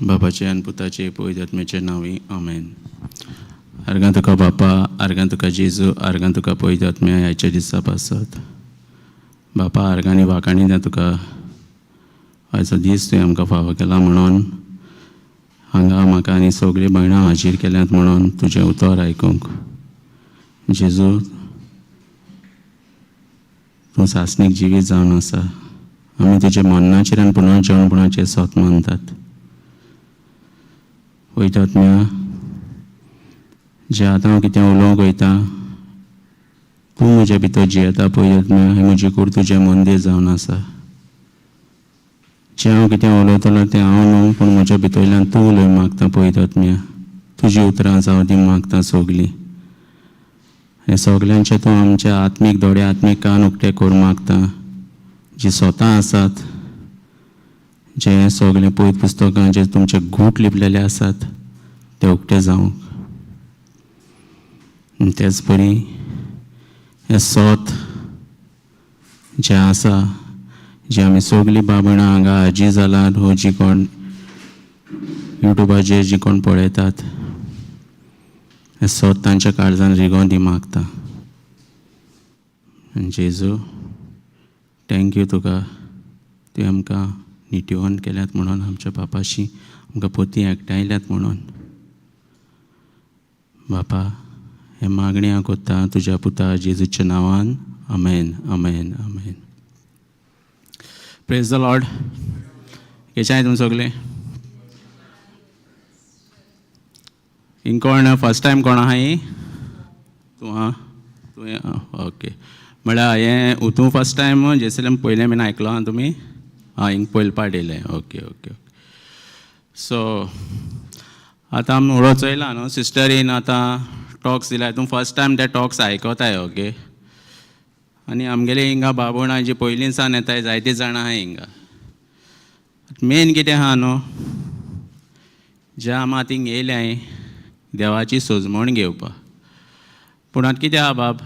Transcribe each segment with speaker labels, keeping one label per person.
Speaker 1: बापाचे आनी पुताचे पवित्र आत्म्याचे नांवी आमेन. आर्गां तुका बापा, आर्गां तुका जेजू, आर्गां तुका पवित्र आत्म्या ह्याच्या दिसा पासत. बापा आर्गांनी वाखाणी दिता तुका, आयचो दीस तुवें आमकां फावो केला म्हणून, हांगा म्हाका आनी सगळीं भयणां हाजीर केल्यात म्हणून तुजें उतर आयकूंक. जेजू तूं सासणीक जिवीत जावन आसा. आमी तुजे मरणाचेर आनी पुनर्जन्मपणाचेर सोत मानतात. पवित्र आत्म्या, जें आतां हांव कितें उलोवंक वयता तूं म्हज्या भितर जियेता. पवित्र आत्म्या, हें म्हजी कूड तुजें मंदीर जावन आसा. जें हांव कितें उलयतलो तें हांव न्हू, पूण म्हज्या भितरल्यान तूं उलय मागता. पवित्र आत्म्या, तुजी उतरां जावं दी मागता सगलीं. हें सगल्यांचें तूं आमच्या आत्मीक दोळे, आत्मीक कान उक्ते करूं मागता. जी स्वता आसात, जे सगळे पवित्र पुस्तकां जे तुमचे गूट लिपलेले आसात ते उक्ते जावंक. तेच परी हें सोत जें आसा, जे आमी सगळीं बाबणां हांगा हाजीर जालात हो जी कोण युट्यूबाचेर जी कोण पळयतात, हें सोत तांच्या काळजान रिगोवन दी मागता. जेजू, thank you तुका, तुवें आमकां निटिवन केल्यात म्हणून, आमच्या बापाशी आमकां पोती एकठांयल्यात म्हणून. बापा, हें मागणें हांव कोत्ता तुज्या पुता जेजूच्या नांवान. आमेन, आमेन, आमेन. Praise the Lord. केशें आहाय तुमी सगळें? हिंग कोण फर्स्ट टायम कोण आहाय? तूं आहा? तुवें ओके. म्हळ्यार हें तूं फर्स्ट टायम जेरुसलेम पयलें बीन आयकलो आहा तुमी? आं, हिंग पयले पाट येयलें. Okay okay okay. सो आतां आमी उडो चोयला न्हू, सिस्टरीन आतां टॉक्स दिल्या. तूं फर्स्ट टायम ते टॉक्स आयकोताय. ओके. आनी आमगेले हिंगा बाबुणां जी पयलीं सावन येताय, जायतीं जाणां आहाय हिंगा. मेन कितें आहा न्हू, जे आमी आतां हिंग येयल्याय देवाची सोजमण घेवपाक. पूण आतां कितें आहा बाब,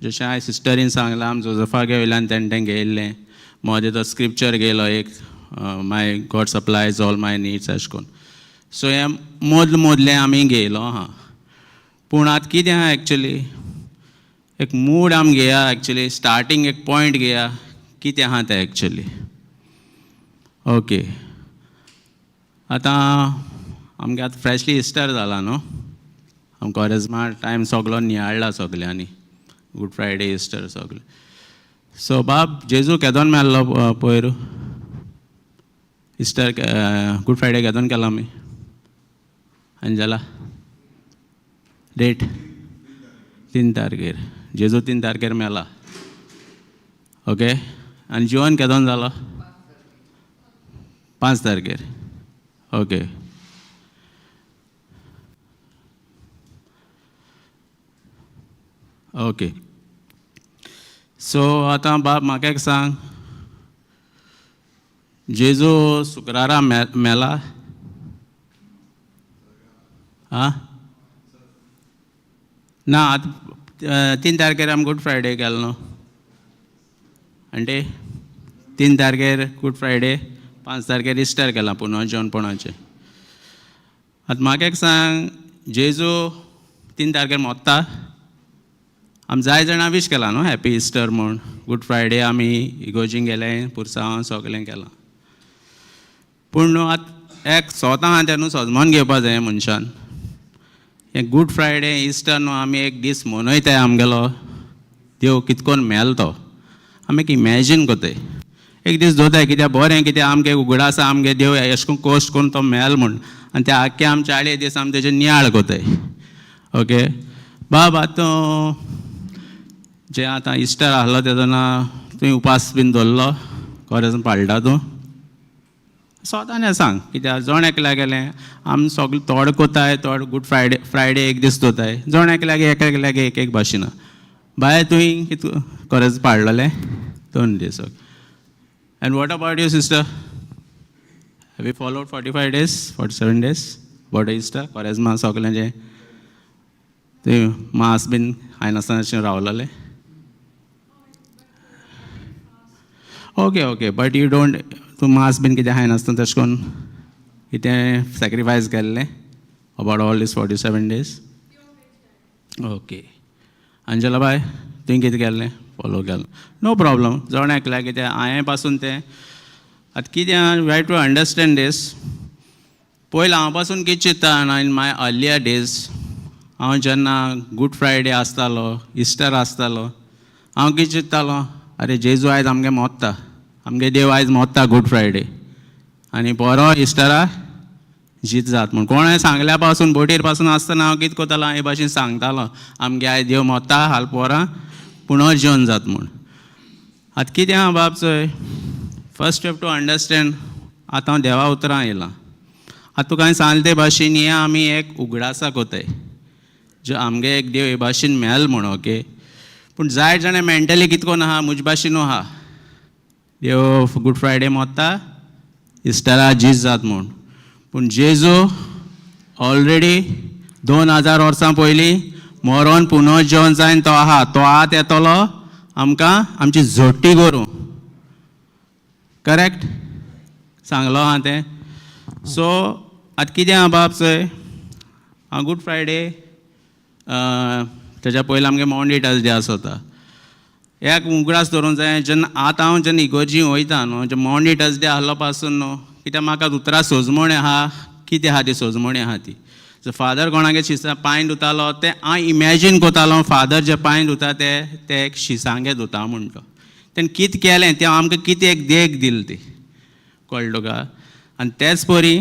Speaker 1: जशें हांवें सिस्टरीन सांगलां, आमी जोजफा वयल्यान तेणें तें घेयल्लें, मदें तो स्क्रिप्चर घेयलो एक, my God supplies all my needs अशें करून. सो हें मोदलें मोदलें आमी घेयलो आहा. पूण आतां कितें आहा एक्चुली, एक मूड आमी घेया, एक्चुली स्टार्टींग एक पॉयंट घेया, कितें आहा तें एक्चुली. ओके, आतां आमगे आतां फ्रेशली इस्टर जाला न्हू, आम कॉरेज्मा टायम सगलो नियाळ्ळा सगल्यांनी, गूड फ्रायडे, इस्टर सगलें. सो बाब, जेजू केदोन मेल्लो पयर? इस्टर गूड फ्रायडे केदोन केला आमी? अंजला, डेट 3 तारखेर. जेजू 3 तारखेर मेला. ओके. आनी जिवन केदोन जालो? 5 तारखेर. ओके. ओके. सो आतां बाब म्हाका एक सांग, जेजू शुक्रारा मेला? आं ना, आतां 3 तारखेर आमी गूड फ्रायडे केलो न्हू आंटी. 3 तारखेर गूड फ्रायडे, 5 तारखेर इस्टर केलां पुनर्जनपणाचें. आतां म्हाका एक सांग, जेजू 3 तारखेर मोत्ता? आमी जाय जाणां वीश केलां न्हू हॅपी इस्टर म्हूण. गूड फ्रायडे आमी इगोर्जीन गेले, पुरसांव सगळें केलां. पूण न्हू आतां एक सोतां आहा तें न्हू सजमोन घेवपा जाय मनशान. हें गूड फ्रायडे इस्टर न्हू आमी एक दीस मनयताय, आमगेलो देव कितकोन मेल तो आमी एक इमॅजीन कोताय, एक दीस दवरताय कित्याक बरें, कित्याक आमगे उगडास आमगे देव एशें करून कश्ट करून तो मेल म्हूण, आनी ते आख्खे आम 40 दीस आमी तेजेर नियाळ कोताय. ओके बाब, आतां जे आतां इस्टर आहलो तेदोना तुवें उपास बीन दवरलो, कोरेज्म पाळटा तूं? स्वताने सांग, कित्याक जण एकल्या गेलें आमी सगळे थोडे कोताय, थोडे गूड फ्रायडे फ्रायडे एक दीस दवरताय, जण एकल्यागे एक एकल्यागे एक एक भाशेन. बाय, तुवें कितें कोरेज्म पाळलेलें? 2 दीस. Okay. And what about you sister? Have you followed 45 days, 47 days what Easter Quaresma सगळें जें तुवें मास बीन खायनासतना अशें रावलेलें? Okay okay. But you don't, तूं मास बीन कितें खायनासतना तशें करून कितें सॅक्रिफायस केल्लें about all these 47 days? Okay, Angela बाय, तुवें कितें केल्लें? फॉलो केलें? No problem. जण एकल्या कितें हांवें पासून तें आतां कितें, we have to understand this. पयलीं हांव पासून कितें चिंत्ता, इन my earlier days, हांव जेन्ना गूड फ्रायडे आसतालो, इस्टर आसतालो, हांव कितें चिंत्तालो, अरे जेजू आयज आमगे मोत्ता, आमगे देव आयज मोत्ता गूड फ्रायडे आनी बरो इस्टरा जीत जात म्हूण. कोणें सांगल्या पासून, बोटीर पासून आसतना हांव कितें करतालो, हे भाशेन सांगतालो, आमगे आयज देव मोत्ता, हाल पोरां पुनर्जिवन जात म्हूण. आतां कितें आहा बाब, चोय, फर्स्ट have to understand. आतां हांव देवा उतरां येयलां. आतां तुका हांवें सांगलें ते भाशेन हें आमी एक उगडासा कोताय जो आमगे एक देव हे भाशेन मेल म्हूण, ओके. पूण जायत जाणां मेंटली कितें कोन्न आहा, म्हजे भाशेनू आहा, देव गूड फ्रायडे मोत्ता, इस्टरा जीज जात म्हूण. पूण जेजू ऑलरेडी 2000 वर्सां पयलीं मरोन पुनर्जिवन जायन तो आहा. तो आत येतलो आमकां आमची झोटी करूं. करेक्ट सांगलो आहा तें. सो आतां कितें आहा बाब, चोय, हांव गूड फ्रायडे, तेज्या पयलीं आमगे मॉन्डी डे आसता, एक उगडास दवरूंक जाय. जेन्ना आतां हांव जेन्ना इगोर्जी वयता न्हू, जे मॉन्डी डे आहलो पासून न्हू, कित्याक म्हाका उतरां सोजमणी आहा. कितें आहा ती सोजमणी आहा ती, सो फादर कोणागे शिसां पांय धुतालो तें हांव इमॅजीन करतालो. फादर जे पांय धुता ते ते एक शिसांगे धुता म्हूण. तो तेणें कितें केलें तें आमकां कितें एक देख दिली ती, कळ्ळें तुका? आनी तेच परी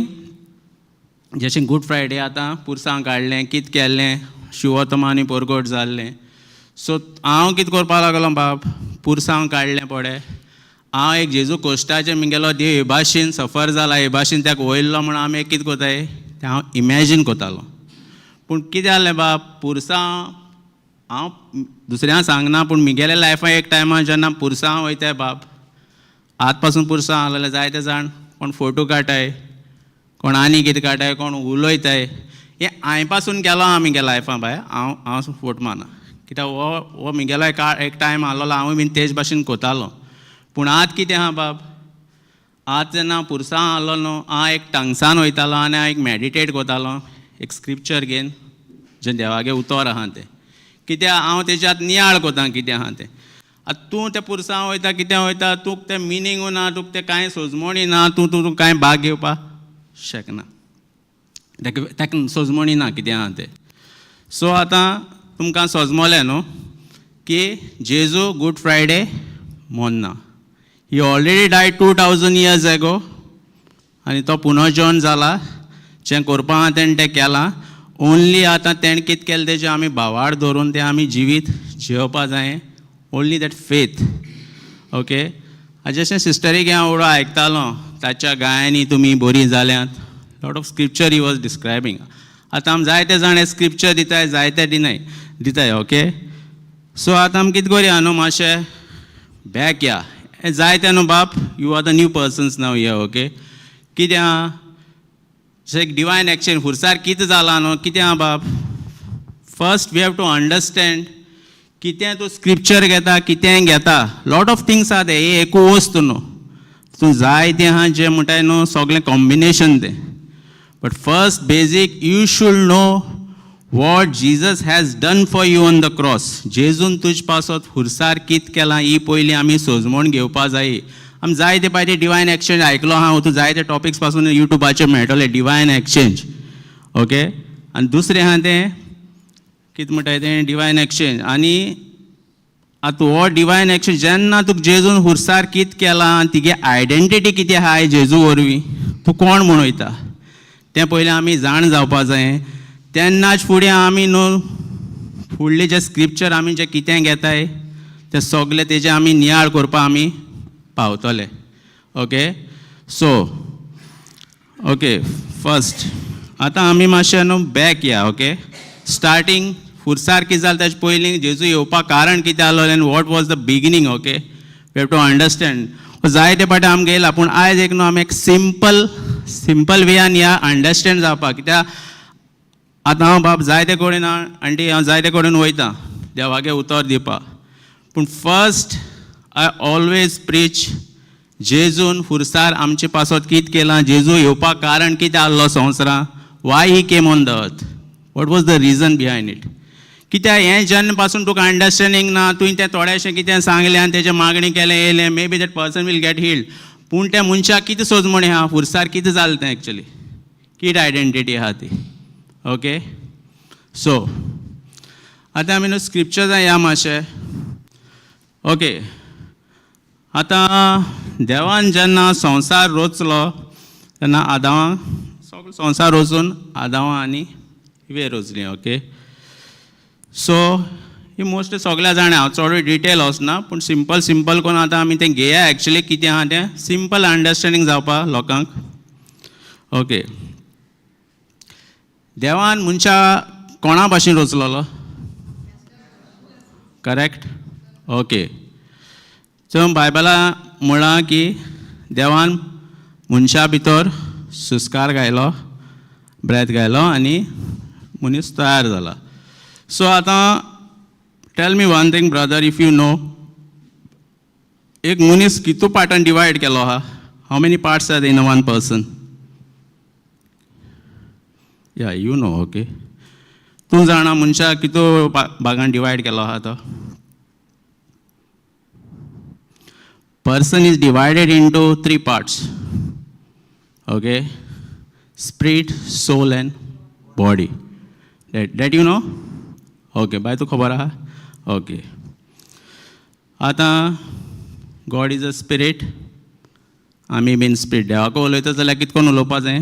Speaker 1: जशें गूड फ्रायडे आतां पुरसांव काडलें, कितें केल्लें, शिवोतमा आनी पोरगोट जाल्लें. सो हांव कितें करपाक लागलो बाब, पुरसांव काडलें पडे, हांव एक जेजू कोश्टाचें मिगेलो देव हे भाशेन सफर जाला, हे भाशेन ताका वयल्लो म्हूण आमी एक कितें कोताय तें हांव इमॅजीन करतालो. पूण कितें जालें बाब, पुरसांव हांव दुसऱ्यांक सांगना, पूण मिगेल्या लायफान एक टायमार जेन्ना पुरसांव वयताय बाब, आत पासून पुरसांव आसलेले जायते जाण कोण फोटो काडटाय, कोण आनी कितें काडटाय, कोण उलयताय. हें हांवें पासून केलो आहा मिगे लायफान बाय. हांव फोट मारना, कित्याक हो मिगेलो एक टायम आहलोलो, हांवूय बीन तेच भाशेन कोतालो. पूण आत कितें आहा बाब, आत जेन्ना पुरसांव आहलो न्हू, हांव एक टंगसान वयतालो आनी हांव एक मॅडिटेट करतालो, एक स्क्रिप्चर घेवन, जें देवागे उतर आहा तें. कित्याक हांव तेज्यात नियाळ कोता कितें आहा तें. आतां तूं त्या पुरसांव वयता, कितें वयता, तुका तें मिनींग ना, तुका तें कांय सोजमणी ना, तूं कांय भाग घेवपाक शकना. ताका सोजमणी ना कितें आहा तें. सो आतां तुमकां सोजमोलें न्हू की जेजू गूड फ्रायडे मोन्ना. He already died 2000 years ago आनी तो पुनर्जन जाला. जें करपा आहा तेणें तें केलां. ओनली आतां तेणें कितें केलें तेजें आमी भावार्थ धरून तें आमी जिवीत जियोवपा जायें. Only that faith, okay. जशें सिस्टरीक हांव उडो आयकतालो, ताच्या गायांनी तुमी बरीं जाल्यांत. Lot of scripture he was describing. आतां आमी जायते जाण हे स्क्रिप्चर दिताय, जायते दिनाय दिताय, ओके. सो आतां आमी कितें करुया न्हू, मातशें बॅक या. हें जायते न्हू बाब, you are the new persons now here, okay. कितें आहा, जशें एक डिवायन एक्सचेंज खुर्सार कितें जालां न्हू, कितें आहा बाब, first we have to understand. कितें तूं स्क्रिप्चर घेता, कितें घेता, लॉट ऑफ थिंग्स आहा. तें एकू वस्तू न्हू, तूं जाय तें आहा जें म्हणटाय न्हू, सगळें कॉम्बिनेशन तें. But first basic, you should know what Jesus has done for you on the cross. जेजून तुज पासत खुर्सार कित केलां ही पयलीं आमी सोजमण घेवपा जाय. आमी जायते पावटी डिवायन एक्सचेंज आयकलो आहा. तूं जायते टॉपिक्स पासून युट्यूबाचेर मेळटले डिवायन एक्सचेंज, ओके. आनी दुसरें आहा तें कितें म्हणटाय तें डिवायन एक्सचेंज. आनी आतां हो डिवायन एक्सचेंज, जेन्ना तुका जेजून खुर्सार कित केलां आनी तिगे आयडेंटिटी कितें आहाय, जेजू वरवीं तूं कोण म्हूण वयता तें पयलें आमी जाण जावपा जाय. तेन्नाच फुडें आमी न्हू फुडले जे स्क्रिप्चर आमी जे कितें घेताय ते सगळे तेजे आमी नियाळ करपाक आमी पावतले. ओके, सो ओके, फर्स्ट आतां आमी मातशें न्हू बॅक या, ओके. स्टार्टींग खुर्सार कितें जालें, ताजे पयलीं जेजू येवपाक कारण कितें आसलें आनी what was the beginning, okay, we have to understand. जायते पाटी आमकां येयला, पूण आयज एक न्हू आमी एक सिंपल सिंपल वेयान या अंडरस्टँड जावपाक. कित्याक आतां हांव बाब जायते कडेन, आंटी, हांव जायते कडेन वयता देवागे उतर दिवपाक, पूण first I always preach जेजून खुर्सार आमचे पासत कित केलां, जेजू येवपाक कारण कितें आहलो संवसारां, why he came on the earth, what was the reason behind it. कित्याक हें जेन्ना पासून तुका अंडरस्टँडींग ना, तुवें तें थोडेशें कितें सांगलें आनी तेजें मागणी केलें येयलें, maybe that person will get healed. पूण त्या मनशाक कितें सोजमणी आहा, खुर्सार कितें जालें तें एक्चुली, कितें आयडेंटिटी आहा ती. ओके, सो आतां आमी न्हू स्क्रिप्चर्सां या मातशें. ओके, आतां देवान जेन्ना संवसार रचलो तेन्ना आदांवाक सगळो संवसार रचून आदांवा आनी इवे रचली. ओके, सो ही मोस्टली सगळ्या जाणा, हांव चडूय डिटेल वचना, पूण सिंपल सिंपल करून आतां आमी तें घेया. एक्चुली कितें आहा तें सिंपल अंडरस्टँडींग जावपाक लोकांक. ओके, देवान मनशा कोणा भाशेन रचलोलो? करेक्ट. ओके, सो बायबला म्हळां की देवान मनशा भितर सुस्कार घायलो, ब्रेथ घायलो आनी मनीस तयार जाला. सो आतां tell me one thing, brother, if you know, एक मनीस कितू पार्टान डिवायड केलो आहा? How many parts are in one person? Yeah, you know. Okay, तूं जाणा मनशाक कितू भागान डिवायड केलो आहा तो? Person is divided into three parts, okay? Spirit, soul and body. That you know? Okay, बाय, तूं खबर आहा. ओके, आतां God is a spirit, आमी बीन स्पिरीट. देवाक उलयता जाल्यार कितें करून उलोवपा जाय?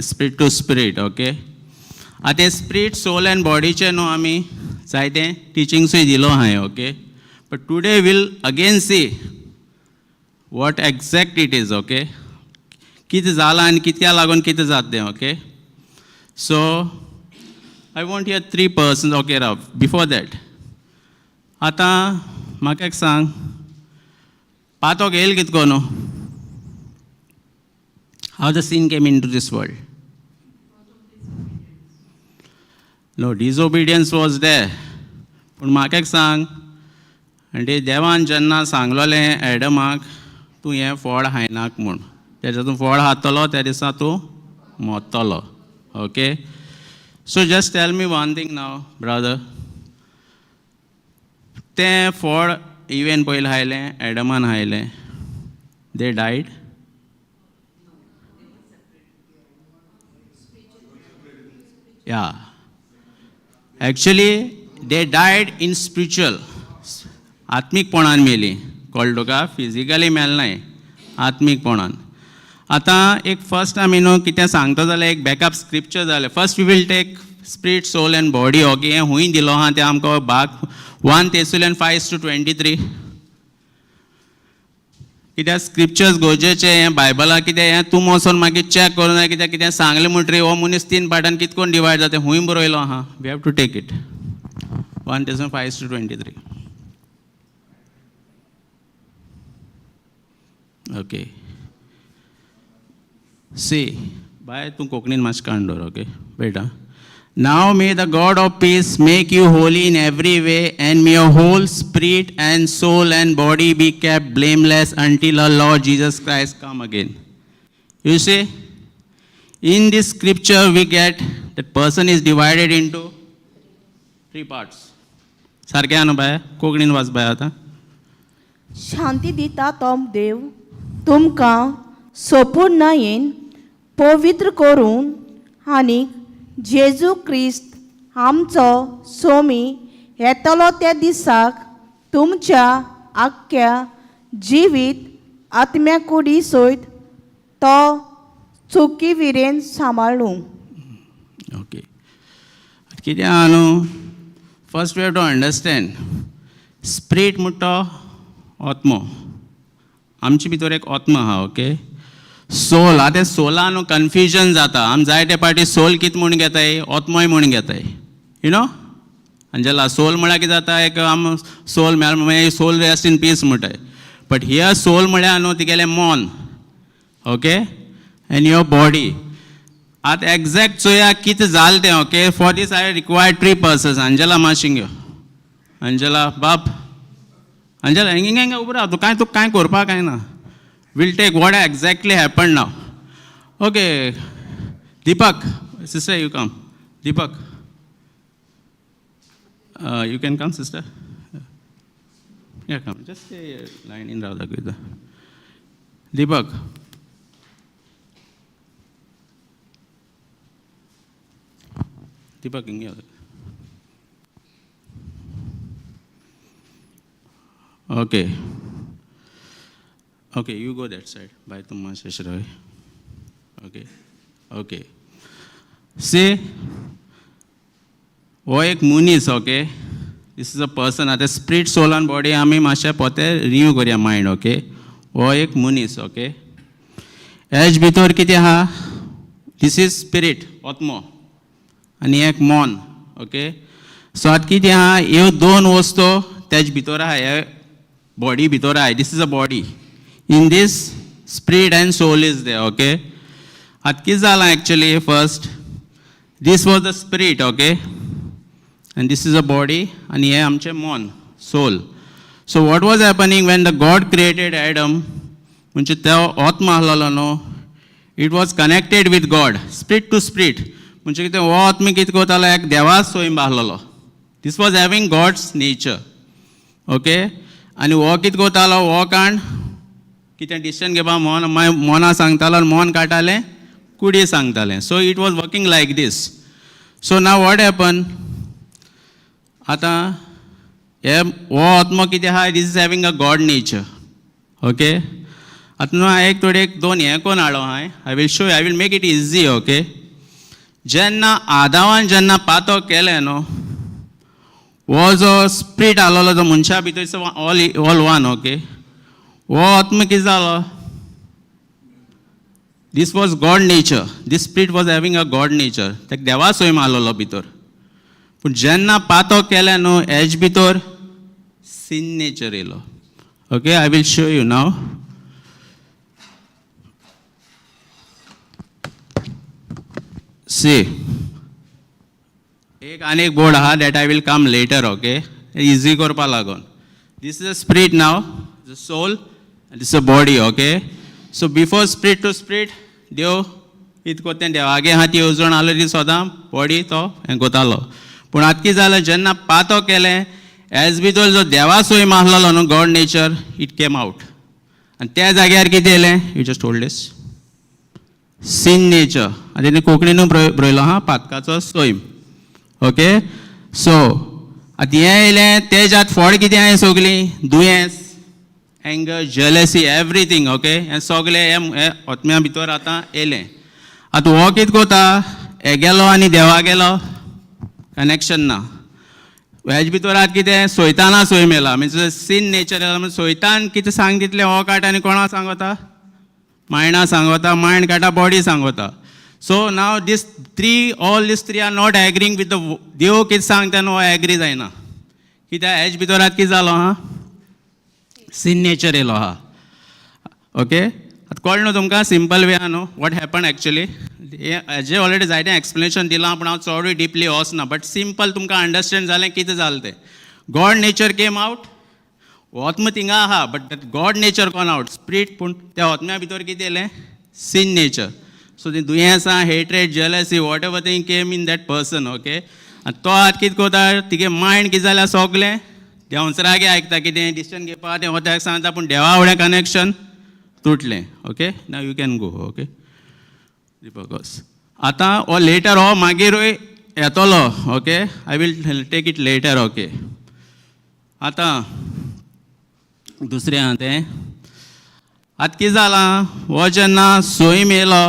Speaker 1: Spirit to spirit. Okay, आतां स्पिरीट, सोल एंड बॉडीचें न्हू आमी जायते टिचिंग्सूय दिलो हांवें. Okay, but today we'll again see what exact it is. Okay, कितें जालां आनी कित्या लागून कितें जाता तें. Okay, so I want hear three person. Okay, Rav, before that आतां म्हाका एक सांग, पातोक येयल कित कोन? How the sin came into this world? No, disobedience was there. पूण म्हाका एक सांग, आनी देवान जेन्ना सांगलोलें एडमाक, तूं हें फळ खायनाक म्हूण, तेज्या तूं फळ खातलो त्या दिसा तूं मोत्तलो. Okay, so just tell me one thing now, brother, तें फळ इवेन पयलें खायलें, एडमान खायलें, they died? Yeah, actually they died in spiritual, आत्मीकपणान मेली. कळ्ळें तुका? फिजिकली मेल नाय, आत्मीकपणान. आतां एक फर्स्ट आमी न्हू कितें सांगता जाल्यार एक बॅकअप स्क्रिप्चर जालें. First we will take spirit, soul and body. Okay, हें खूंय दिलो आहा तें आमकां भाग 1 Thessalonians 5:23. कित्याक स्क्रिप्चर्स गरजेचें हें बायबलां, कितें हें तूं वचोन मागीर चॅक करूं जाय, कित्याक कितें सांगलें म्हणटरीर हो मनीस तीन पार्टान कितें करून डिवायड जाता, खूंय बरयलो आहा. We have to take it. 1 Thessalonians 5:23. Okay, see बाय, तूं कोंकणीन मातशें काडून दवर. ओके, पळयता. Now may the God of peace make you holy in every way, and may your whole spirit and soul and body be kept blameless until our Lord Jesus Christ come again. You see, in this scripture we get that person is divided into three parts. सारकें आहा न्हू बाय? कोंकणीन वाच बाय आतां.
Speaker 2: शांती दिता तो देव तुमकां सोपूर्णायेन पवित्र करून आनी जेजू क्रिस्त आमचो सोमी येतलो त्या दिसाक तुमच्या आख्ख्या जिवीत आत्म्या कुडी सयत तो चुकी विरेन सांबाळूं.
Speaker 1: ओके, कितें आहा न्हू, first we have to understand, spirit म्हणटा तो आत्मो, आमचे भितर एक आत्मा आहा. ओके, सोल, आतां सोला न्हू कन्फ्युजन जाता. आमी जायते पाटी सोल कितें म्हूण घेताय? आत्मोय म्हूण घेताय, you know. Angela, soul म्हळ्यार कितें जाता? एक आम सोल मेळ, soul rest in peace म्हणटाय. But here soul म्हळ्यार न्हू तिगेलें मन, ओके, एंड your body. आतां एग्जॅक्ट चोया कितें जालें तें. Okay, for this I require three persons. Angela, मातशें घेव. अंजला बाब, अंजला, हिंगा हिंगा उबो राव. तूं कांय, तुका कांय करपाक कांय ना. We'll take what exactly happen now. Okay, Deepak, sister, you come. Deepak, you can come, sister. Yeah, come. Just stay line in Radha Gita. Deepak. Deepak, Hinge. Okay. Okay, you go that side. Bye, Tumma Sheshravi. Okay. Okay. See, हो एक मनीस, okay, this is a person. आतां spirit, सोल आनी body आमी मातशें पोते renew करया mind, okay. हो एक मनीस, ओके. हेज भितर कितें आहा? This is spirit, आत्मो, आनी एक मन, ओके. सो आतां कितें आहा, ह्यो दोन वस्तू तेज भितर आहा, हे बॉडी भितर आहा. This is a body. In this, spirit and soul is there, okay. आतां कितें जालां actually, first this was the spirit, okay, and this is a body, आनी हें आमचें मन, soul. So what was happening when the God created Adam, म्हणजे तो आत्मा आसलेलो न्हू, it was connected with God, spirit to spirit. म्हणजे कितें, हो आत्मा कितें करतालो, एक देवा Soyam आहलोलो. This was having God's nature, okay. आनी हो कितें करतालो, हो काण कितें डिसिजन घेवपा मन मागीर मना सांगतालो आनी मन काडटालें, कुडी सांगतालें. So it was working like this. So now what happen, आतां हे हो आत्मो कितें आहा, this is having a God nature, okay. आतां न्हू हांवें एक थोडे एक दोन हें कोण हाडलो हांवें. I will show, I will make it easy, okay. जेन्ना आदावान जेन्ना पातो केलें न्हू, हो जो स्पिरीट आलोलो जो मनशा भितर, all one, okay. हो आत्मा कितें जालो, this was God nature. This spirit was having a God nature. ताका देवा सोयम आलोलो भितर. पूण जेन्ना पातो केलें न्हू, हेज भितर सिन नेचर येयलो. Okay, I will show you now. See, एक आनी एक बोर्ड आहा that I will come later, okay, easy करपा लागून. This is a spirit now, the soul, this a body, okay. So before, spirit to spirit, देव कितें कोत्ता तें देवागे आहा ती येवजण आसली ती सदां बॉडी तो हें कोतालो. पूण आतां कितें जालें, जेन्ना पातो केलें, एज भितर जो देवा सोयम आसलेलो न्हू, God nature, it came out. आनी त्या जाग्यार कितें येयलें? You just hold this, sin nature. आनी तेणी कोंकणीनूय बरयलो आहा, पातकाचो सैम, ओके. सो आतां हें येयलें, तेज्यात फळ कितें आहा सगलीं, दुयेंस, एंगर, जेलसी, एवरीथींग, ओके. हें सगलें हें आत्म्या भितर आतां येयलें. आतां हो कितें कोता, हेगेलो आनी देवा गेलो कनेक्शन ना. हेज भितर आतां कितें सोयताना सोय येला, मिन्स सीन नेचर येला. म्हणजे सोयतान कितें सांग तितलें हो काडटा आनी कोणा सांगता, मायंडा सांगता, मायंड काडटा, बॉडी सांगता. So now this three, all this three are not agreeing with the देव कितें सांगता न्हू, हो एग्री जायना. कित्याक हेज भितर आतां कितें जालो आहा, सीन नेचर येयलो आहा, ओके. आतां कळ्ळें न्हू तुमकां, सिंपल वे आहा न्हू, what happen actually. हें हेजें ऑलरेडी जायतें एक्सप्लेनेशन दिलां, पूण हांव चडूय डिपली वचना, बट सिंपल तुमकां अंडरस्टँड जालें कितें जालें तें. God nature came out. आत्मा थिंगा आहा, but that God nature gone out, spirit. पूण त्या आत्म्या भितर कितें येयलें? सिन नेचर. सो ती दुयेंसां, hatred, jealousy, whatever thing came in that person, okay. आनी तो आतां कितें करता, तिगे मायंड कितें जाल्यार सगलें देंवचारागे आयकता, कितें डिसिजन घेवपा तें हो ताका सांगता, पूण देवा फुडें connection तुटलें. Okay, now you can go. Okay, Deepak. आतां हो लेटर हो मागीरूय येतलो. Okay, I will take it later, okay. आतां दुसरें आहा तें, आतां कितें जालां, हो जेन्ना सोयम येयलो,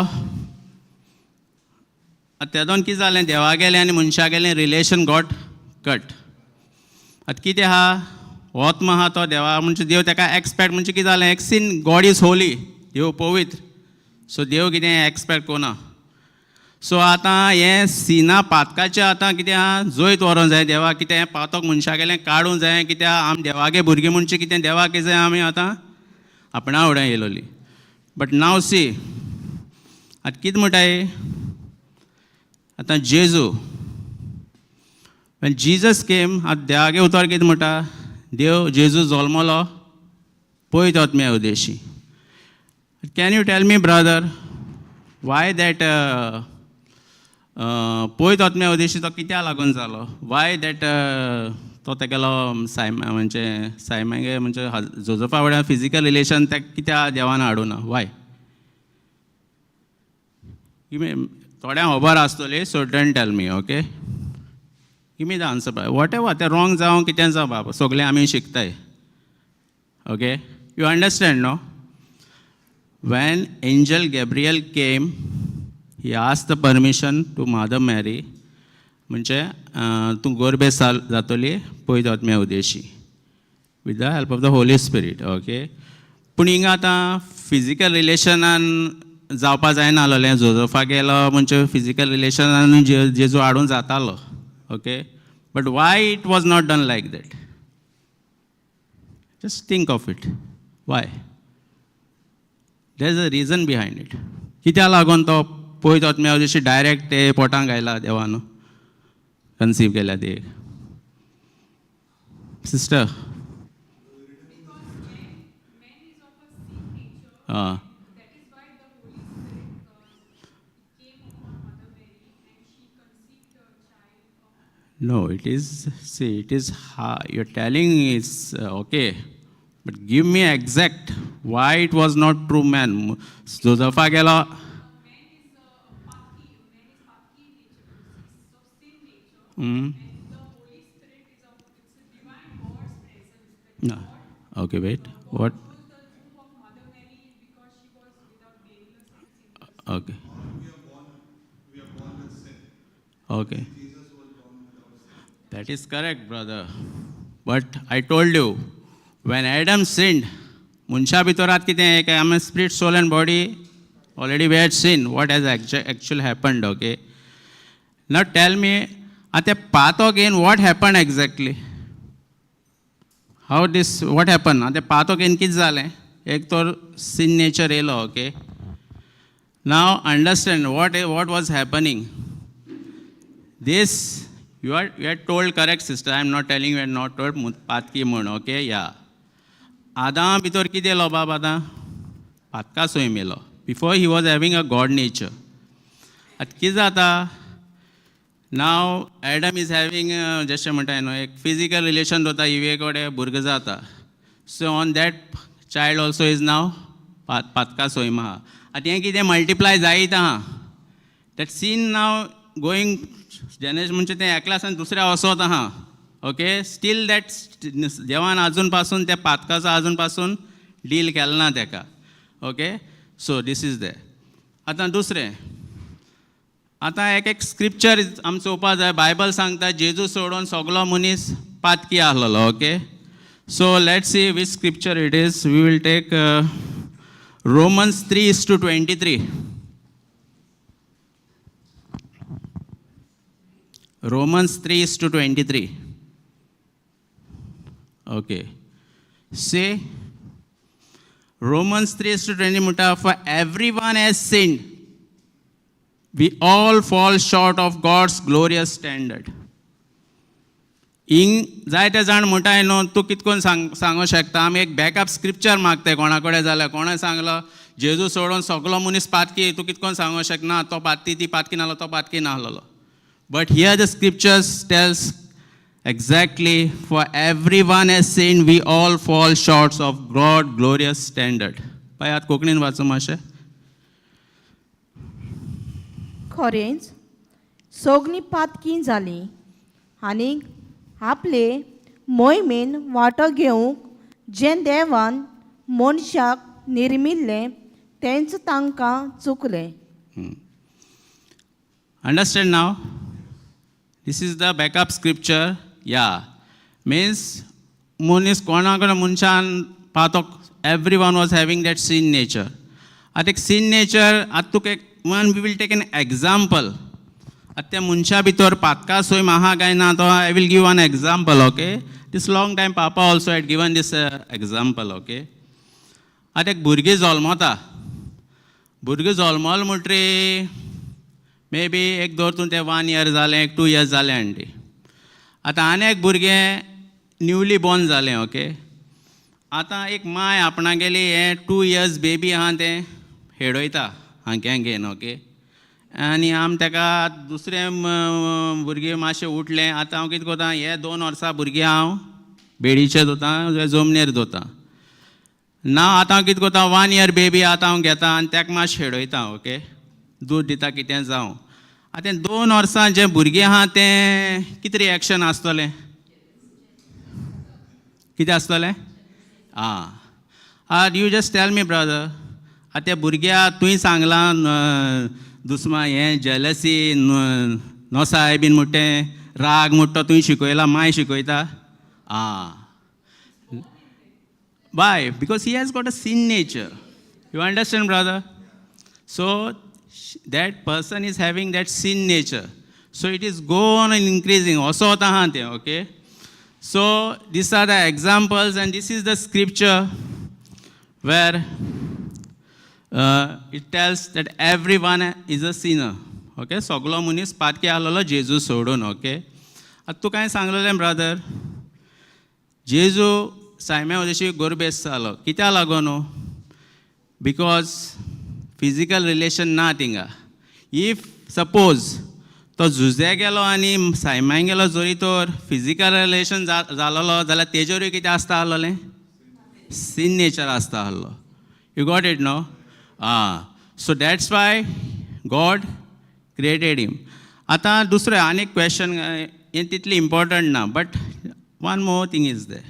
Speaker 1: आतां तेदोन कितें जालें, देवा गेलें आनी मनशा गेलें रिलेशन गॉट कट. आतां कितें आहा, हो आत्मा आहा तो देवा, म्हणजे देव ताका एक्सपेक्ट, म्हणजे कितें जालें, एक scene. God is holy, देव पवित्र. सो देव कितें एक्सपेक्ट कोना. सो आतां हें सिना पातकाचें आतां कितें आहा, जैत व्हरोंक जाय देवा, कितें पातक मनशा गेलें काडूंक जाय. कित्याक आमी देवागे भुरगीं, म्हणचे कितें, देवाक कितें जाय, आमी आतां आपणा फुडें येयलोली. बट नाव सी, आतां कितें म्हणटाय, आतां जेजू, when Jesus came, आतां देवागे उतर कितें म्हणटा, देव जेजू जल्मलो पयत आत्म्या Udeshi. Can you tell me brother why that पवित्र आत्म्या उद्देशी तो कित्याक लागून जालो? वाय that तो तेगेलो सायमा, म्हणजे सायमागे, म्हणजे जोजफा वांगडा फिजिकल रिलेशन ते कित्याक देवान हाडूना? वाय? थोड्यांक खबर आसतली, so don't tell me, okay? Give me the answer, whatever तें रॉंग जावं, कितें जावं बाबा, सगळें आमी शिकताय, okay? You understand, no? When angel Gabriel came, he asked the permission to Mother Mary, म्हणजे तूं गोरबे साल जातली पवित्र आत्म्या उद्देशी with the help of the Holy Spirit, okay? पूण हिंगा आतां फिजिकल रिलेशनान जावपा जायना आसलें. जोजफा गेलो म्हणजे फिजिकल रिलेशनान जेजू हाडून जातालो, okay? But why it was not done like that? Just think of it. Why? There is a reason behind it. कित्याक लागून तो पवित्र आत्म्या जशी डायरेक्ट ते पोटांक आयला देवान कन्सीव केल्या ते सिस्टर? आं.
Speaker 3: That is why the Holy Spirit came upon Mother Mary and she conceived a child of
Speaker 1: No, it is, see, it is, you're telling is okay, but give me exact why it was not true man. Josepha गेलो.
Speaker 3: Man is पातकी, man is पातकी nature, it's of sin nature, and the Holy Spirit is of, it's a divine God's presence. That
Speaker 1: No. Okay, wait. What?
Speaker 3: chose the womb of Mother Mary because she was without blameless and sinless.
Speaker 1: Okay.
Speaker 4: We are born with sin.
Speaker 1: Okay.
Speaker 4: Jesus was born without sin.
Speaker 1: That is correct, brother. But I told you, when Adam sinned, मनशा भितर आत कितें एक आमी spirit, soul and body already we had sin, what has actually happened, okay? Now tell me, आतां पातक येवन what happened exactly? How this, what happened? आतां पातक येवन कितें जालें? एक तर sin nature येयलो, okay? Now understand what was happening. This, you are told correct, sister. I am not telling you are not told पातकी म्हण, okay? या आदां भितर कितें येयलो बाब? आतां पातका सोयम येयलो. Before he was having a God nature. आतां कितें जाता नाव? एडम is having, जशें म्हणटा न्हू, एक फिजिकल रिलेशन दवरता इवे कडेन, भुरगो जाता. So on that child also is now Patkai Soyam आहा. आतां हें कितें मल्टिप्लाय जायत आहा. That scene now going generation, म्हणजे तें एकल्या सावन दुसऱ्या वचत आहा, ओके? स्टील that देवान आजून पासून त्या पातकाचो आजून पासून डील केलो ना तेका, okay? So this is the. आतां दुसरें, आतां एक एक स्क्रिप्चर आमी चोवपा जाय. बायबल सांगता जेजू सोडून सगलो मनीस पातकी आहलोलो, okay? So let see which scripture it is. We will take Romans 3:23. Romans 3:23. Okay. Say, Romans 3:20 म्हणटा, for everyone has sinned. We all fall short of God's glorious standard. हिंग जायते जाण म्हणटाय न्हू, तूं कितकोन सांग सांगूंक शकता? आमी एक बॅकअप स्क्रिप्चर मागताय कोणा कडेन जाल्यार. कोणें सांगलो जेजू सोडून सगलो मनीस पातकी, तूं कितकोन सांगूंक शकना तो पातकी, ती पातकी नासलो, तो पातकी नासलेलो? But here the scriptures tells exactly, for everyone has sinned, we all fall short of God glorious standard. पळयात, कोंकणीन वाचूं मातशें.
Speaker 2: खरेंच सगलीं पातकी जालीं आनी आपले मोहिमेन वांटो घेवंक जें देवान मनशाक निर्मिल्लें तेंच तांकां चुकलें.
Speaker 1: Understand now? This is the backup scripture. Yeah. Means मनीस कोणा कडेन मनशान पातक, everyone was having that sin nature. आतां एक sin nature, आतां तुका एक one we will take an example. आतां त्या मनशा भितर पातका सोय आहा काय ना तो I will give one example, okay? This long time Papa also had given this example, okay? आतां एक भुरगीं जल्मता. भुरगीं जल्मल म्हणटरी मे बी एक धर तूं तें वन इयर जालें, एक टू इयर्स जालें आंटी. आतां आनी एक भुरगें न्यूली बॉर्न जालें, ओके? आतां एक माय आपणागेली हें 2 years baby आहा तें हेडयता हांगे घेन, ओके. आनी आम तेका दुसरें भुरगें मातशें उठलें, आतां हांव कितें करता, हे 2 वर्सां भुरगें हांव बेडीचेर दवरता, जमनीर दवरता ना. आतां हांव कितें करता, 1 year baby आतां हांव घेता आनी तेका मातशें हेडयता, ओके, दूद दिता कितें जावं. आतां 2 वर्सां जें भुरगें आहा तें कितें रिएक्शन आसतलें, कितें आसतलें? आं, you just tell me brother. आतां त्या भुरग्याक तुवें सांगलां दुस्मा हें जेलसी नोसाय बीन म्हणटा तें, राग म्हणटा तो तुवें शिकयला, माय शिकयता. आं, why? Because he has got a sin nature. You understand, brother? So that person is having that sin nature. So it is go on and increasing. असो वता आहा तें, okay. So these are the examples and this is the scripture where it tells that everyone is a sinner. Okay, सगलो मनीस पातकी आसलेलो जेजू सोडून, ओके. आतां तूं कांय सांगलेलें ब्रदर, जेजू सायम्या वदेशी गोरबेस जालो कित्याक लागून? Because physical relation ना थिंगा. If suppose तो झुजे गेलो आनी सायम्यान गेलो जरी तर फिजिकल रिलेशन जालोलो जाल्यार तेजेरूय कितें आसता आसलोलें, सीन नेचर आसता आसलो. You got it no? Ah, so that's why God created him. आतां दुसरें आनीक क्वेश्चन, हें तितलें इम्पोर्टंट ना, but one more thing is there.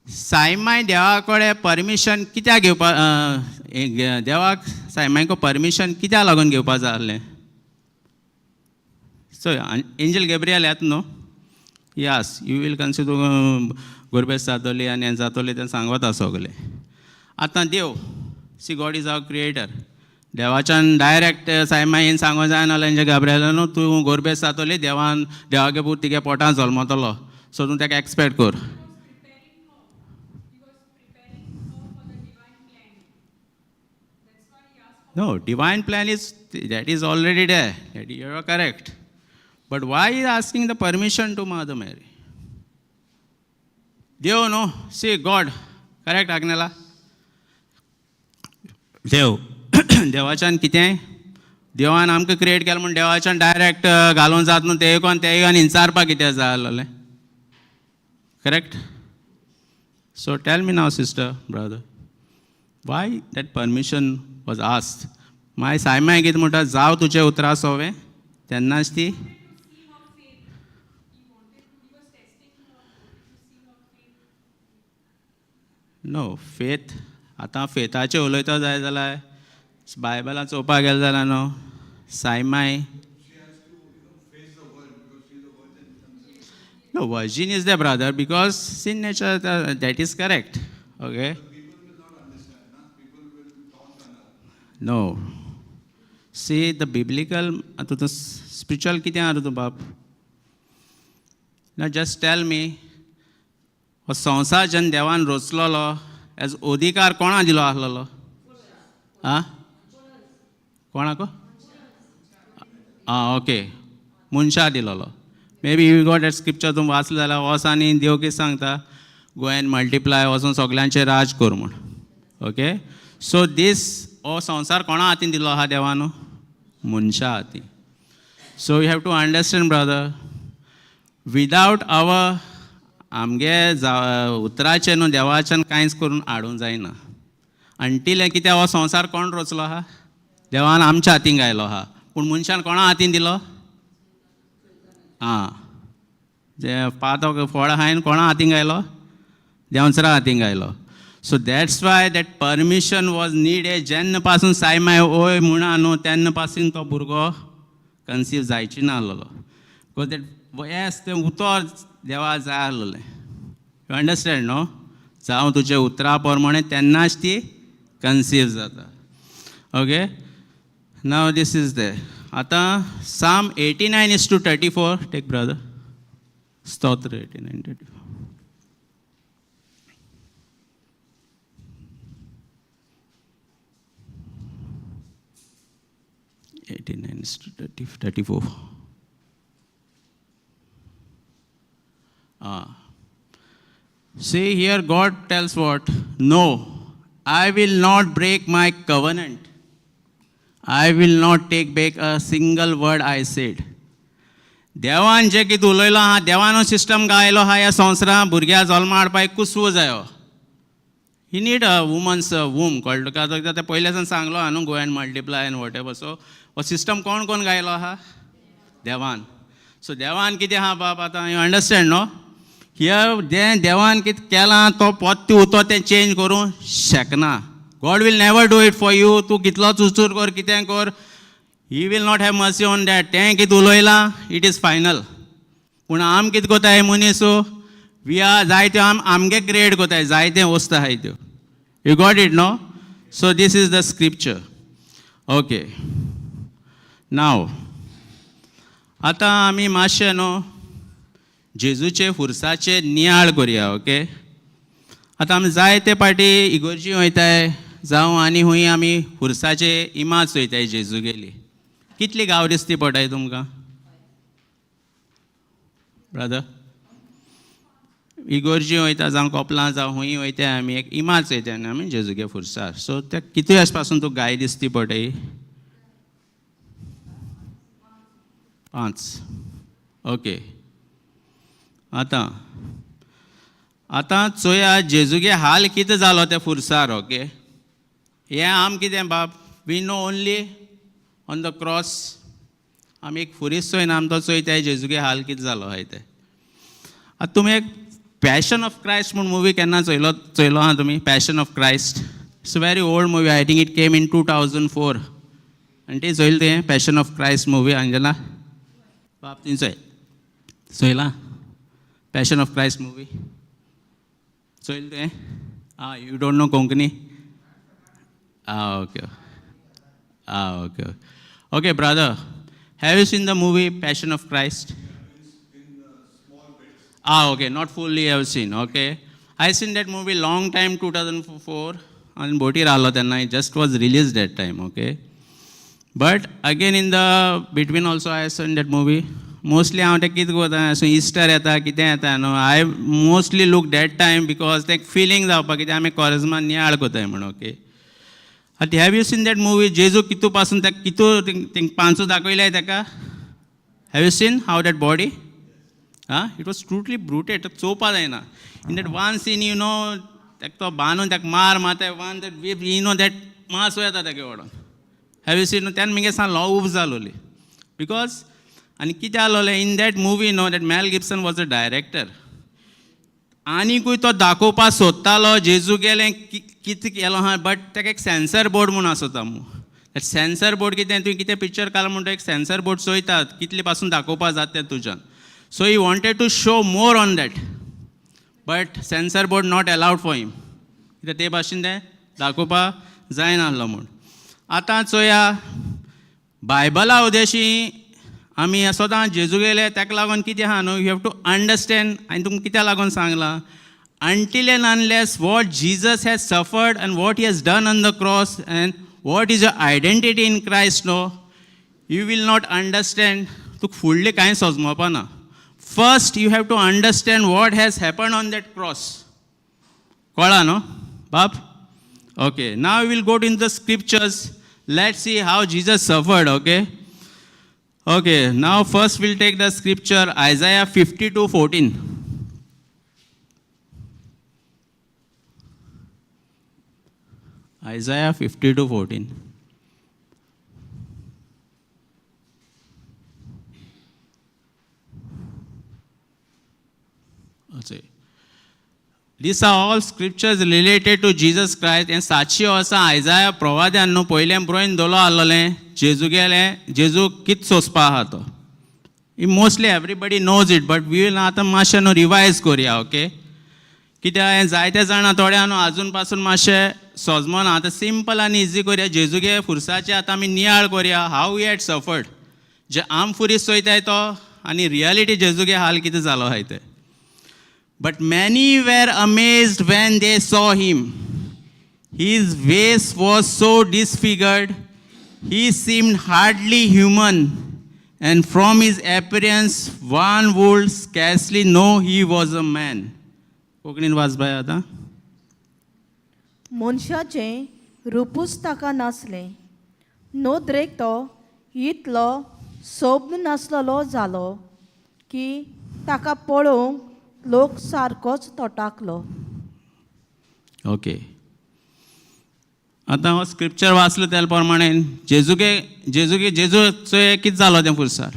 Speaker 1: सायमाय देवा कडेन परमिशन कित्याक घेवपा, देवाक सायमायको परमिशन कित्याक लागून घेवपा जाय आसलें? सो एंजल गॅब्रियल येता न्हू, yes you will consider गोरबेस जातोली आनी हें जातोलें तें सांगता सगलें. आतां देव, see God is our creator, देवाच्यान डायरेक्ट सायमायेन सांगो जायना एंजल गॅब्रियला न्हू, तूं गोरबेस जातोली, देवान देवागे पूत तिगे पोटान जल्मतलो, सो तूं ताका एक्सपेक्ट कर. No, divine plan is, that is already there. That you are correct. But why is asking the permission to Mother Mary? Dev no, see God, correct Agnella? देव, देवाच्यान कितें? देवान आमकां क्रिएट केलें म्हूण देवाच्यान डायरेक्ट घालून जात न्हू, तें कोण तें इन्सारपाक कितें जाय आसलें? Correct? So tell me now sister, brother, why that permission was asked? मागीर सायमाय कितें म्हणटा, जावं तुजें उतरां सोवें, तेन्नाच ती नो फेथ. आतां फेथाचें उलयता जाय जाल्यार बायबलान चोवपाक गेलें जाल्यार न्हू सायमाय no virgin is the brother because sin nature, that is correct, okay. No, see the biblical, आतां तूं स्पिरिच्युअल कितें आहा तूं बाब? ना जस्ट टेल मी, हो संवसार जेन्ना देवान रचलोलो एज अधिकार कोणा दिलो आसलेलो? आं, कोणाक? आं, ओके, मनशा दिलोलो. Maybe you got that scripture, तूं वाचलें जाल्यार वच आनी देव कितें सांगता, गो एंड मल्टिप्लाय, वचून सगल्यांचेर राज कर म्हूण, ओके. सो दीस हो संवसार कोणा हातीन दिलो आहा देवान? मनशा हातीन. So you have to understand brother, without our आमगे उतराचें न्हू देवाच्यान कांयच करून हाडूंक जायना. अंटील हें कित्याक हो संवसार कोण रचलो आहा? देवान आमच्या हातीन घायलो आहा, पूण मनशान कोणा हातीन दिलो? आं, जे पातो फळ आहाय कोणा हातीन घायलो? देंवचरा हातीन घायलो. So that's why that permission was needed. जेन्ना पासून सायमाय ओय म्हणा न्हू तेन्ना पासून तो भुरगो कन्सीव जायची ना आसलेलो, because that yes तें उतर देवा जाय आसलेलें. You understand न्हू? जावं तुजे उतरा प्रमाणे तेन्नाच ती कन्सीव जाता, okay. Now this is the आतां Psalm 89:34, take brother, स्तोत्र 89:34. 89:34. See here God tells what? No, I will not break my covenant. I will not take back a single word I said. देवान जें कितें उलयलां आहा, देवान system गायलो आहा ह्या संवसारांत भुरग्या जल्मा हाडपाक एक कुसवो जायो. He need a woman's womb, कळ्ळें तुका? आतां तें पयल्यासान सांगलो आहा न्हू, go and multiply and whatever. So हो सिस्टम कोण कोण गायलो आहा? देवान. सो देवान कितें आहा बाब, आतां you understand न्हू? Here जें देवान कितें केलां तो पोत्ती उतो तें चेंज करूंक शकना. God will never do it for you. तूं कितलो चुरचूर कर, कितें कर, he will not have mercy on that. तें कितें उलयलां it is final. पूण आम कितें कोताय मनीस, we are जायत्यो आम आमगे क्रिएट कोताय जायते वस्तू आहाय त्यो. You got it no? So this is the scripture. Okay, now आतां आमी मातशें न्हू जेजूचे फुरसाचे नियाळ करया. ओके, आतां आमी जायते पाटी इगोर्जी वयताय जावं आनी खूंय आमी खुर्साचे इमाज चोयताय जेजूगेली. कितली गांव दिसती पडटाय तुमकां ब्रदर? इगोर्जी वयता जावं कोपलां जावं खूंय वयताय आमी एक इमाज चोयताय न्हू आमी जेजूगे खुर्सार. सो ते कितू वर्स पासून तुका गाय दिसती पडटाय? 5. ओके, आतां आतां चोया जेजूगे हाल कितें जालो त्या खुर्सार. ओके, हें आम कितें बाब, we know only on the cross. आमी एक खुरीस चोयना, आमी तो चोयताय जेजूगे हाल कितें जालो आहाय तें. आतां तुमी एक पॅशन ऑफ क्रायस्ट म्हूण मुवी केन्ना चोयलो? चोयलो आहा तुमी Passion of Christ? It's a very old movie. I think it came in 2004. आनी ती चोयलें तुवें passion of Christ movie? Anjana बाब, तुवें चोय चोयलां पॅशन ऑफ क्रायस्ट मुवी? चोयलें तुवें? आं, you don't know Konkani? Ah, okay. Ah, okay. Okay, brother, have you seen the movie Passion of Christ? Ah, okay, not fully have seen. Okay, I seen that movie long time, 2004, आनी बोटीर आहलो तेन्ना, it just was release that time. Okay, but again in the between also I seen that movie. Mostly हांव तें कितें करता, असो Easter येता कितें येता न्हू, I mostly look that time because तें फिलींग जावपाक कितें आमी कॉरेज्मान नियाळ करताय म्हूण. ओके, आतां have you seen that movie? जेजू कितू पासून तेका कितू थिंग पांचू दाखयल्याय तेका? Have you seen how that body? Ah, it was totally brutal, चोवपा जायना. In that one scene, you know, तेका तो बांदून तेका मार मारता, one that whip, you know, that मास येता तेगे वडोन. Have you seen? तेन्ना मुगे सान लव जालोली because आनी कितें आहलोलें in that movie, no, that Mel Gibson was a director. आनीकूय तो दाखोवपाक सोदतालो जेजू गेलें कितें केलो आहा, बट ताका एक सेन्सर बोर्ड म्हूण आसता मू. सेन्सर बोर्ड कितें, तुवें कितें पिक्चर काडलां म्हणटा एक सेन्सर बोर्ड चोयतात कितले पासून दाखोवपाक जाता तें तुज्यान. So he wanted to show more on that, but censor board not allowed for him, कित्याक ते भाशेन तें दाखोवपाक जायना आसलो म्हूण. आतां चोया बायबला उद्देशी आमी सदां जेजू गेले ताका लागून कितें आहा न्हू, you have to understand. आनी तुमकां कित्याक लागून सांगलां, until and unless what Jesus has suffered and what he has done on the cross and what is your identity in Christ, no, you will not understand. तुका फुडलें कांय सजमोवपा ना. First you have to understand what has happen on that cross. कळ्ळा न्हू बाब? Okay, now we'll go in the scriptures. Let see how Jesus suffered. Okay. Okay, now first we'll take the scripture Isaiah 52:14. Isaiah 52:14. Let's see. These are all scriptures related to Jesus Christ. हें साक्षी आसा आयजाया प्रवाद्यान न्हू पयलें बरोवन दवरलो आहलोलें जेजू गेलें, जेजू कित सोंसपा आहा तो. Mostly everybody knows it, but we will आतां मातशें न्हू रिवायज करया. ओके, कित्याक हें जायते जाणां थोड्या न्हू आजून पासून मातशें सोजमना. आतां सिंपल आनी इजी करया, जेजूगे खुर्साचे आतां आमी नियाळ करया, हाव he had suffered, जे आम फुरीस चोयताय तो आनी रियलिटी जेजूगे हाल कितें जालो आहाय तें. But many were amazed when they saw him. His face was so disfigured, he seemed hardly human, and from his appearance, one would scarcely know he was a man. कोंकणीन वाच बाय आतां.
Speaker 2: मनशाचें रुपूच ताका नासलें. नदरेक तो इतलो सोब्न नासलेलो जालो की ताका पळोवंक लोक सारकोच तटाकलो.
Speaker 1: ओके, आतां हो स्क्रिप्चर वाचलो त्या प्रमाणे जेजूगे जेजूगे जेजूचो कितें जालो तें फुरसार.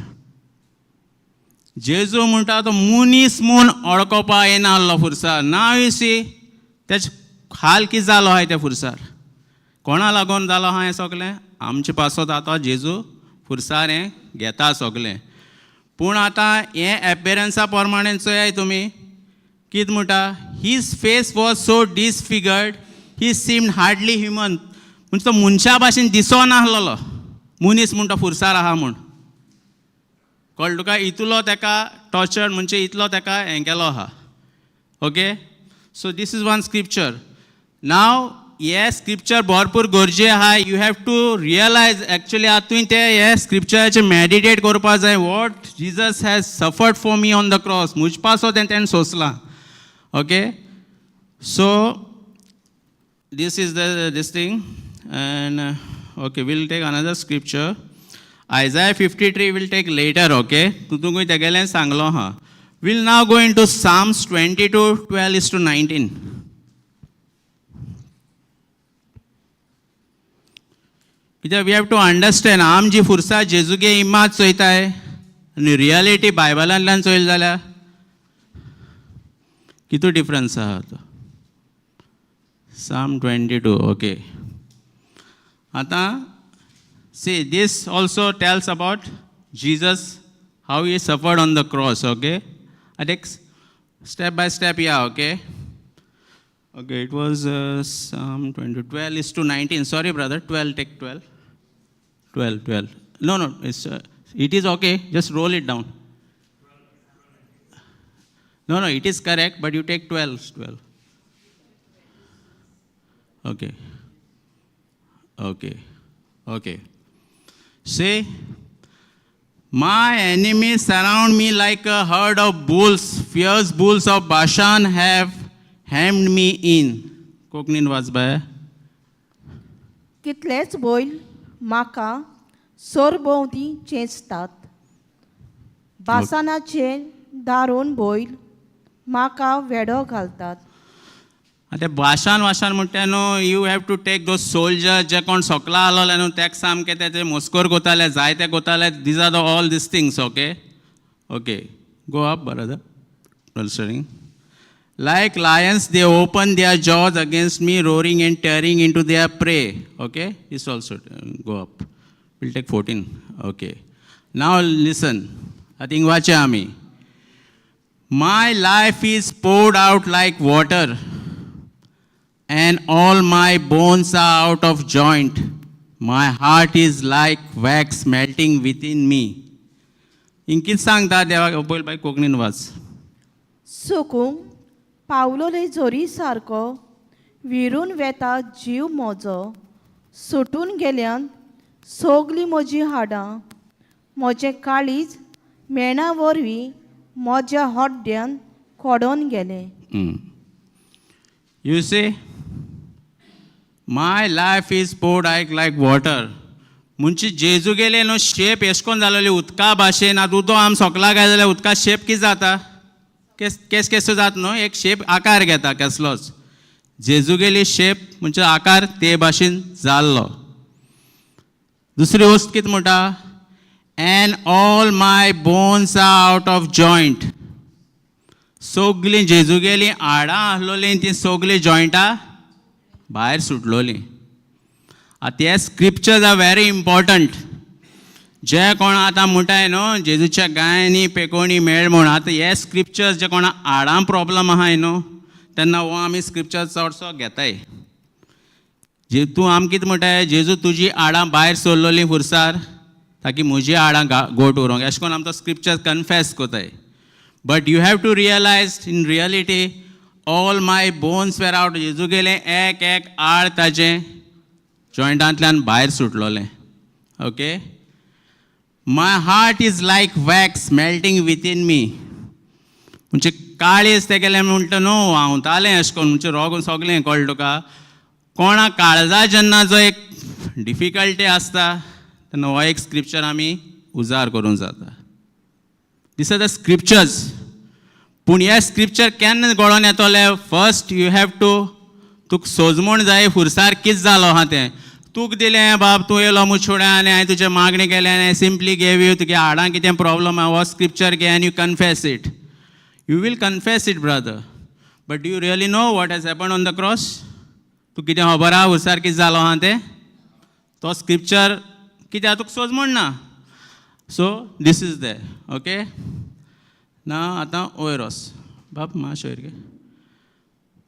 Speaker 1: जेजू म्हणटा तो मनीस म्हूण वळखोपा येना आहलो फुरसार. नाव you see तेज हाल कितें जालो आहाय त्या फुरसार, कोणा लागून जालो आहा हें सगलें? आमचे पासत आतां जेजू फुरसार हें घेता सगलें. पूण आतां हें एपियरन्सा प्रमाणे चोयाय तुमी कितें म्हणटा, his face was so disfigured he seemed hardly human. म्हणजे तो मनशा भाशेन दिसो नासलेलो, मनीस म्हूण तो फुरसार आहा म्हूण. कळ्ळें तुका? इतलो तेका टॉर्चर, म्हणजे इतलो तेका हें केलो आहा. Okay, so this is one scripture. Now हे स्क्रिप्चर भरपूर गरजे आहा. You have to realise actually आतां तुवें ते हे स्क्रिप्चराचेर मॅडिटेट करपा जाय. What Jesus has suffered for me on the cross, म्हज पासो तें तेणें सोंसलां. Okay, so this is the this thing. And okay, we'll take another scripture. Isaiah 53 we'll take later. Okay, तुमकां तेगेलें सांगलो हा. We'll now go into Psalms 22:12 is to 19. कित्याक we have to understand आम जी फुरसा जेजूगे इमाज चोयताय आनी रियलिटी बायबलांतल्यान चोयली जाल्यार कितू डिफरन्स आहा तो. Psalm 22, okay. आतां see, this also tells about Jesus, how he suffered on the cross, okay? I take step by step, yeah, okay? Okay, it was Psalm 20, 12 is to 19. Sorry, brother, 12, take 12. 12, 12. No, it is okay. Just roll it down. No, it is correct, but you take 12, 12. Okay. Okay. Say, my enemies surround me like a herd of bulls. Fierce bulls of Bashan have hemmed me in. कोंकणीन वाच बाय.
Speaker 2: कितलेच बैल म्हाका सरभोंवती चेंचतात, बासानाचे दारून बैल म्हाका वेडो घालतात.
Speaker 1: आतां बाशान वाशान म्हणटा न्हू, you have to take those soldier जे कोण सोकला आसलोले न्हू, तेक सामके तेचे मोस्कोर कोताले, जायते कोताले. These are the all these things. Okay, go up, brother. Studying. Like lions, they open their jaws against me, roaring and tearing into their prey. Okay, this also go up. We'll take 14. Okay. Now listen. I think वाचे आमी. My life is poured out like water, and all my bones are out of joint. My heart is like wax melting within me. इंकीत सांगता देवाक. पयल बाय, कोंकणीन वाच.
Speaker 2: सुकूंक पावलोले जोरी सारको विरून वेता जीव म्हजो. सुटून गेल्यान सगलीं म्हजीं हाडां. म्हजें काळीज मेणा वरवीं म्हज्या हड्ड्यान कोडोन गेलें.
Speaker 1: You see, my life is poured out like water. म्हणजे जेजू गेले न्हू, शेप एशकोन जालोली उदका भाशेन. आतां उदक आम सोकला काय जाल्यार उदका शेप कितें जाता? केस केस केसो जाता न्हू, एक शेप आकार घेता केसलोच. जेजू गेली शेप म्हणजे आकार ते भाशेन जाल्लो. दुसरी वस्त कितें म्हणटा? And all my bones are out of joint. सगलीं जेजूगेलीं हाडां आसलोलीं तीं सगलीं जॉयंटां भायर सुटलोलीं. आतां हे scriptures are very important. जे कोण आतां म्हणटाय न्हू जेजूच्या गायांनी पेकोणी मेळ म्हूण, आतां हे स्क्रिप्चर्स जे कोणा हाडां प्रॉब्लम आहाय न्हू, तेन्ना हो आमी स्क्रिप्चर चडसो घेताय. जे तूं आम कितें म्हणटाय, जेजू तुजी हाडां भायर सरलोलीं फुरसार ताकी म्हजी हाडां गोट उरोंक, अशें करून आम तो स्क्रिप्चर कन्फेस कोताय. But you have to realize in reality all my bones were out. जेजू गेलें एक एक आड ताजें जॉयंटांतल्यान भायर सुटलोलें. Okay, my heart is like wax melting within me. म्हणजे काळीज तेगेलें म्हणटा न्हू व्हांवतालें अशें करून म्हणजे रोग सगलें कळ्ळें तुका. कोणा काळजा जेन्ना जो एक डिफिकल्टी आसता तेन्ना हो एक स्क्रिप्चर आमी उजार करूंक जाता. These are the scriptures. पूण हे स्क्रिप्चर केन्ना गळोन येतले? फर्स्ट you have to तुका सोजमण जाय फुरसार कितें जालो आहा तें. तुका दिलें बाब तूं येयलो मुछोड्या आनी हांवें तुजें मागणें केलें आनी सिंपली गेव you तुगे हाडां कितें प्रॉब्लम आहा हो स्क्रिप्चर घे आनी you confess it. You will confess it brother, but do you really know what has happen on the cross? तूं कितें खबर आहा हुसार कितें जालो आहा तें? तो स्क्रिप्चर कित्याक तुका सोजमण ना. So this is the okay. ना आतां वयर वच बाब मातशें वयर गे.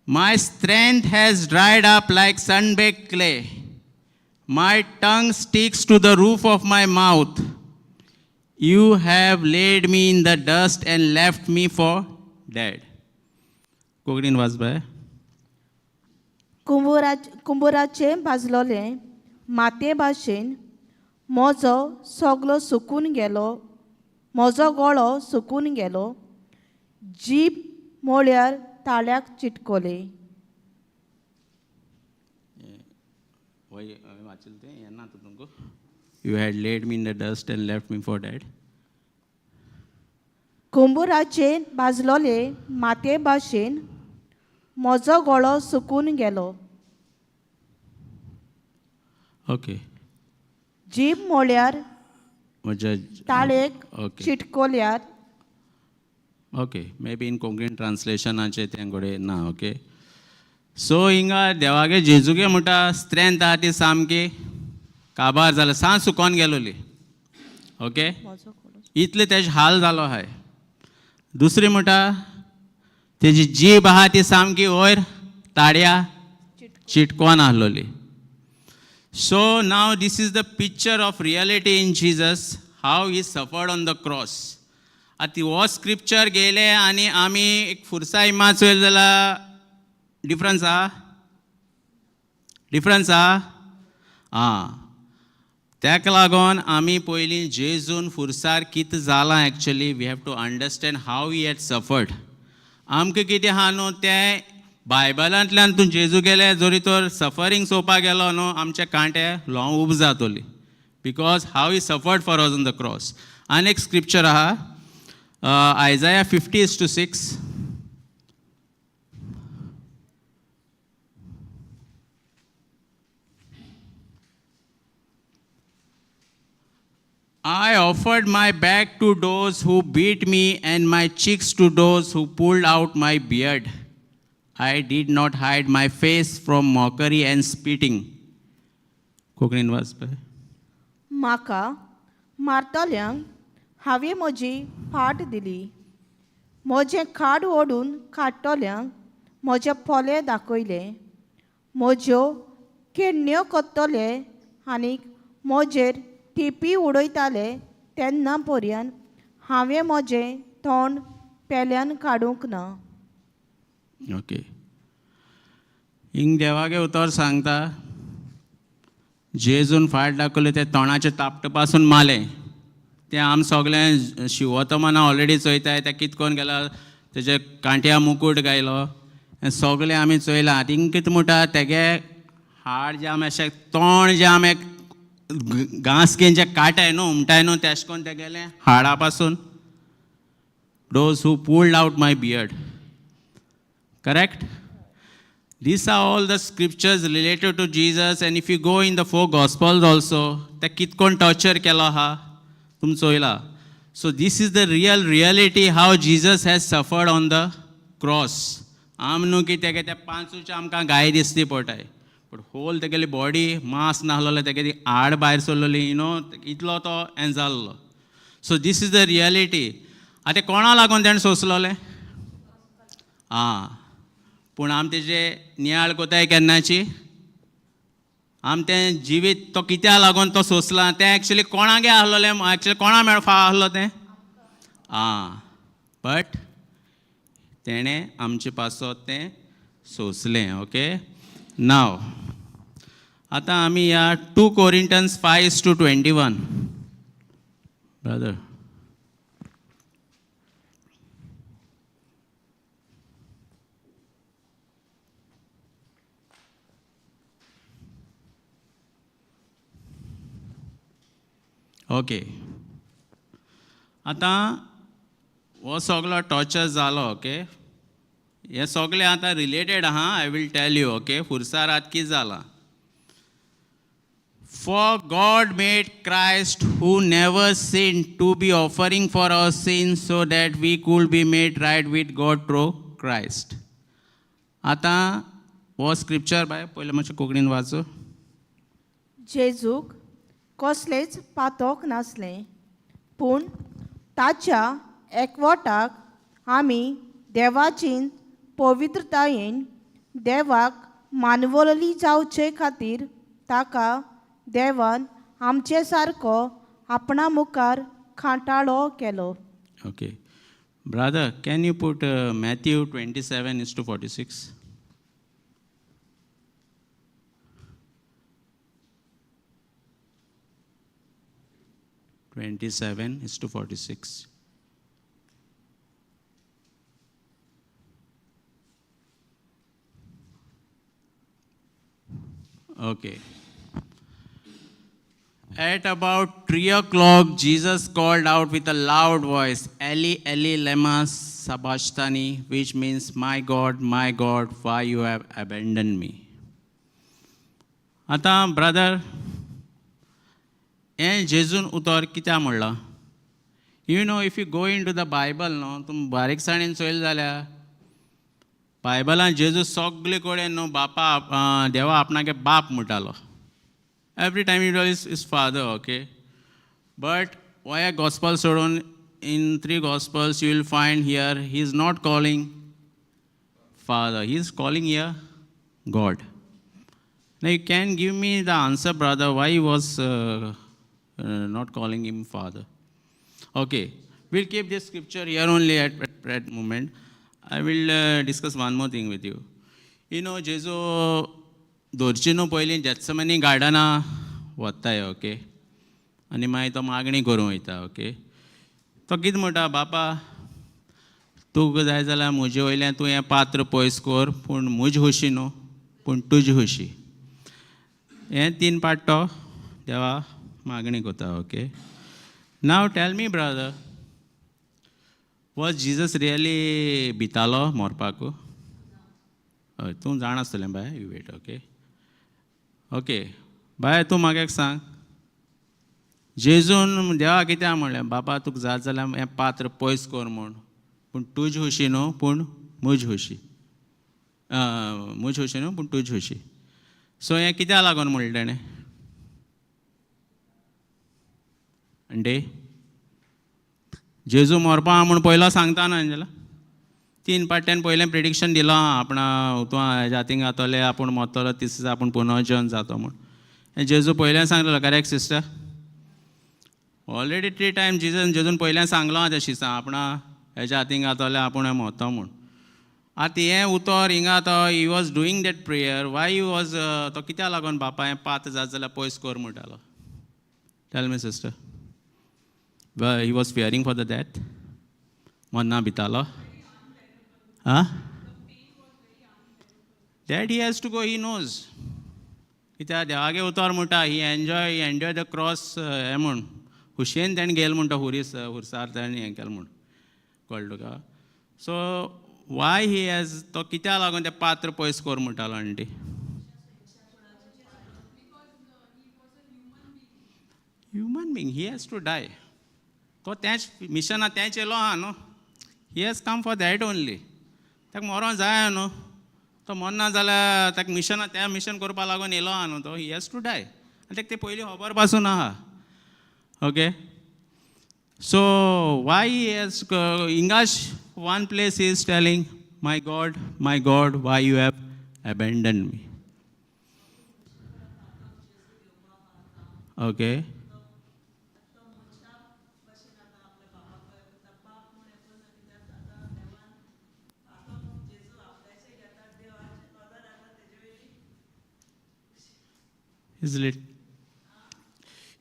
Speaker 1: My strength has dried up like sunbaked clay. My tongue sticks to the roof of my mouth. You have laid me in the dust and left me for dead. कोंकणीन वाच बाय.
Speaker 2: कुंबराचें भाजलोलें मातये भाशेन म्हजो सगलो सुकून गेलो, म्हजो गळो सुकून गेलो, जीब म्हळ्यार ताळ्याक चिटकले.
Speaker 1: वाचलें तें येना आतां तुमकां. You had laid me in the dust and left me for dead.
Speaker 2: कुंबराचें भाजलोले मातये भाशेन म्हजो गळो सुकून गेलो,
Speaker 1: ओके.
Speaker 2: जीब म्हळ्यार
Speaker 1: म्हज्या
Speaker 2: ताळेक
Speaker 1: ओके
Speaker 2: चिटकोल्यार.
Speaker 1: Okay, may be in Konkani ट्रान्सलेशनाचें तें घडये ना. ओके, सो हिंगा देवागे जेजूगे म्हणटा स्ट्रेंथ आहा ती सामकी काबार जाल्या, सा सुकोन गेलोली. ओके,
Speaker 2: म्हजो गळो
Speaker 1: इतले तेजे हाल जालो आहाय. दुसरी म्हणटा तेजी जीब आहा ती सामकी वयर ताळ्या चिटकोन आहलोली. So now this is the picture of reality in Jesus, how he suffered on the cross. आतां हो स्क्रिप्चर गेले आनी आमी एक फुरसा इमाज चोयले जाल्यार डिफरन्स आहा? डिफरन्स आहा? आं, ताका लागून आमी पयलीं जेजून फुरसार कितें जालां actually we have to understand how he had suffered. आमकां कितें आहा न्हू तें बायबलांतल्यान तूं जेजू गेले जरी तर सफरींग चोवपाक गेलो न्हू आमचे कांटे ल्हव उब जातली, because how he suffered for us on the cross. आनी एक स्क्रिप्चर आहा, Isaiah 50:6. I offered my back to those who beat me and my cheeks to those who pulled out my beard. I did not hide my face from mockery and spitting. कोंकणीन वाच पळय.
Speaker 2: म्हाका मारतल्यांक हांवें म्हजी फाट दिली, म्हजें खाड ओडून काडटल्यांक म्हजे पोले दाखयले, म्हज्यो केडण्यो कोत्तले आनीक म्हजेर टिपी उडयताले तेन्ना पर्यंत हांवें म्हजें तोंड पेल्यान काडूंक ना.
Speaker 1: ओके, हिंग देवागे उतर सांगता जेजून फाट दाखयले ते तोंडाचे तापट पासून मारलें. तें आम सगळें शिवतमना ऑलरेडी चोयताय, तें कित कोन गेला तेजे कांट्या मुकूट गायलो, हें सगळें आमी चोयलां. आतां हिंग कितें म्हणटा तेगे हाड जे आमी अशें तोंड जे आमी घांस घेवन जे काटाय न्हू उमटाय न्हू तेशें कोन्न तेगेलें हाडा पासून, those who pulled out my beard. Correct? These are all the scriptures related to Jesus, and if you go in the four Gospels also, ते कितकोन टॉर्चर केलो आहा तुम चोयला. So this is the real reality how Jesus has suffered on the cross. आम न्हू की तेगे त्या पांचूचे आमकां गाय दिसती पडटाय, बट होल तेगेली बॉडी मांस नासलेलें, तेगे हाड भायर सरलेली, you know, इतलो तो हें जाल्लो. So this is the reality. आतां कोणा लागून तेणें सोंसलोलें? आं, पूण आम तेजे नियाळ कोताय केन्नाची आम तें जिवीत तो कित्याक लागून तो सोंसला तें एक्चुली कोणागे आहलोलें, एक्चुली कोणा मेळपा आहलो तें. आं, बट तेणें आमचे पासत तें सोंसलें. ओके, नाव आतां आमी ह्या 2 Corinthians 5:21, brother. ओके, आतां हो सगलो टॉर्चर जालो. ओके, हे सगळे आतां रिलेटेड आहा. I will tell you. Okay, खुर्सार आतां कितें जालां? For God made Christ, who never sinned, to be offering for our sins so that we could be made right with God through Christ. आतां हो scripture बाय पयलें मातशें कोंकणीन वाचो.
Speaker 2: जेजूक कसलेंच पातोक नासलें, पूण ताच्या एकवटाक आमी देवाची पवित्रतायेन देवाक मानवली जावचे खातीर ताका देवान आमचे सारको आपणा मुखार खांटाळो केलो.
Speaker 1: Okay. Brother, can you put Matthew 27:46? 27:46. Okay. At about 3 o'clock, Jesus called out with a loud voice, "Eli, Eli, lema sabachthani," which means, "My God, my God, why you have abandoned me?" आतां brother, हें जेजून उतर कित्याक म्हणलां? If you go into the Bible न्हू, तुमी बारीकसाणेन चोयलें जाल्यार बायबलान जेजू सगळे कडेन न्हू बापा, देवा आपणागे बाप म्हणटालो. Every time it was his father, okay? But why a gospel सोडून in three gospels you will find here he is not calling father, he is calling here God. Now you can give me the answer, brother, why he was not calling him father? Okay, we'll keep this scripture here only at moment. I will discuss one more thing with you. जेजू धरची न्हू पयलीं जेत्समनी गार्डना वताय, okay, आनी मागीर तो मागणी करूंक वयता, ओके. तो कितें म्हणटा? बापा, तुका जाय जाल्यार म्हजे वयल्यान तूं हें पात्र पयस कर, पूण म्हजी खोशी न्हू, पूण तुजी खोशी. हें तीन पाट तो देवा मागणी करता. Okay, now tell me, brother, was Jesus really भितालो मरपाक? हय, तूं जाण आसतलें बाय. You wait. Okay बाय, तूं म्हाका एक सांग, जेजून देवा कित्याक म्हणलें, बाबा, तुका जात जाल्यार हें पात्र पयस कर म्हूण, पूण तुजी खोशी न्हू, पूण म्हजी खोशी, म्हजी खोशी न्हू, पूण तुजी खोशी? सो हें कित्याक लागून म्हणलें तेणें? आंटी, जेजू मरपा म्हूण पयलो सांगता न्हू एंजला. तीन पाट्यान पयलें प्रिडिक्शन दिलां आहा आपणा, तूं हेज्या थिंग जातलें, आपूण मरतलो, तिसरे दिसा आपूण पुनर्जन जातो म्हूण. हें जेजू पयलें सांगलेलो. Correct, sister? Already three time Jesus जेजून पयलें सांगलो आहा त्या शिसां आपणा हेज्या हातीन घातलें, आपूण मरतो म्हूण. आतां हें उतर हिंगा तो he was doing that prayer, why he was तो कित्याक लागून बापा हें पात्र जात जाल्यार पयस कर म्हणटालो? Tell me, sister. He was fearing for the death? मरना भितालो? आं, that he has to go, he knows. कित्याक देवागे उतर म्हणटा, he enjoy the cross हें म्हूण खुशयेन तेणें गेल म्हणटा, हुरीस खुर्सार तेणें हें केलें म्हूण. कळ्ळें तुका? सो वाय he has तो कित्याक लागून तें पात्र पयस कर म्हणटालो, aunty? Human being, he has to die. तो तेंच मिशना तेंच येयलो आहा न्हू. He has come for that only. ताका मरों जाय न्हू. तो मरना जाल्यार ताका मिशना त्या मिशन करपा लागून येयलो आहा न्हू तो. He has to die. आनी ताका तें पयलीं खबर पासून आहा. Okay, so why has हिंगाच one place is telling, "My God, my God, why you have abandoned me?" Okay.
Speaker 5: तो मनशा भशेन आतां आपल्या बापाक करता, बाप म्हूण येवन कित्याक आतां देवान आतां जेजू आपल्याचें घेता, देवाचें नदर आतां तेजे वयली.
Speaker 1: Is lit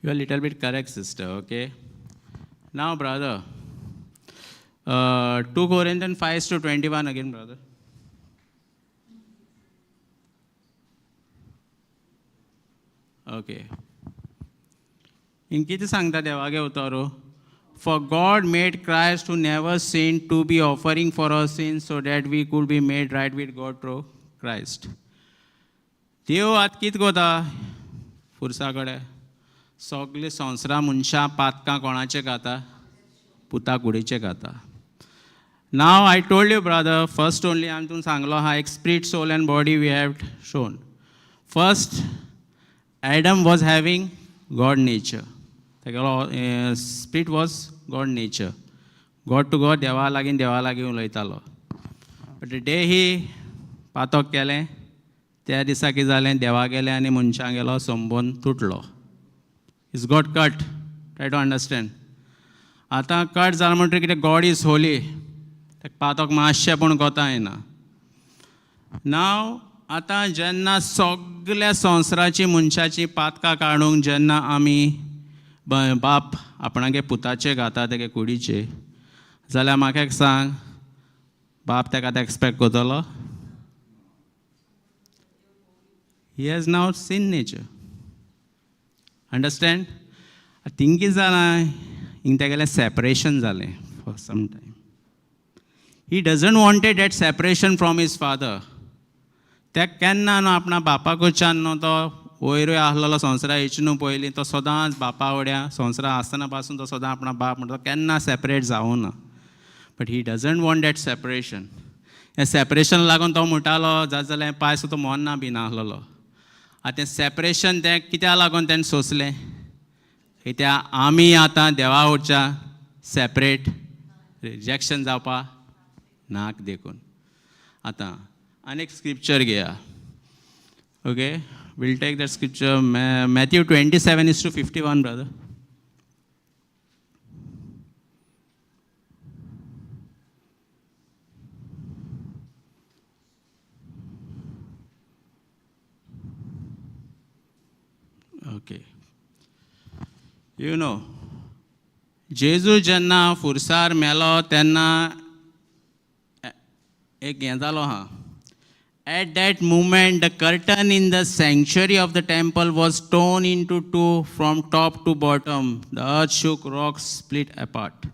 Speaker 1: you are little bit correct, sister. Okay. Now, brother, 2 Corinthians 5:21 again, brother. Okay. हिंग कितें सांगता देवागे उतर? For God made Christ who never sin to be offering for our sin so that we could be made right with God through Christ. देव आतां कितें कोता पुरसा कडेन? सगळे संवसारा मनशां पातकां कोणाचे खाता? पुता कुडीचे खाता. Now I told you brother, first only हांवें तुमकां सांगलो आहा, एक spirit, soul and body we have shown. First Adam was having God nature. तेगेलो spirit was God nature. God to God, देवा लागीं देवा लागीं उलयतालो. बट डे ही पातक केलें त्या दिसा कितें जालें? देवा गेलें आनी मनशां गेलो संबंद तुटलो. It's got cut. Try to understand. आतां कट जालें म्हणटकीर कितें? गॉड is Holi. ताका पातक मातशें पूण कोता येना. नाव आतां जेन्ना सगल्या संवसाराची मनशाची पातकां काडूंक जेन्ना आमी बाप आपणागे पुताचे घाता तेगे कुडीचे, जाल्यार म्हाका एक सांग, बाप ताका आतां एक्सपेक्ट करतलो? He has now sin nature. Understand? Thing कितें जालां, हिंग तेगेलें सेपरेशन जालें for some time. He doesn't wanted that separation from his father. तेका केन्ना न्हू आपणा बापाकडच्यान न्हू तो वयरूय आहलेलो संवसारा येवचे न्हू पयलीं तो सदांच बापा वड्या संवसारा आसतना पासून तो सदां आपणा बाप म्हणटा, तो केन्ना सेपरेट जावना. But he doesn't want that separation. हें सेपरेशन लागून तो म्हणटालो, जाता जाल्यार पांय सुद्दां मोन्ना बीन आहलेलो. आतां तें सेपरेशन तें कित्याक लागून तेणें सोंसलें? कित्याक आमी आतां देवा वटच्या सेपरेट रिजेक्शन जावपा नाक देखून. आतां आनी एक स्क्रिप्चर घेया. Okay, we'll take that scripture, Matthew 27:51, brother. Okay. You know, जेजू जेन्ना फुरसार मेलो तेन्ना एक हें जालो आहा. At that moment, the curtain in the sanctuary of the temple was torn into two from top to bottom. The earth shook, rocks split apart.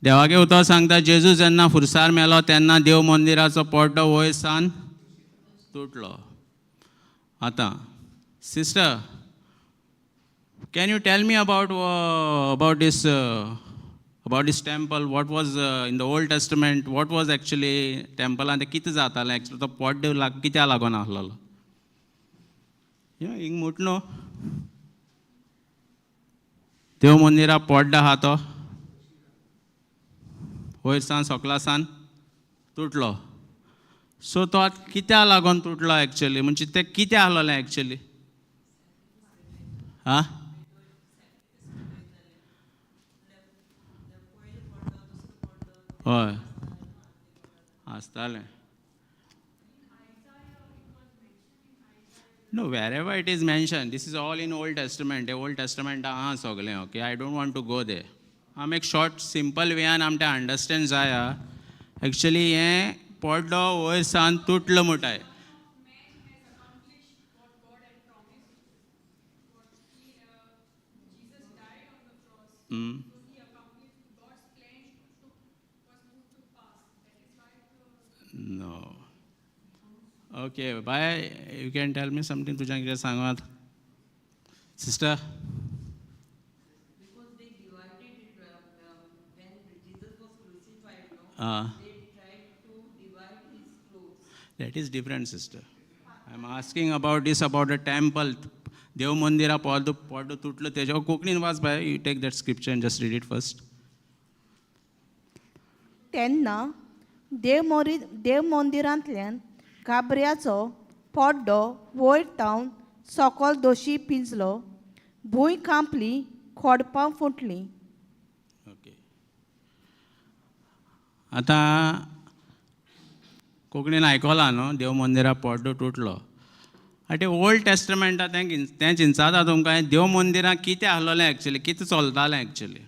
Speaker 1: देवागे उतर सांगता, जेजू जेन्ना फुरसार मेलो तेन्ना देव मंदिराचो पड्डो वयर सान तुटलो. आतां sister, can you tell me about this temple? What was in the Old Testament? What was actually टेम्पलान तें कितें जातालें एक्चुअली? तो पड्डो लाग कित्याक लागून आहलोलो? हिंग मुट न्हू, देव मंदिरा पड्डो आहा तो वयर सान सकला सान तुटलो. सो तो आतां कित्याक लागून तुटलो एक्चुअली? म्हणजे तें कितें आहलोलें एक्चुअली? आं, हय आसतालें. No, wherever it is mentioned, this is all in Old Testament. Old Testament आहा सगळें. Okay, I don't want to go there. आम एक शॉर्ट सिंपल वेयान आम तें अंडरस्टँड जाया. एक्चुअली हें पड्डो वयर सान तुटलो म्हणटाय.
Speaker 3: Man has accomplished what God had promised. What he, Jesus died on the cross. So he accomplished God's plan to, was put to pass. That is why the
Speaker 1: No. Okay, bye. You can tell me something तुझ्या कितें सांगात sister.
Speaker 5: Because they divided it when Jesus was crucified, no? They tried to divide his clothes.
Speaker 1: That is different, sister. I am asking about this, about the temple. देव मंदिरा पड्डो पड्डो तुटलो तेज्या कोंकणीन वाच बाय. You take that scripture and just read it first.
Speaker 2: तेन्ना देवमोरी देव मंदिरांतल्यान गाबऱ्याचो पड्डो वयर तावन सकल दोशी पिंजलो. भूंय कांपली, खोडपां फुटलीं.
Speaker 1: ओके, आतां कोंकणीन आयकलां न्हू, देव मंदिरा पड्डो तुटलो. आनी ते ओल्ड टेस्टमेंटा तें तें चिंचाता तुमकां, देव मंदिरां कितें आहलोलें एक्चुअली? कितें चलतालें एक्चुअली?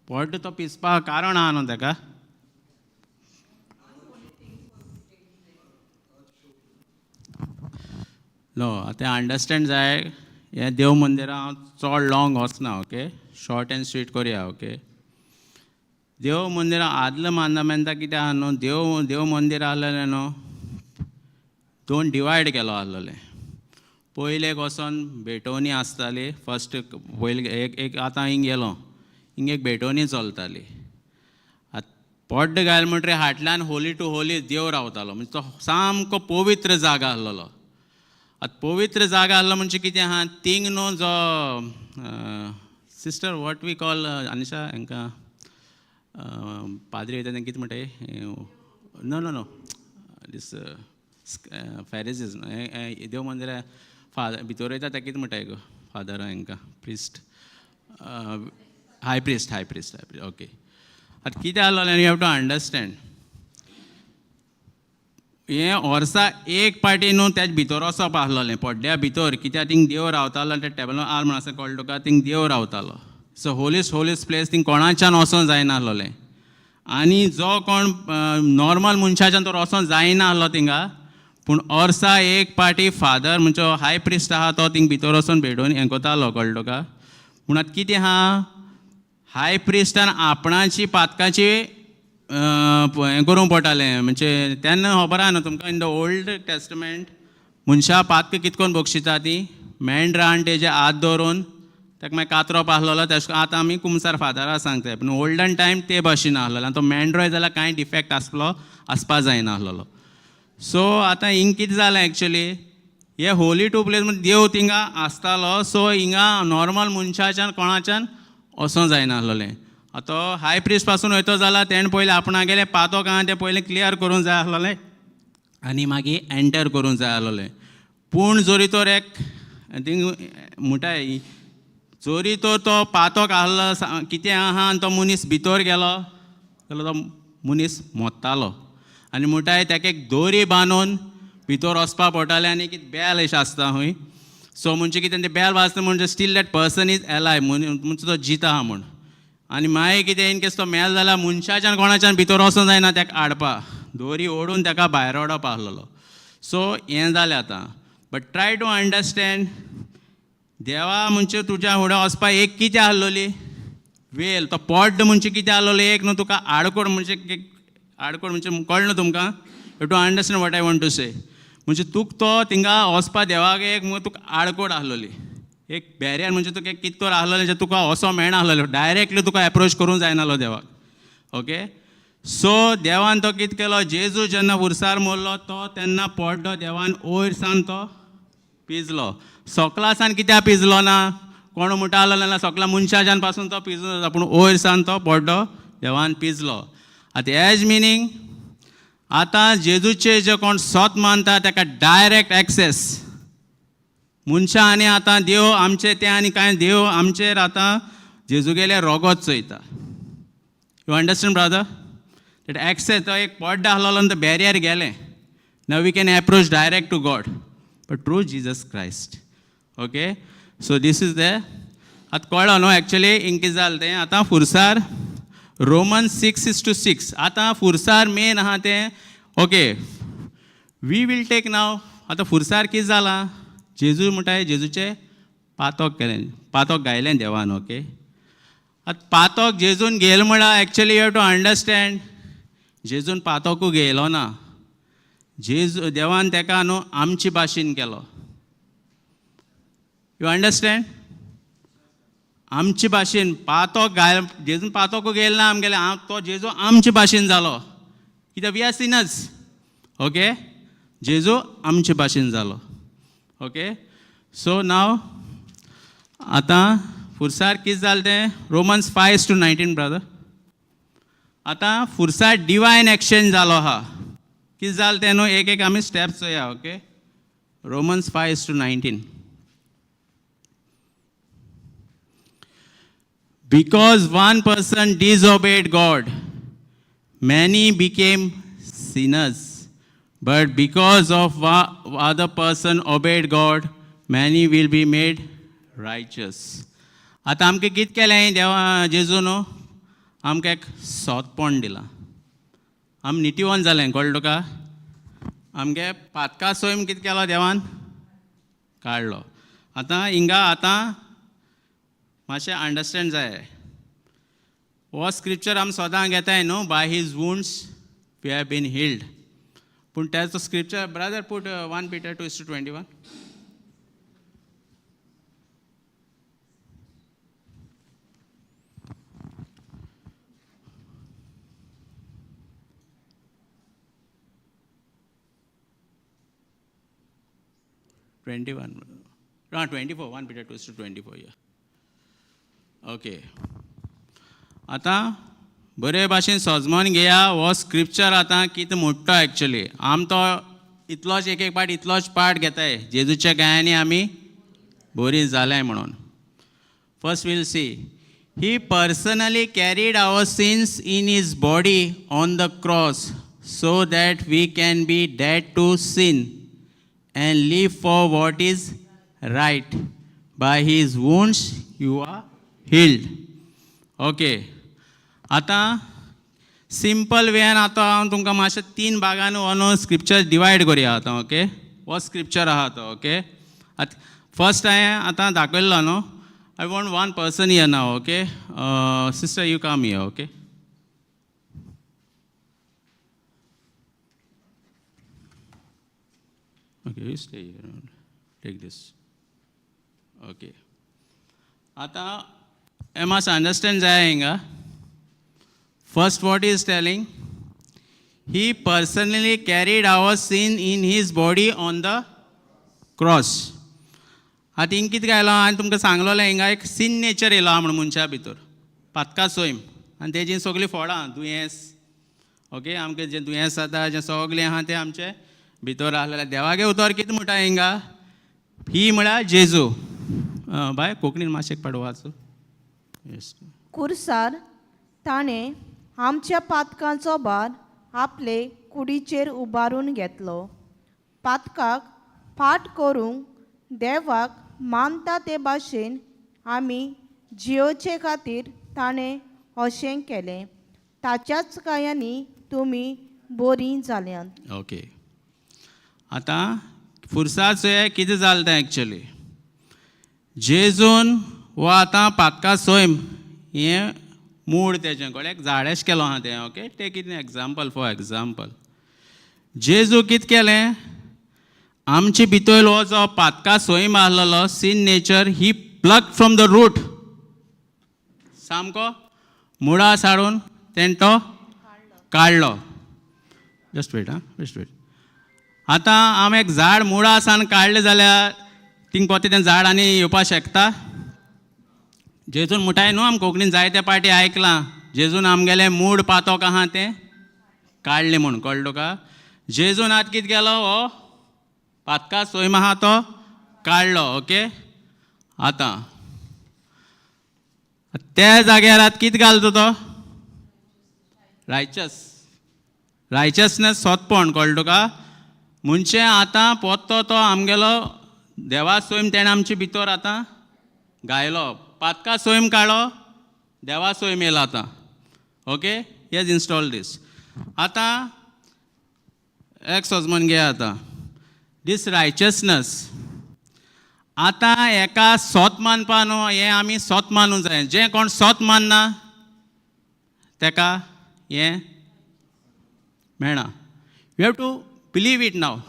Speaker 1: पड्डो तो पिसपाक कारण आहा न्हू तेका? नो, आतां अंडरस्टँड जाय. हें देव मंदिरां हांव चड लाँग वचना, ओके, शॉर्ट एंड स्वीट करया, ओके. देव मंदिरां आदल्या मांदामेंता कितें आहा न्हू, देव देव मंदीर आहलेलें न्हू, दोन डिवायड केलो आहलोलें. पयलेक वचोन भेटवणी आसताली. फर्स्ट पयले एक एक आतां हिंग गेलो, हिंग एक भेटवणी चलताली. आतां पड्डो घायल म्हणटरीर हाटल्यान होली टू होली देव रावतालो, म्हणजे तो सामको पवित्र जागा आहलोलो. आतां पवित्र जागा आहलो म्हणजे कितें आहा थिंग न्हू, जो sister, what we call Anisha, हांकां पाद्री वयता तेंकां कितें म्हणटाय? No, no, no, these Pharisees. देव मंदिरा फादर भितर वयता तेका कितें म्हणटाय गो? फादर हांकां priest, high priest, high priest, high priest, okay. आतां कितें आहलोलें, you have to understand, हें वर्सा एक पाटी न्हू तेज भितर वचप आहलोलें पड्ड्या भितर, कित्याक थिंग देव रावतालो. ते टेबल आर म्हण आसा, कळ्ळें तुका? थिंग देव रावतालो. So holiest holiest place, thing कोणाच्यान वचोंक जायना आहलोलें आनी जो कोण नॉर्मल मनशाच्यान तर वचोंक जायना आहलो थिंगा. पूण वर्सा एक पाटी फादर म्हणजे हाय प्रिस्ट आहा तो थिंग भितर वचोन भेटोवन हें करतालो, कळ्ळें तुका? पूण आतां कितें आहा, हाय प्रिस्टान आपणाची पातकाची हें करूंक पडटालें. म्हणजे तेन्ना खबर आहा न्हू तुमकां, इन the old testament मनशां पातकां कित करून बक्षिता ती? मेंढरा आनी तेजे हात दवरून ताका मागीर कातरोप आहलोलो. तेश आतां आमी कुमसार फादरा सांगताय, पूण ओल्डन टायम ते भाशेन आहलोलो आनी तो मेंढरोय जाल्यार कांय डिफेक्ट आसलो आसपा जायना आहलोलो. सो आतां हिंग कितें जालें एक्चुली, हे होली टू प्लेस म्हणजे देव थिंगा आसतालो. सो हिंगा नॉर्मल मनशाच्यान कोणाच्यान वचोंक जायना आहलोलें. आतां हाय प्रिस्ट पासून वयतो जाल्यार तेणें पयलें आपणागेलें पातक आहा तें पयलें क्लियर करूंक जाय आहलोलें आनी मागीर एंटर करूंक जाय आहलोलें. पूण जरी तर एक थिंग म्हणटाय, जरी तर तो पातक आहलो कितें आहा आनी तो मनीस भितर गेलो जाल्यार तो मनीस मोत्तालो. आनी म्हणटाय ताका एक दोरी बांदून भितर वचपा पडटालें आनी एक बेल अशें आसता खंय. सो म्हणजे कितें, तें बेल वाजता म्हणजे still that person is alive, म्हणजे तो जिता आहा म्हूण. आनी मागीर कितें, इन केस तो मेल जाल्यार मनशाच्यान कोणाच्यान भितर वचोंक जायना ताका हाडपा, दोरी ओडून ताका भायर ओडप आहलोलो. सो हें जालें आतां. बट ट्राय टू अंडरस्टँड, देवा म्हणजे तुज्या फुडें वचपा एक कितें आहलोली वेल, तो पड्डो म्हणजे कितें आहलोलो एक न्हू तुका आडकोड, म्हणजे आडकोड म्हणजे कळ्ळें न्हू तुमकां? You to understand what I want to say. म्हणजे तुका तो थिंगा वचपा देवाक एक तुका आडकोड आहलोली, एक बॅरियर, म्हणजे तुका एक कितें तर आहलोलें जें तुका वचो मेळना आहलोलें, डायरेक्टली तुका एप्रोच करूंक जायनाहलो देवाक, ओके. सो देवान तो कितें केलो, जेजू जेन्ना उरसार मोरलो तो तेन्ना पड्डो देवान वयर सान तो पिजलो. सोकला सान कित्याक पिजलो ना? कोण म्हणटा आहलो ना, सोकला मनशाच्यान पासून तो पिजलो जाता, पूण वयर सान तो पड्डो देवान पिजलो. आतां एज मिनींग, आतां जेजूचे जे कोण सोत मानता ताका डायरेक्ट एक्सेस. मनशां आनी आतां देव आमचे ते आनी कांय देव आमचेर आतां जेजूगेलें रोगोत चोयता. You understand, brother, that access? तो एक पड्डो आहलोलो आनी तो बॅरियर गेलें. Now we can approach direct to God, but through Jesus Christ, okay. So this is the आतां कळ्ळो न्हू एक्चुली हिंग कितें जालें तें. आतां फुरसार Roman 6:6. आतां फुरसार मेन आहा तें, okay, we will take now. आतां फुरसार कितें जालां, जेजू म्हणटाय जेजूचें पातोक केलें, पातोक गायलें देवान, ओके. आतां पातोक जेजून घेयल म्हळ्यार actually you have to understand, जेजून पातोकू घेयलो ना. जेजू देवान ताका न्हू आमचे भाशेन केलो. You understand? आमचे भाशेन पातोक घायल, जेजून पातोकू घेयल ना आमगेलें. तो जेजू आमचे भाशेन जालो कित्याक we are sinners, okay. जेजू आमचे भाशेन जालो, ओके. सो नाव आतां फुरसार कितें जालें तें, Romans 5:19, brother. आतां फुरसार डिवायन एक्सचेंज जालो आहा. कितें जालें तें न्हू, एक एक आमी स्टेप्स चोया, okay. Romans 5:19. Because one person disobeyed God, many became sinners. But because of other person obeyed God, many will be made righteous. आतां आमकां कितें केलें देवा जेजू न्हू, आमकां एक सोतपण दिलां, आमी नितीवन जालें, कळ्ळें तुका? आमगे पातका सोयम कितें केलो देवान, काडलो. आतां हिंगा आतां मातशें अंडरस्टँड जाय. हो स्क्रिप्चर आमी सदां घेताय न्हू, by his wounds we have been healed. पूण तेचो scripture, brother, put 1 Peter 2:21. 21, 24, 1 Peter 2:24. Yeah, okay. आतां बरे भाशेन सजमोन घेया हो स्क्रिप्चर आतां कितें म्हणटा एक्चुली. आम तो इतलोच एक एक पार्ट, इतलोच पार्ट घेताय, जेजूच्या गायांनी आमी बरी जाल्याय म्हणून. First we'll see, he personally carried our sins in his body on the cross so that we can be dead to sin and live for what is right. By his wounds you are healed. Okay. आतां simple वेन आतां हांव तुमकां मातशें तीन भागान हो न्हू scripture divide करया आतां. ओके, हो स्क्रिप्चर आहा तो. ओके, आतां फर्स्ट हांवें आतां दाखयल्लो न्हू. I want one person here now. Okay, sister, you come here. Okay, okay, you stay here, take this. Okay, आतां हें मातशें अंडरस्टँड जाय हिंगा. First, what is telling, he personally carried our sin in his body on the cross. आतां हिंग कितें आयलां, हांवें तुमकां सांगलोलें, हिंगा एक सिन नेचर येयला म्हणून मनशा भितर, पातका सोयम, आनी तेजी सगळीं फळां दुयेंस. ओके, आमकां जें दुयेंस जाता, जें सगळें आहा तें आमचें भितर आहलेलें. देवागे उतर कितें म्हणटा हिंगा? ही म्हळ्यार जेजू. बाय, कोंकणीन मातशें एक पाट वाच. येस.
Speaker 2: कुर्सार ताणें आमच्या पातकांचो भार आपले कुडीचेर उबारून घेतलो. पातकाक फाट करूंक देवाक मानता ते भाशेन आमी जियोचे खातीर ताणें अशें केलें. ताच्याच कायांनी तुमी बरीं जाल्यांत.
Speaker 1: ओके, आतां फुरसाद चोया कितें जालें तें एक्चुली. जेजून हो आतां पातका सोयम हें मूळ तेजें कळ्ळें, झाडेश केलो आहा तें. Okay, take it example, for example, जेजू कितें केलें, आमचे भितर हो जो Patkai Soyam आहलेलो sin nature, he pluck from the root. सामको मुळा साडून तेणें तो काडलो. जस्ट वेट, आं, जस्ट वेट. आतां आमी एक झाड मुळा सावन काडलें जाल्यार थिंग पोतें तें झाड आनी येवपाक शकता? जेजून मुठाय न्हू, आमी कोंकणीन जायते पाटी आयकलां, जेजून आमगेलें मूड पातोक आहा तें काडलें म्हूण. कळ्ळें तुका? जेजून आतां कितें केलो, हो पातका सोयम आहा तो काडलो. ओके, आतां त्या जाग्यार आतां कितें घालता तो? रायचस, रायचसनेस, सोतपण. कळ्ळें तुका? म्हणजे आतां पोत्तो तो आमगेलो देवा सोयम तेणें आमचे भितर आतां घायलो. पातका सोयम काडलो, देवा सोयम येयला आतां. Okay, has install दीस. आतां एक सजमन घेया आतां दीस रायचसनस. आतां एका सोत मानपा न्हू, हें आमी सोत मानूंक जाय. जें कोण सोत मानना तेका हें मेळना. You have to believe it now.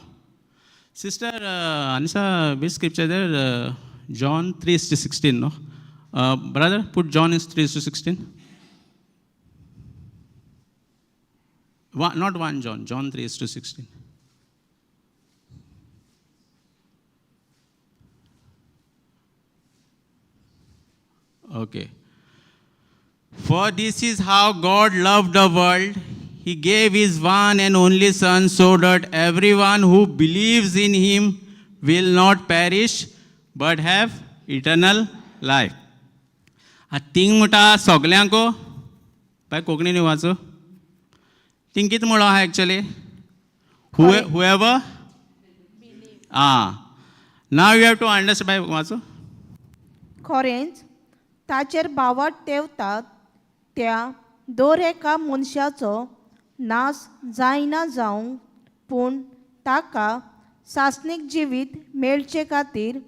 Speaker 1: Sister Anisa, which scripture there? John 3:16, no? Brother, put John is 3:16. Not 1 John, John 3:16. Okay. For this is how God loved the world. He gave his one and only Son so that everyone who believes in him will not perish but have eternal life. आतां तींग म्हणटा सगल्यांक. बाय, कोंकणीन वाचो. तींग कितें म्हणलो आहा एक्चुली? हुएवर आं, now you have to understand. बाय, वाचो.
Speaker 2: खरेंच ताचेर बावट तेवतात त्या दर एका मनशाचो नाश जायना जावंक, पूण ताका सासणीक जिवीत मेळचे खातीर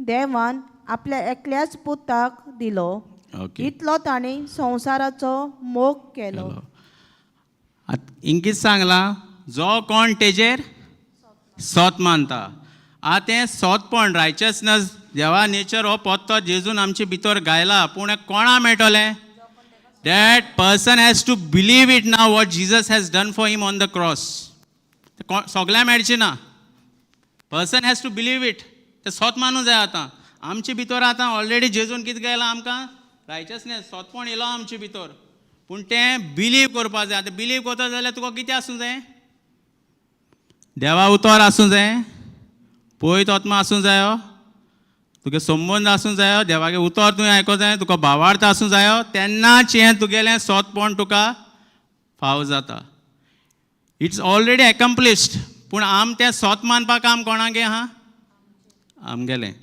Speaker 2: देवान आपल्या एकल्याच पुताक दिलो
Speaker 1: ओके.
Speaker 2: इतलो ताणें संवसाराचो मोग केलो.
Speaker 1: आतां इंकीत सांगलां जो कोण तेजेर सोत मानता. आतां तें सोतपण रायचसनस देवा नेचर हो पोत्तो जेजून आमचे भितर गायला पूण कोणा मेळटलें? That person has to believe it now what Jesus has done for him on the cross. सगळ्या मेळचें ना. Person has to believe it. तें सोत मानूं जाय आतां आमचे भितर. आतां ऑलरेडी जेजून कितें गायलां आमकां? रायचसनेस, सोतपण येयलो आमचे भितर, पूण तें बिलीव करपा जाय. आतां बिलीव करता जाल्यार तुका कितें आसूं जाय? देवा उतर आसूं जाय, पयत आत्मा आसूं जायो, तुगे संबंद आसूं जायो, देवागे उतर तुवें आयको जाय, तुका भावार्थ आसूं जायो, तेन्नाच हें तुगेलें सोतपण तुका फाव जाता. It's already accomplished, पूण आम तें सोत मानपाक आम कोणागे आहा आमगेलें.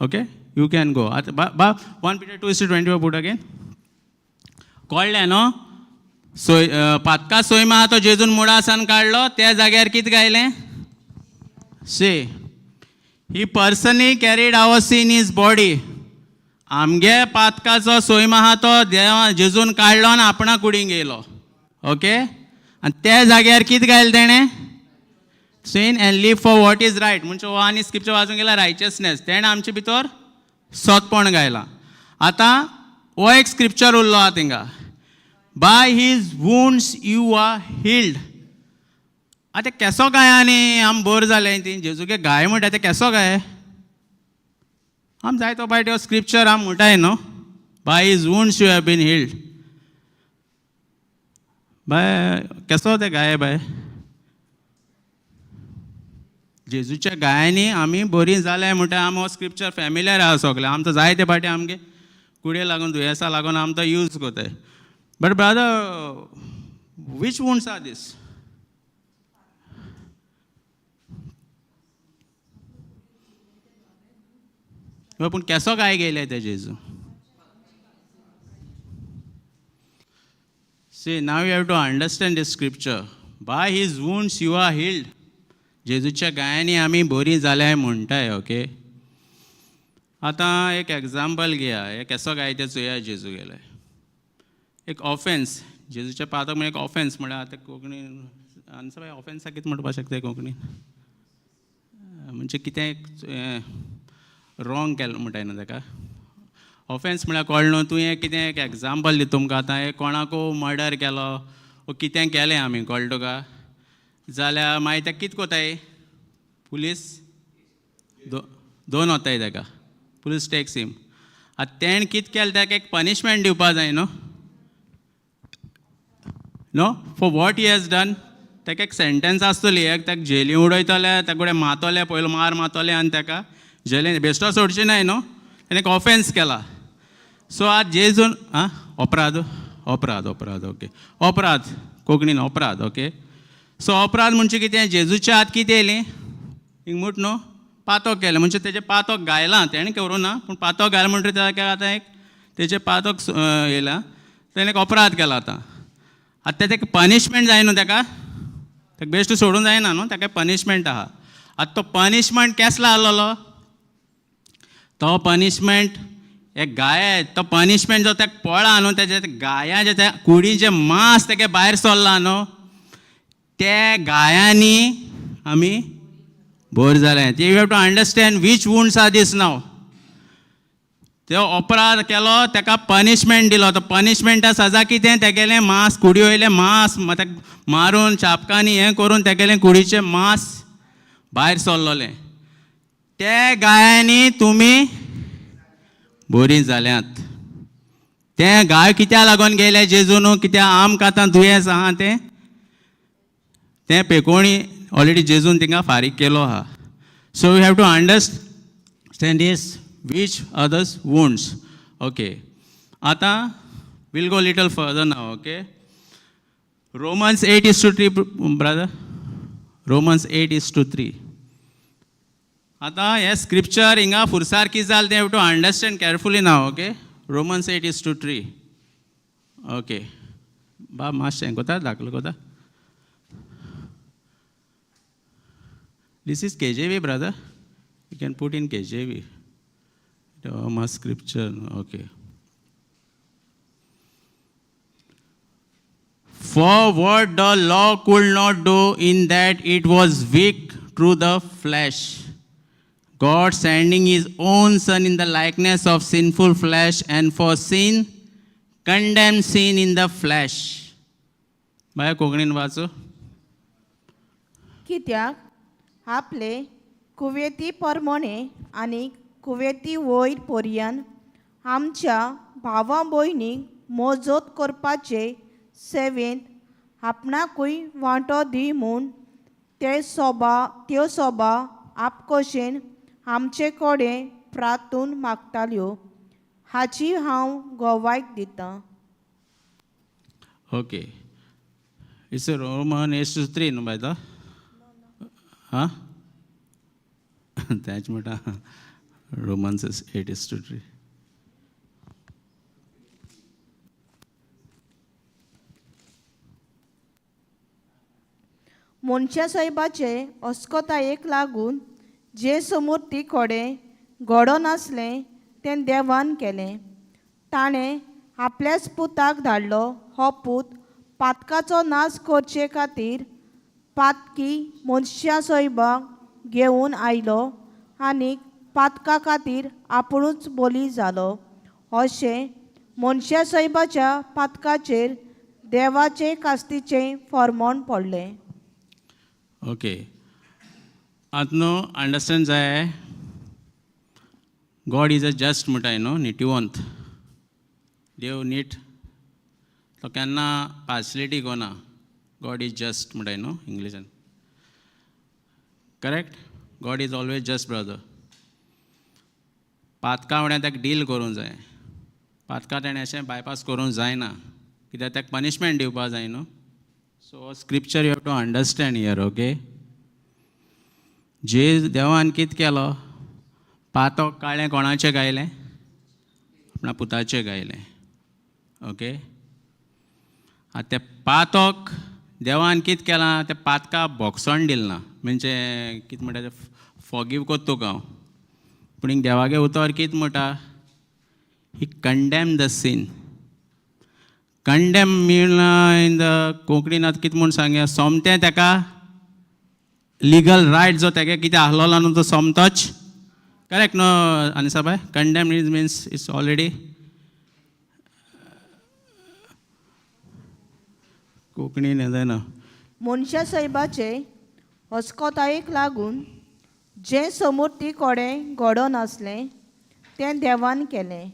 Speaker 1: ओके, you can go आतां. बा 1 Peter 2:24 put again. कळ्ळें न्हू? सोय पातका सोय आहा तो जेजून मुळासान काडलो. त्या जाग्यार कितें गायलें? See, he personally carried our sin his body. आमगे पातकाचो सोयम आहा तो देवा जेजून काडलो आनी आपणा कुडींक येयलो. ओके, आनी त्या जाग्यार कितें गायलें तेणें? Sin and live for what is right. म्हणजे हो आनी स्क्रिप्चर वाचूंक गेल्यार रायचसनेस तेणें आमचे भितर सोतपण गायलां. आतां हो एक स्क्रिप्चर उरलो आहा थिंगा, by his wounds you are healed. आतां केसो गाय आनी आम बोर जालें ती जेजूगे गाय म्हणटा ते केसो गाय? आम जायतो फावटी हो स्क्रिप्चर आम म्हणटाय न्हू, by his wounds you have been healed. बाय, केसो ते गाय बाय? जेजूच्या गायांनी आमी बरीं जाल्या म्हणटा. आम हो स्क्रिप्चर फॅमिलियर आहा सगळें. आमचो जायते फावटी आमगे कुडे लागून दुयेंसा लागून आम तो यूज करताय. But brother, which wounds are this? पूण केसो काय गेले ते जेजू? See, now you have to understand this scripture. By his wounds you are healed. जेजूच्या गायांनी आमी बरीं जाल्याय म्हणटाय. ओके, आतां एक एग्जाम्पल घेया. हे केसो गाय ते चोया. जेजू गेले एक ऑफेन्स, जेजूच्या पातक म्हणजे एक ऑफेन्स म्हळ्यार आतां कोंकणी आन्सर बाय ऑफेन्साक कितें म्हणपाक शकता कोंकणी? म्हणजे कितें रॉंग केलें म्हणटाय न्हू ताका ऑफेन्स म्हळ्यार. कळ्ळें न्हू? तुवें कितें एक एग्जाम्पल दिता तुमकां आतां. एक कोणाकू मर्डर केलो वो कितें केलें आमी, कळ्ळें तुका? जाल्यार मागीर ते कितें कोताय? पुलीस दोन वताय ताका. Police takes him. आतां तेणें कितें केलें ताका एक पनिशमेंट दिवपा जाय न्हू? No, for what he has done ताका एक सेंटेन्स आसतली. एक ताका जेली उडयतले, ताका कडेन मारतले, पयलो मार मारतले आनी ताका जेलीन बेश्टो सोडचे नाय न्हू. तेणें एक ऑफेन्स केला. सो आज जेजून आं अपराध, अपराध, अपराध. ओके, अपराध, कोंकणीन अपराध. ओके, सो अपराध म्हणजे कितें? जेजूच्या हात कितें येयलें हिंग म्हूट न्हू? पातक केलें. म्हणजे तेजें पातक गायलां तेणें, करूं ना, पूण पातक गायलां म्हणटकीर ताका आतां एक तेजें पातक येयलां. तेणें एक अपराध केला. आतां आतां तेका पनिशमेंट जाय न्हू ताका. ताका बेश्टो सोडूंक जायना न्हू. ताका पनिशमेंट आहा. आतां तो पनिशमेंट केसलो आहलोलो? तो पनिशमेंट एक गाय, तो पनिशमेंट जो ताका पळा न्हू, तेजे गायाचे त्या कुडीचें मांस तेगे भायर सरलां न्हू, ते गायांनी आमी बोर जालें. You have to understand which wounds are this now. तो अपराध केलो, ताका पनिशमेंट दिलो. तो पनिशमेंटा सजा कितें? तेगेलें मांस, कुडी वयलें मांस ताका मारून चापकांनी हें करून तेगेलें कुडीचें मांस भायर सरलोलें. ते गायांनी तुमी बरीं जाल्यात. ते गाय कित्याक लागून गेले जेजून? कित्याक आमकां आतां दुयेंस आहा तें तें पेकोणी ऑलरेडी जेजून तिंगा फारीक केलो आहा. So you have to understand is which others wounds. Okay, आतां we'll go little further now. Okay, Romans 8:3, brother. Romans 8:3. आतां हें स्क्रिप्चर हिंगा फुरसार कितें जालें तें have to understand carefully now. Okay, Romans 8:3. Okay बाब, मातशें कोता, दाखलो कोता. This is KJV, brother. You can put in KJV. तेव्हा scripture okay. For what the law could not do in that it was weak through the flesh, God sending His own Son in the likeness of sinful flesh, and for sin, condemned sin in the flesh. बाय कोंकणीन वाचो.
Speaker 2: कित्याक आपले Kuwaiti परमणे आनी Kuwaiti वयर पर्यंत आमच्या भावा भयणीक मजत करपाचे सेवेंत आपणाकूय वांटो दी म्हूण ते सोबा त्यो सोबा आपकोशेन आमचे कडेन प्रातून मागताल्यो हाची हांव गोवायक दितां.
Speaker 1: Okay. It's Roman 8:3 न्हू बाय तो? हां, तेंच म्हणटा, रोमन्स 8:3.
Speaker 2: मनशा सायबाचे अस्कतायेक लागून जे समूर्ती कडेन घडोनासलें तें देवान केलें. ताणें आपल्याच पुताक धाडलो. हो पूत पातकाचो नाश करचे खातीर पातकी मनशा सैबाक घेवन आयलो आनी पातका खातीर आपुणूच बोली जालो. अशें मनशा सैबाच्या पातकाचेर देवाचे कास्तीचें फॉर्मोण पडलें.
Speaker 1: ओके, आतां न्हू अंडरस्टँड जाय, गॉड is a just म्हणटाय न्हू, निटिवंत देव, नीट. तो केन्ना पार्शलिटी कोना. गॉड is just म्हणटाय न्हू इंग्लिशान, correct? God is always just, brother. Patkai फुडें ताका डील करूंक जाय. पातका तेणें अशें बायपास करूंक जायना, कित्याक ताका पनिशमेंट दिवपा जाय न्हू. So scripture you have to understand here, okay? जे देवान कितें केलो, पातक काळें कोणाचें गायलें? आपणा पुताचें गायलें. ओके, आतां तें पातक देवान कितें केलां, तें पातका भोगसण दिलें ना, म्हणजे कितें म्हणटा तें, फॉगीव कोत्ता तुका हांव. पूण देवागे उतर कितें म्हणटा? He condemn the sin. Condemn mean in the कोंकणीन आतां कितें म्हूण सांगया? सोमतें ताका लिगल रायट जो तेगे कितें आहलोलो न्हू, तो सोमतोच. करेक्ट न्हू अनिसाबाय? Condemn is means it's already कोंकणीन हें जायना.
Speaker 2: मनशा सैबाचे अस्कतायेक लागून जें समूर्ती कडेन घडोनासलें तें देवान केलें.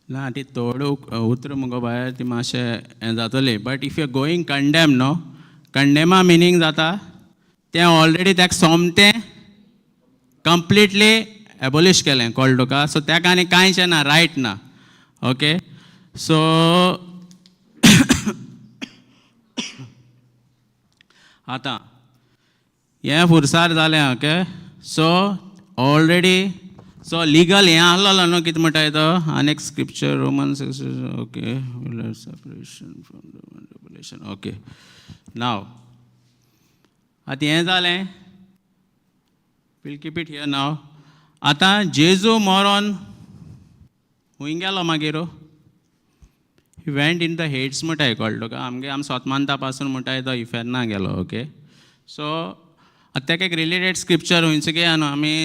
Speaker 1: ना, ती थोड उतर मुगो भायर, ती मातशें हें जातली. But if you going condemn न्हू, कंडेमा मिनींग जाता तें ऑलरेडी ताका सोमतें कंप्लिटली एबोलिश केलें, कळ्ळें तुका? सो ताका आनी कांयच ना, रायट ना. ओके, सो आतां हें फुरसार जालें. Okay, so already so legal हें आहलोलो न्हू, कितें म्हणटाय तो आनी एक scripture, Roman. Okay, separation from. Okay, now आतां हें जालें, we'll keep it here now. आतां जेजू मरोन खूंय गेलो मागीर? He went in the Hades म्हणटाय, कळ्ळें तुका? आमगे आमी सोतमानता पासून म्हणटाय, तो इफेर्ना गेलो. ओके, सो आतां ताका एक रिलेटेड स्क्रिप्चर खंयचो घेया न्हू आमी?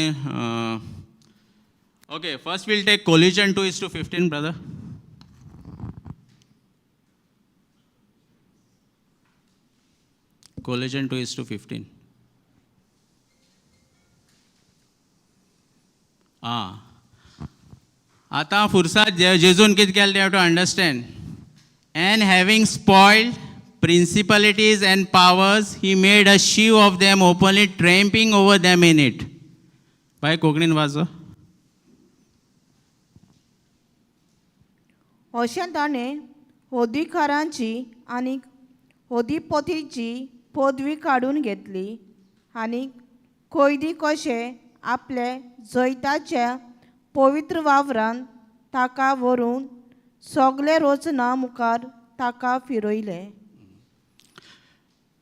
Speaker 1: Okay, first we'll take Colossians 2:15, brother. Colossians 2:15. आं, आतां फुरसाद जेजून कितें केलें, have to understand. And having spoiled principalities and powers, he made a shew of them openly, triumphing over them in it. बाय, कोंकणीन वाचो.
Speaker 2: अशें ताणें अधिकारांची आनी अधिपतीची पदवी काडून घेतली आनी कैदी कशे आपले जैताच्या पवित्र वावरान ताका व्हरून सगळे रचना मुखार ताका फिरयले.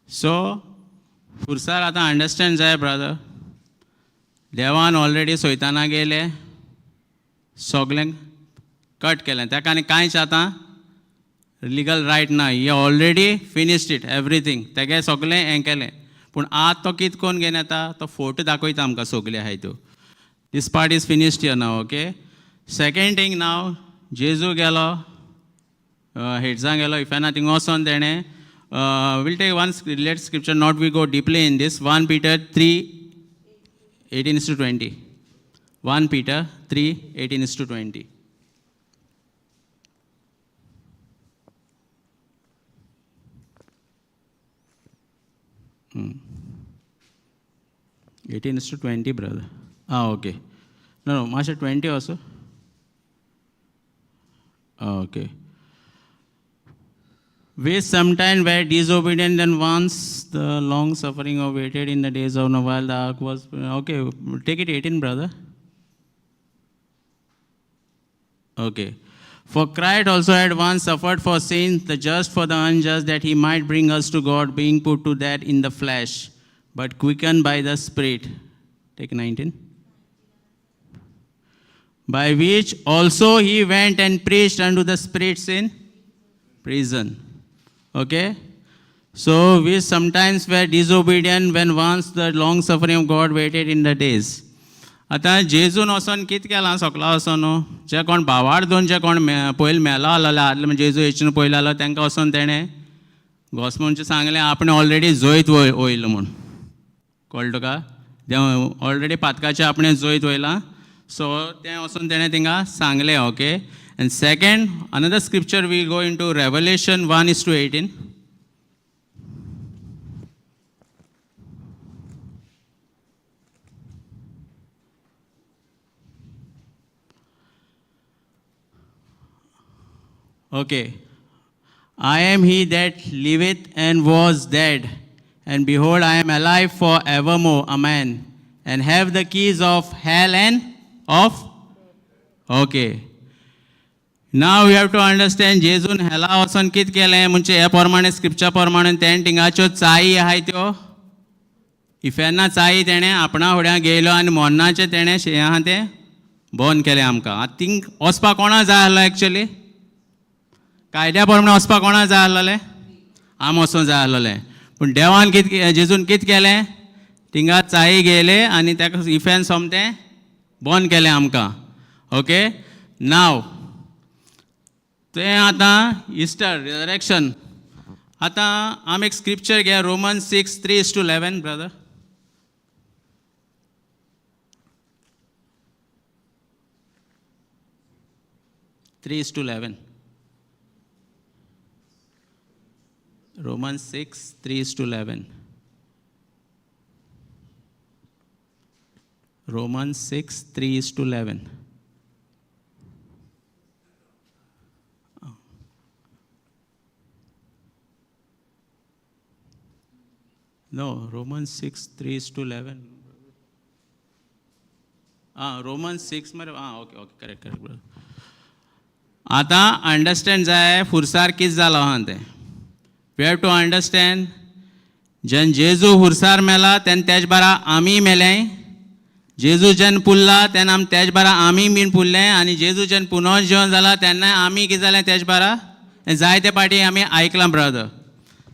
Speaker 1: सो फुरसार आतां अंडरस्टँड जाय, ब्रदर. देवान ऑलरेडी सोयताना गेले सगळें कट केलें ताका आनी कांयच आतां लिगल रायट ना. He already finished it everything. तेगे सगळें हें केलें. पूण आतां तो कितें करून घेवन येता, तो फोटो दाखयता आमकां सगळें आहाय त्यो. This part is finished here now. Okay, second thing now, जेजू गेलो हेड्सां गेलो इफेना, थिंगा वचोन तेणें we'll take one relate scripture, not we go deeply in this. 1 Peter 3:18-20. 1 Peter 3:18-20. 18:20, brother. Okay. No, Masha 20 also. Okay. We sometimes were disobedient, and once the long suffering of waited in the days of Noah while the ark was. Okay, take it 18, brother. Okay. For Christ also had once suffered for sins, the just for the unjust, that he might bring us to God, being put to death in the flesh, but quickened by the Spirit. Take 19. By which also he went and preached unto the spirits in prison. Okay? So we sometimes were disobedient when once the long suffering of God waited in the days. आतां जेजून वचोन कितें केलां सोकला वचोन जे कोण भावार दोन जे कोण पयलीं मेलो आसलेले आदले म्हणजे जेजू येचून पयलीं आसलो तांकां वचोन तेणें गोस म्हणचे सांगलें आपणें ऑलरेडी जैत वयलो म्हूण. कळ्ळें तुका? ऑलरेडी पातकाचें आपणें जैत वयलां. सो तें वचोन तेणें थिंगा सांगलें. Okay. And second another scripture we go into Revelation 1:18. Okay. I am he that liveth and was dead, and behold, I am alive for evermore. Amen. And have the keys of hell and of. Okay. Now we have to understand, जेजून हेला वचोन कितें केलें म्हणजे हे प्रमाणे scripture प्रमाणे तेणें थिंगाच्यो चाई आहाय त्यो इफेर्ना चाई तेणें आपणा फुड्यां घेयलो आनी मोन्नाचें तेणें हें आहा तें बंद केलें आमकां. आतां थिंग वचपाक कोणा जाय आसलो एक्चुअली? कायद्या प्रमाणे वचपाक कोणा जाय आसलेलें? आम वचोंक जाय आसलेलें. पूण देवान कितें जेजून कितें केलें, थिंगा चाई घेयले आनी ताका इफेर्न सोमतें बंद केलें आमकां. ओके. नाव तें आतां इस्टर रिजरेक्शन. आतां आमी एक स्क्रिप्चर घेया, Roman 6:3-11, brother. 3:11. Romans 6:3-11. Romans 6:3-11. No, Romans 6:3-11. Romans 6 मरे. Okay okay correct correct brother. आतां अंडरस्टँड जाय फुरसार कितें जालां आहा तें. We have to understand, जेन्ना जेजू हुरसार मेला तेन्ना तेज बारा आमी मेले. जेजू जेन्ना पुरला तेन्ना आमी तेज बारा आमी बीन पुरले. आनी जेजू जेन्ना पुनर्जीवन जाला तेन्ना आमी कितें जालें तेज बारा. जायते पाटी आमी आयकलां brother.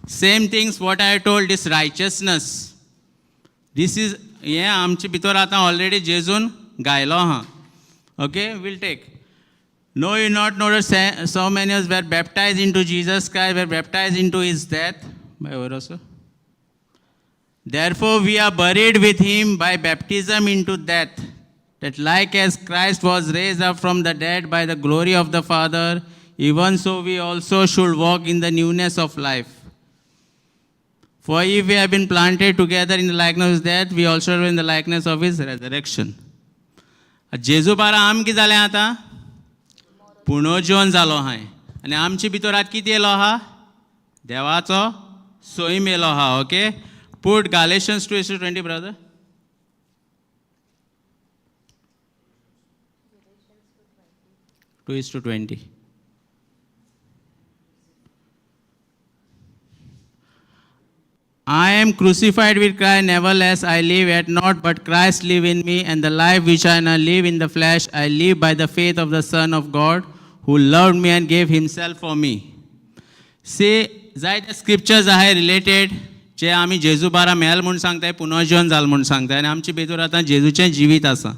Speaker 1: Same things what I told, this righteousness, this is हें आमचे भितर आतां ऑलरेडी जेजून गायलो आहा. Okay, we'll take. Know you not know that so many of us were baptized into Jesus Christ, were baptized into his death? By where also? Therefore we are buried with him by baptism into death, that like as Christ was raised up from the dead by the glory of the Father, even so we also should walk in the newness of life. For if we have been planted together in the likeness of his death, we also are in the likeness of his resurrection. जेजू बारा आम कितें जालें आतां? पुनर्जीवन जालो आहाय. आनी आमचे भितर आतां कितें येयलो आहा? देवाचो सोयम येयलो आहा. Okay, put Galatians 2:20, brother. 2:20. I am crucified with Christ, nevertheless I live, yet not, but Christ live in me, and the life which I now live in the flesh, I live by the faith of the Son of God, who loved me and gave himself for me. See, जायते scriptures आहाय related जे आमी जेजू बारा mail म्हूण सांगताय, पुनर्जीवन जाल म्हूण सांगताय, आनी आमचे भितर आतां जेजूचें जिवीत आसा.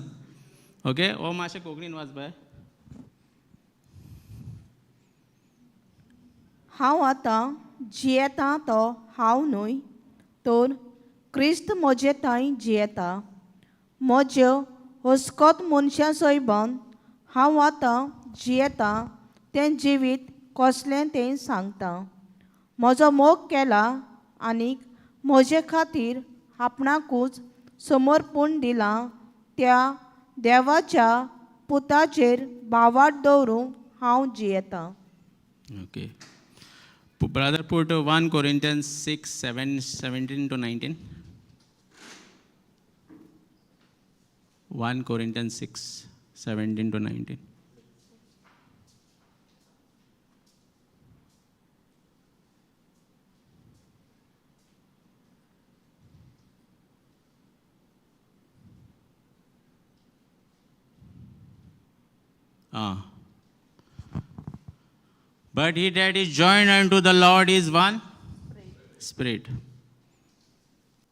Speaker 1: ओके, हो मातशें कोंकणीन वाच बाय.
Speaker 2: हांव आतां जियेतां तो हांव न्हय, तर क्रिस्त म्हजे थंय जियेता. म्हज्यो हसकत मनशां सैबान हांव आतां जियेतां तें जिवीत कसलें तें सांगता. म्हजो मोग केला आनीक म्हजे खातीर आपणाकूच समर्पण दिलां त्या देवाच्या पुताचेर भावार्थ दवरूंक हांव जियेतां.
Speaker 1: Okay. Brother, put 1 Corinthians 6, 7, 17 to 19. 1 Corinthians 6, 17 to 19. Ah. But he that is joined unto the Lord is one spirit.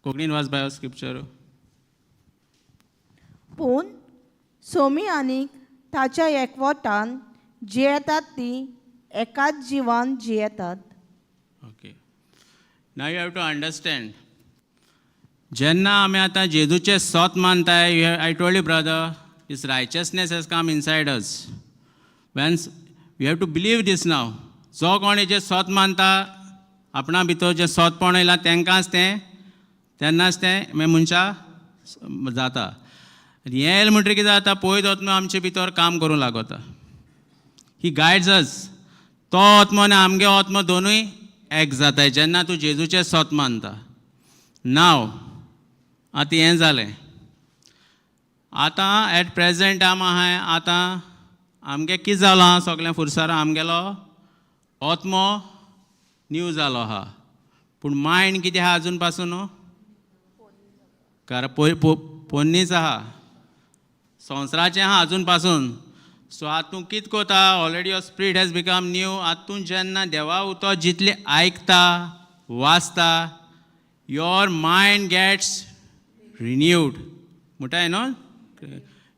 Speaker 1: कोंकणीन वाच बाय स्क्रिप्चर.
Speaker 2: पूण सोमी आनीक ताच्या एकवटान जियेतात ती एकाच जिवान जियेतात.
Speaker 1: Okay, now you have to understand, जेन्ना आमी आतां जेजूचें सोत मानताय, I told you brother, this righteousness has come inside us. Once you have to believe this now. जो कोण हेजें सोत मानता, आपणा भितर जें सोतपण येयलां तांकांच तें तेन्नाच तें मागीर मनशा जाता. आनी हें येयलें म्हणटकीर कितें जाता, पयत आत्मो आमचे भितर काम करूंक लागता. ही गायड्स अस. तो आत्मो आनी आमगे आत्मो दोनूय एक जाताय जेन्ना तूं जेजूचें सोत मानता. नाव आतां हें जालें. आतां एट प्रेजेंट आम आहाय, आतां आमगे कितें जालां आहा सगळें फुरसारां, आमगेलो आत्मो न्यू जालो आहा, पूण मायंड कितें आहा अजून पासून कारण पोन्नीच आहा, संवसाराचें आहा अजून पासून. सो आतां तूं कितें कोता, already your spirit has become new. आतां तूं जेन्ना देवा उतर जितलें आयकता वाचता, your mind gets renewed म्हणटाय न्हू,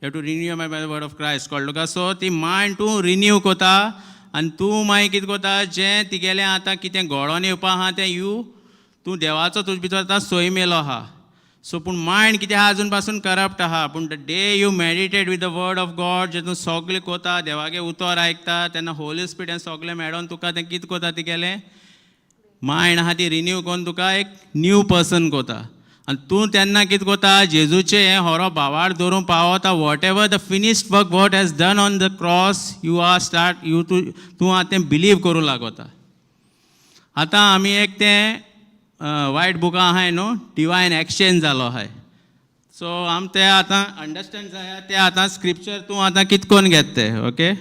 Speaker 1: you to renew my by the word of Christ, कळ्ळें तुका. सो ती मायंड तूं रिन्यू कोता आनी तूं मागीर कितें कोता, जें तिगेलें आतां कितें घडोवन येवपा आहा तें you तूं देवाचो तुजे भितर आतां सोयम येयलो आहा. सो पूण मायंड कितें आहा अजून पासून करप्ट आहा. पूण the day you meditate with the word of God, जे तूं सगळें कोता, देवागे उतर आयकता, तेन्ना होली स्पिरिट हें सगळें मेळोन तुका तें कितें कोता, तिगेलें मायंड आहा ती रिन्यू करून तुका एक न्यू पर्सन कोता. आनी तूं तेन्ना कितें कोता, जेजूचें हें होरो भावार दवरूंक पावता. Whatever the finished work what has done on the cross, you are start you तूं तूं आतां तें बिलीव करूंक लागता. आतां आमी एक तें वायट बुकां आहाय न्हू, डिवायन एक्सचेंज जालो आहाय. सो आम ते आतां अंडरस्टँड जाय, ते आतां स्क्रिप्चर तूं आतां कितें करून घेता तें. ओके,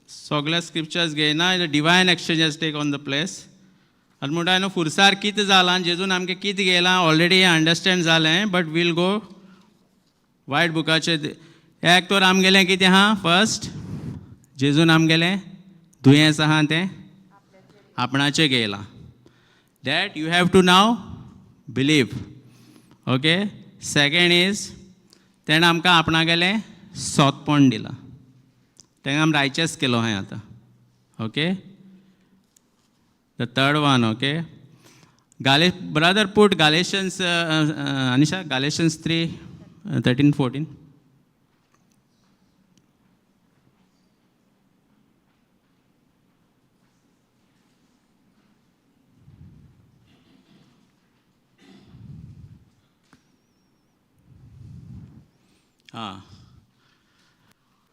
Speaker 1: सगळे स्क्रिप्चर्स घेयना, divine exchange has take on the place. आनी म्हणटा न्हू फुरसार कितें जालां, जेजून आमकां कितें घेयलां ऑलरेडी हें अंडरस्टँड जालें, बट वील गो वायट बुकाचे. एक तर आमगेलें कितें आहा, फर्स्ट जेजून आमगेलें दुयेंस आहा तें आपणाचें घेयलां. That you have to now believe. Okay, second is तेणें आमकां आपणागेलें सोतपण दिलां, तेंका आमी रायचेस केलो आहाय आतां. Okay, the third one, okay, brother put Galatians, Anisha, Galatians 3, 13, 14.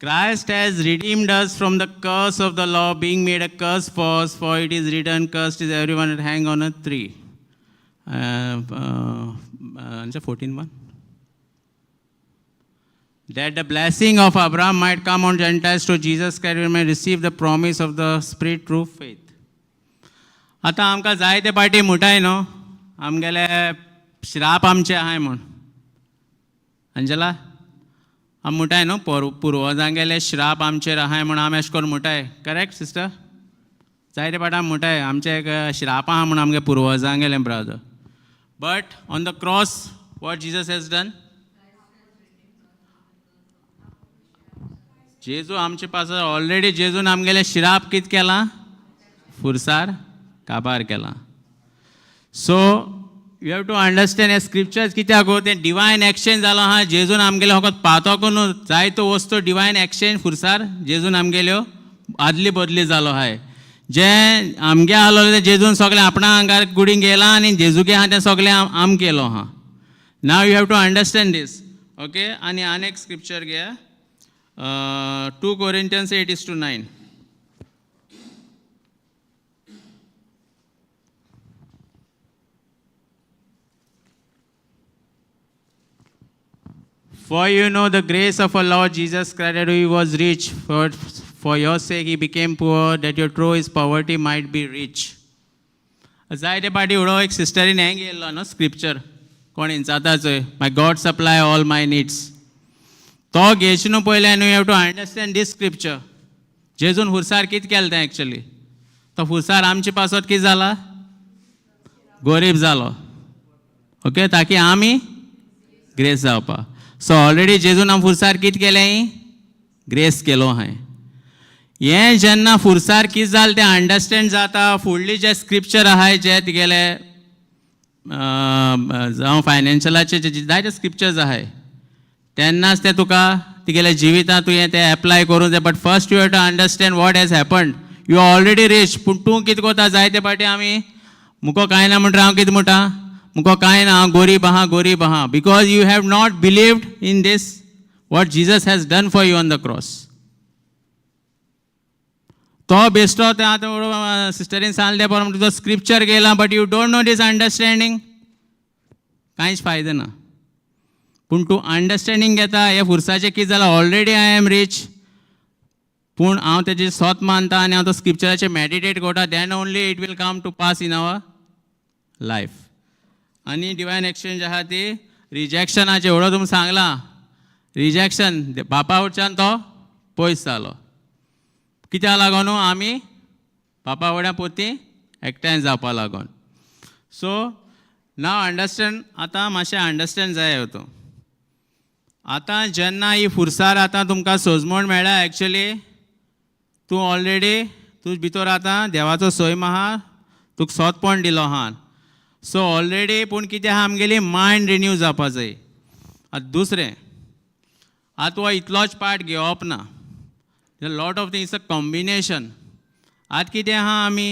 Speaker 1: Christ has redeemed us from the curse of the law, being made a curse for us, for it is written, cursed is everyone that hang on a tree. Anisha, 14:1. That the blessing of Abraham might come on Gentiles through Jesus Christ, we may receive the promise of the Spirit through faith. आतां आमकां जायते पाटी मुटाय न्हू आमगेले श्राप आमचे आहाय म्हूण. अंजला आमी मुटाय न्हू पुर्वजांगेले श्राप आमचेर आहाय म्हूण आमी अशें करून मुटाय. Correct sister? जायते पाटी आमी मुटाय आमचे एक श्राप आहा म्हूण आमगे पुर्वजांगेले brother. But on the cross what Jesus has done? जेजू आमचे पास ऑलरेडी जेजून आमगेले श्राप कित केला? फुरसार काबार केला. So you have to understand हे स्क्रिप्चर्स कित्याक गो तें डिवायन एक्सचेंज जालो आहा. जेजून आमगेले फकत पातोकू न्हू जायतो वस्तू डिवायन एक्सचेंज फुरसार जेजून आमगेल्यो आदली बदली जालो आहाय. जें आमगे आहलोलें तें जेजून सगळें आपणा आंगार कुडीन गेलां आनी जेजूगे आहा तें सगळें आम केलो आहा. Now you have to understand this. Okay, आनी आनी एक स्क्रिप्चर घेया, 2 Corinthians 8:9. For you know the grace of our Lord Jesus Christ, that he was rich, for your sake he became poor, that your through his poverty might be rich. जायते पाटी उडो एक सिस्टरीन हें घेयल्लो न्हू scripture, कोण इंचाता चोय, my God supply all my needs. तो घेच न्हू पयलें न्हू, you have to understand this scripture. जेजून फुरसार कितें केलें तें एक्चुली? तो फुरसार आमचे पासत कितें जाला? गोरीब जालो. ओके, ताकी आमी ग्रेस जावपा. सो ऑलरेडी जेजून आम फुरसार कितें केलें? ग्रेस केलो हांवें. हें जेन्ना फुरसार कितें जालें तें अंडरस्टँड जाता. फुडली जे स्क्रिप्चर आहाय जे तिगेले जावं फायनान्शियलाचे जे जायते स्क्रिप्चर्स आहाय तेन्नाच तें तुका तिगेल्या जिवितांत तुवें तें एप्लाय करूंक जाय. But first you have to understand what has happened. You are already rich, पूण तूं कितें करता? जायते पाटी आमी मुको कांय ना म्हणटा, हांव कितें म्हणटा? मुको कांय ना, हांव गोरीब आहा, गोरीब आहा. Because you have not believed in this what Jesus has done for you on the cross. तो बेश्टो तें आतां सिस्टरीन सांगलें तें बरो तुजो स्क्रिप्चर गेला, but you don't know this understanding, कांयच फायदो ना. पूण तूं अंडरस्टँडींग घेता हे फुरसाचें कितें जालां, ऑलरेडी I am rich, पूण हांव तेजें सोत मानता आनी हांव तो स्क्रिप्चराचेर मॅडिटेट करता, then only it will come to pass in our life. आनी डिवायन एक्सचेंज आहा ती रिजॅक्शनाचें एवढो तुमकां सांगलां. रिजॅक्शन बापा वटच्यान तो पयस जालो. कित्याक लागून? आमी बापा वड्या पोती एकठांय जावपा लागून. सो नाव अंडरस्टँड, आतां मातशें अंडरस्टँड जाय तूं. आतां जेन्ना ही फुरसार आतां तुमकां सोजमण मेळ्ळ्या, एक्चुली तूं ऑलरेडी तुज भितर आतां देवाचो सैम आहा, तुका सोतपण दिलो आहा. सो ऑलरेडी पूण कितें आहा, आमगेली मायंड रिन्यू जावपा जाय. आतां दुसरें, आतां हो इतलोच पार्ट घेवप ना, lot of things, a combination. आतां कितें आहा, आमी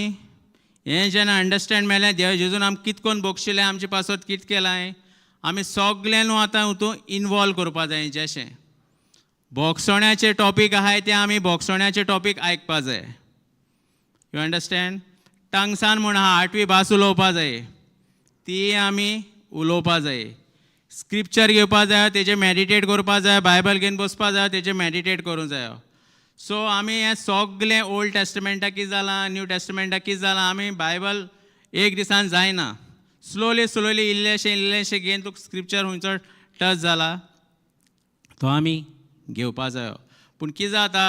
Speaker 1: हें जेन्ना अंडरस्टँड मेळ्ळें, देव जेजून आमकां कितें करून बक्षिलें, आमचे पासत कितें केलां, आमी सगळें न्हू आतां हितून इनवॉल्व करपा जाय. जशें भोगसण्याचे टॉपीक आहाय ते आमी भोगसण्याचे टॉपीक आयकपा जाय. You understand? टंग्सान म्हूण आहा, आठवी भास उलोवपा जाय, ती आमी उलोवपा जाय. स्क्रिप्चर घेवपा जाय, तेजेर मॅडिटेट करपा जाय, बायबल घेवन बसपा जाय, तेजेर मॅडिटेट करूंक जायो. सो आमी हें सगलें ओल्ड टेस्टमेंटाक कितें जालां, न्यू टेस्टमेंटाक कितें जालां, आमी बायबल एक दिसान जायना, स्लोली स्लोली इल्लेशें इल्लेशें घेवन तुका स्क्रिप्चर खंयचो टच जाला तो आमी घेवपा जायो. पूण कितें जाता,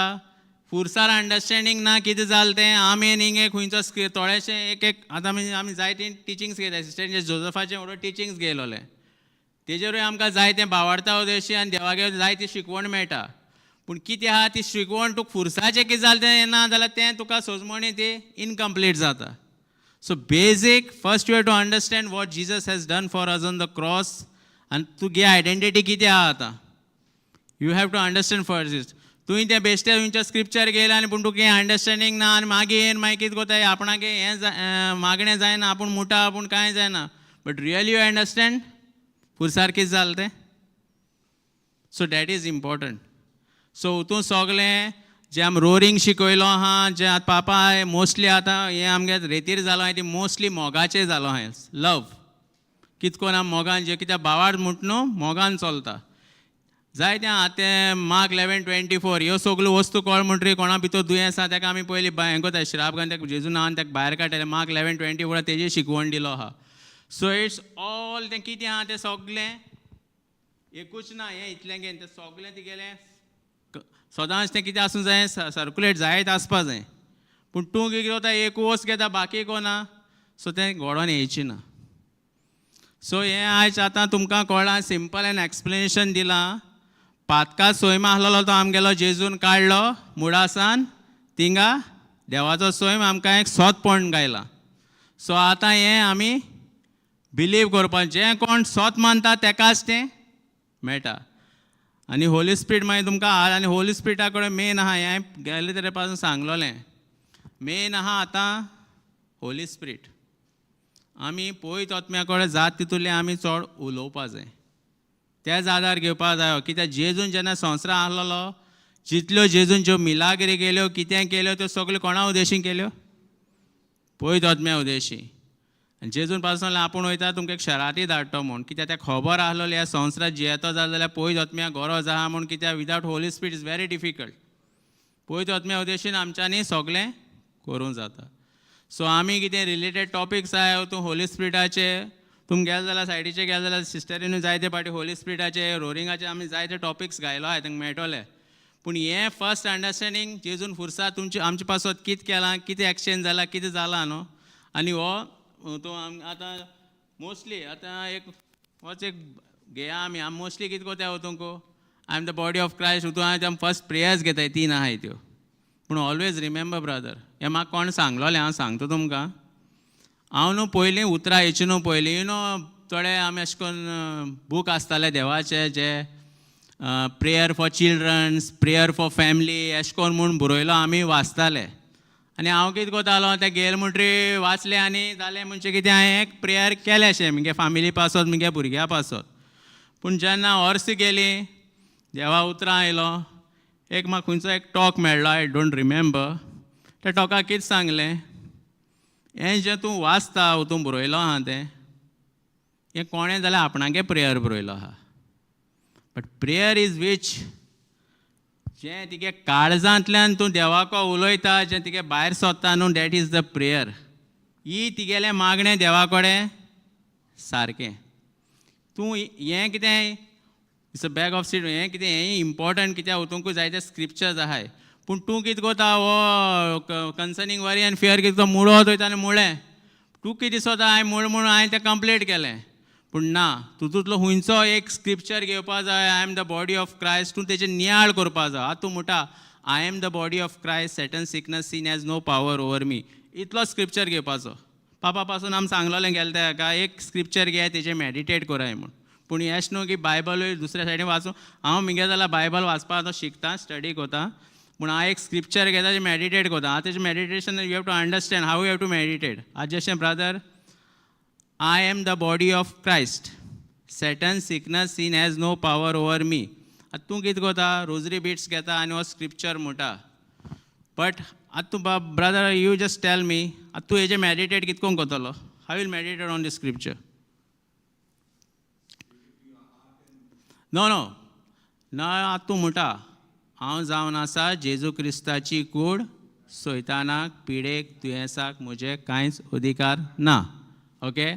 Speaker 1: फुरसार अंडरस्टँडींग ना कितें जालें तें, आमी न्ही खंयचो थोडेशें एक एक आतां आमी जायतीं टिचिंग्स घेता. सिस्टर जोजफाचें व्हडलो टिचिंग्स घेयलोलें, तेजेरूय आमकां जायतें बावडता उदेशी आनी देवागेर जायती शिकवण मेळटा. पूण कितें आहा ती शिकवण तुका फुरसाचें कितें जालें तें येना जाल्यार तें तुका सोजमणी ती इनकम्प्लीट जाता. So basic first you have to understand what Jesus has done for us on the cross, आनी तुगे आयडेंटिटी कितें आहा आतां you have to understand first is. तुवें तें बेश्टें तुमचें स्क्रिप्चर घेयलें आनी पूण तुका हें अंडरस्टँडींग ना आनी मागीर येवन मागीर कितें कोताय, आपणागे हें मागणें जायना, आपूण मुटा, आपूण कांय जायना. बट रियली you understand फुरसार कितें जालें तें. So that is important. So तूं सगलें जें आमी रोरींग शिकयलो आहा, जें आतां पापा मोस्टली आतां हें आमगे रेतीर जालो आहा, ती मोस्टली मोगाचें जालो आहा, लव. कित कोन आमी मोगान, जे कित्याक बावार म्हूट न्हू मोगान चलता. जायते आहा तें मार्क 11:24 ह्यो सगल्यो वस्तू कळ म्हणटरी कोणा भितर दुयेंस आसा ताका आमी पयलीं हें करता, श्राप घालून ताका जेजू नांवान ताका भायर काडटले. मार्क 11:24 तेजी शिकवण दिलो आहा. सो it's all तें कितें आहा तें सगलें एकूच ना, हें इतलें घेवन तें सगलें तिगेलें सदांच तें कितें आसूं जाय, सर्कुलेट जायत आसपा जाय. पूण तूं कितें करता, एक वस्त घेता बाकी कोना, सो तें घडोन येयचें ना. सो हें आयज आतां तुमकां कळ्ळां, सिंपल एन एक्सप्लेनेशन दिलां. पातका सोयम आहलोलो तो आमगेलो जेजून काडलो मुळासान, थिंगा देवाचो सोयम आमकां एक सोतपण गायला. सो आतां हें आमी बिलीव करपाक, जें कोण सोत मानता तेकाच तें मेळटा. आनी होली स्पिरीट मागीर तुमकां आनी होली स्पिरिटा कडेन मेन आहा, हें गेले तरे पासून सांगलोलें, मेन आहा आतां होली स्पिरीट. आमी पवित्र आत्म्या कडेन जात तितूंतलें आमी चड उलोवपा जाय, तेच आदार घेवपा जायो. कित्याक जेजून जेन्ना संवसारांत आहलोलो, जितल्यो जेजून ज्यो मिलाग्री केल्यो, कितें केल्यो, त्यो सगल्यो कोणा उद्देशीन केल्यो? पवित्र आत्म्या उद्देशी. आनी जेजून पासून आपूण वयता तुमकां एक शराती धाडटो म्हूण, कित्याक तें खबर आहलोलें ह्या संवसारांत जियेतो जालें जाल्यार पवित्र आत्म्या गरज आहा म्हूण. कित्याक without Holy Spirit is very difficult. पवित्र आत्म्या उद्देशीन आमच्यांनी सगलें करूंक जाता. सो आमी कितें रिलेटेड टॉपिक्स आहाय तूं होली स्पिरिटाचे, तुम गेले जाल्यार सायडीचे गेले जाल्यार सिस्टरीनूय जायते पाटी होली स्पिरिटाचे, रोरिंगाचे आमी जायते टॉपिक्स घायलो आहाय, तांकां मेळटले. पूण हें फर्स्ट अंडरस्टँडींग जेजून फुरसा तुमचे आमचे पासत कितें केलां, कितें एक्सचेंज जालां, कितें जालां न्हू. आनी हो तूं आतां मोस्टली आतां एक होच एक घेया आमी, आमी मोस्टली कितें करता तुमकां, I am the body of Christ, तूं हांवें फर्स्ट प्रेयर्स घेताय, तीन आहाय त्यो. पूण ऑलवेज रिमेंबर ब्रदर, हें म्हाका कोण सांगलोलें हांव सांगता तुमकां. हांव न्हू पयलीं उतरां येची न्हू पयलीं, you know थोडे आमी अशें करून बूक आसताले देवाचे, जे prayer for childrens, prayer for family अशें करून म्हूण बरयलो आमी वाचताले. आनी हांव कितें करतालो, तें गेल म्हणटरी वाचलें आनी जालें म्हणजे कितें, हांवें एक प्रेयर केलें अशें मुगे फामिली पासत, मुगे भुरग्यां पासत. पूण जेन्ना वर्स गेलीं, देवा उतरां आयलो, एक म्हाका खंयचो एक टॉक मेळ्ळो, I don't remember. त्या टॉकाक कितें सांगलें, हें जें तूं वाचता, तूं बरयलो आहा तें, हें कोणें जाल्यार आपणागे प्रेयर बरयलो आहा. बट प्रेयर is which जें तिगे काळजांतल्यान तूं देवाको उलयता, जें तिगे भायर सोदता न्हू, that is the prayer. ही तिगेलें मागणें देवा कडेन सारकें. तूं हें कितें, it's a bag of seed, हें कितें, हें इम्पॉर्टंट कित्याक तुमकां जायते स्क्रिप्चर्स आहाय. पूण तूं कितें करता, हो कन्सर्नींग वरी आनी फियर कितें मुळत वयता आनी मुळें तूं कितें दिसता, हांवें म्हूण म्हूण हांवें तें कंप्लीट केलें. पूण ना, तितूंतलो खंयचो एक स्क्रिप्चर घेवपा जाय, I am the body of Christ, तूं तेजेर नियाळ करपा जाय. आतां तूं म्हणटा, I am the body of Christ, Satan, sickness, sin has no power over me, इतलो स्क्रिप्चर घेवपाचो. पापा पासून आमी सांगलोलें गेले तेका एक स्क्रिप्चर घे, तेजेर मॅडिटेट कराय म्हूण. पूण हें न्हू की बायबलूय दुसऱ्या सायडीन वाचूं. हांव मुगे जाल्यार बायबल वाचपाक आतां शिकता, स्टडी करता, पूण हांव एक स्क्रिप्चर घेता, तेजेर मॅडिटेट करता. आतां तेजें meditation, you have to understand how you have to meditate. आतां जशें brother, I am the body of Christ, Satan, sickness, sin has no power over me. आतां तूं कितें करता, रोजरी बिट्स घेता आनी हो स्क्रिप्चर म्हणटा. बट आतां तूं brother, you just tell me, आतां तूं हेजेर मॅडिटेट कितकोन करतलो? How will meditate on the scripture? No no ना, आतां तूं म्हणटा, हांव जावन आसा जेजू क्रिस्ताची कूड, सैतानाक, पिडेक, दुयेंसाक म्हजे कांयच अधिकार ना. ओके,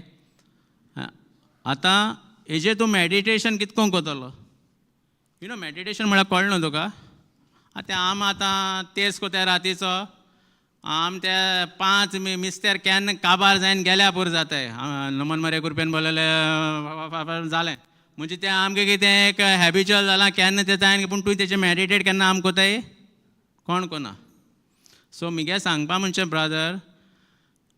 Speaker 1: आतां हेजेर तूं मॅडिटेशन कितकोन करतलो? You know meditation म्हळ्यार कळ्ळें न्हू तुका? आतां आम आतां तेज कोत्या रातीचो, आम ते पांच मिस्तेर केन्ना काबार जायन गेल्या पुरो जाताय. नमन मरे कृपेन बोलले जालें म्हणजे तें आमकां कितें एक हॅबिच्युअल जालां, केन्ना तें जायन. पूण तूं तेचें मॅडिटेट केन्ना आम कोताय? कोण कोना. सो मुगे सांगपा म्हणजे brother,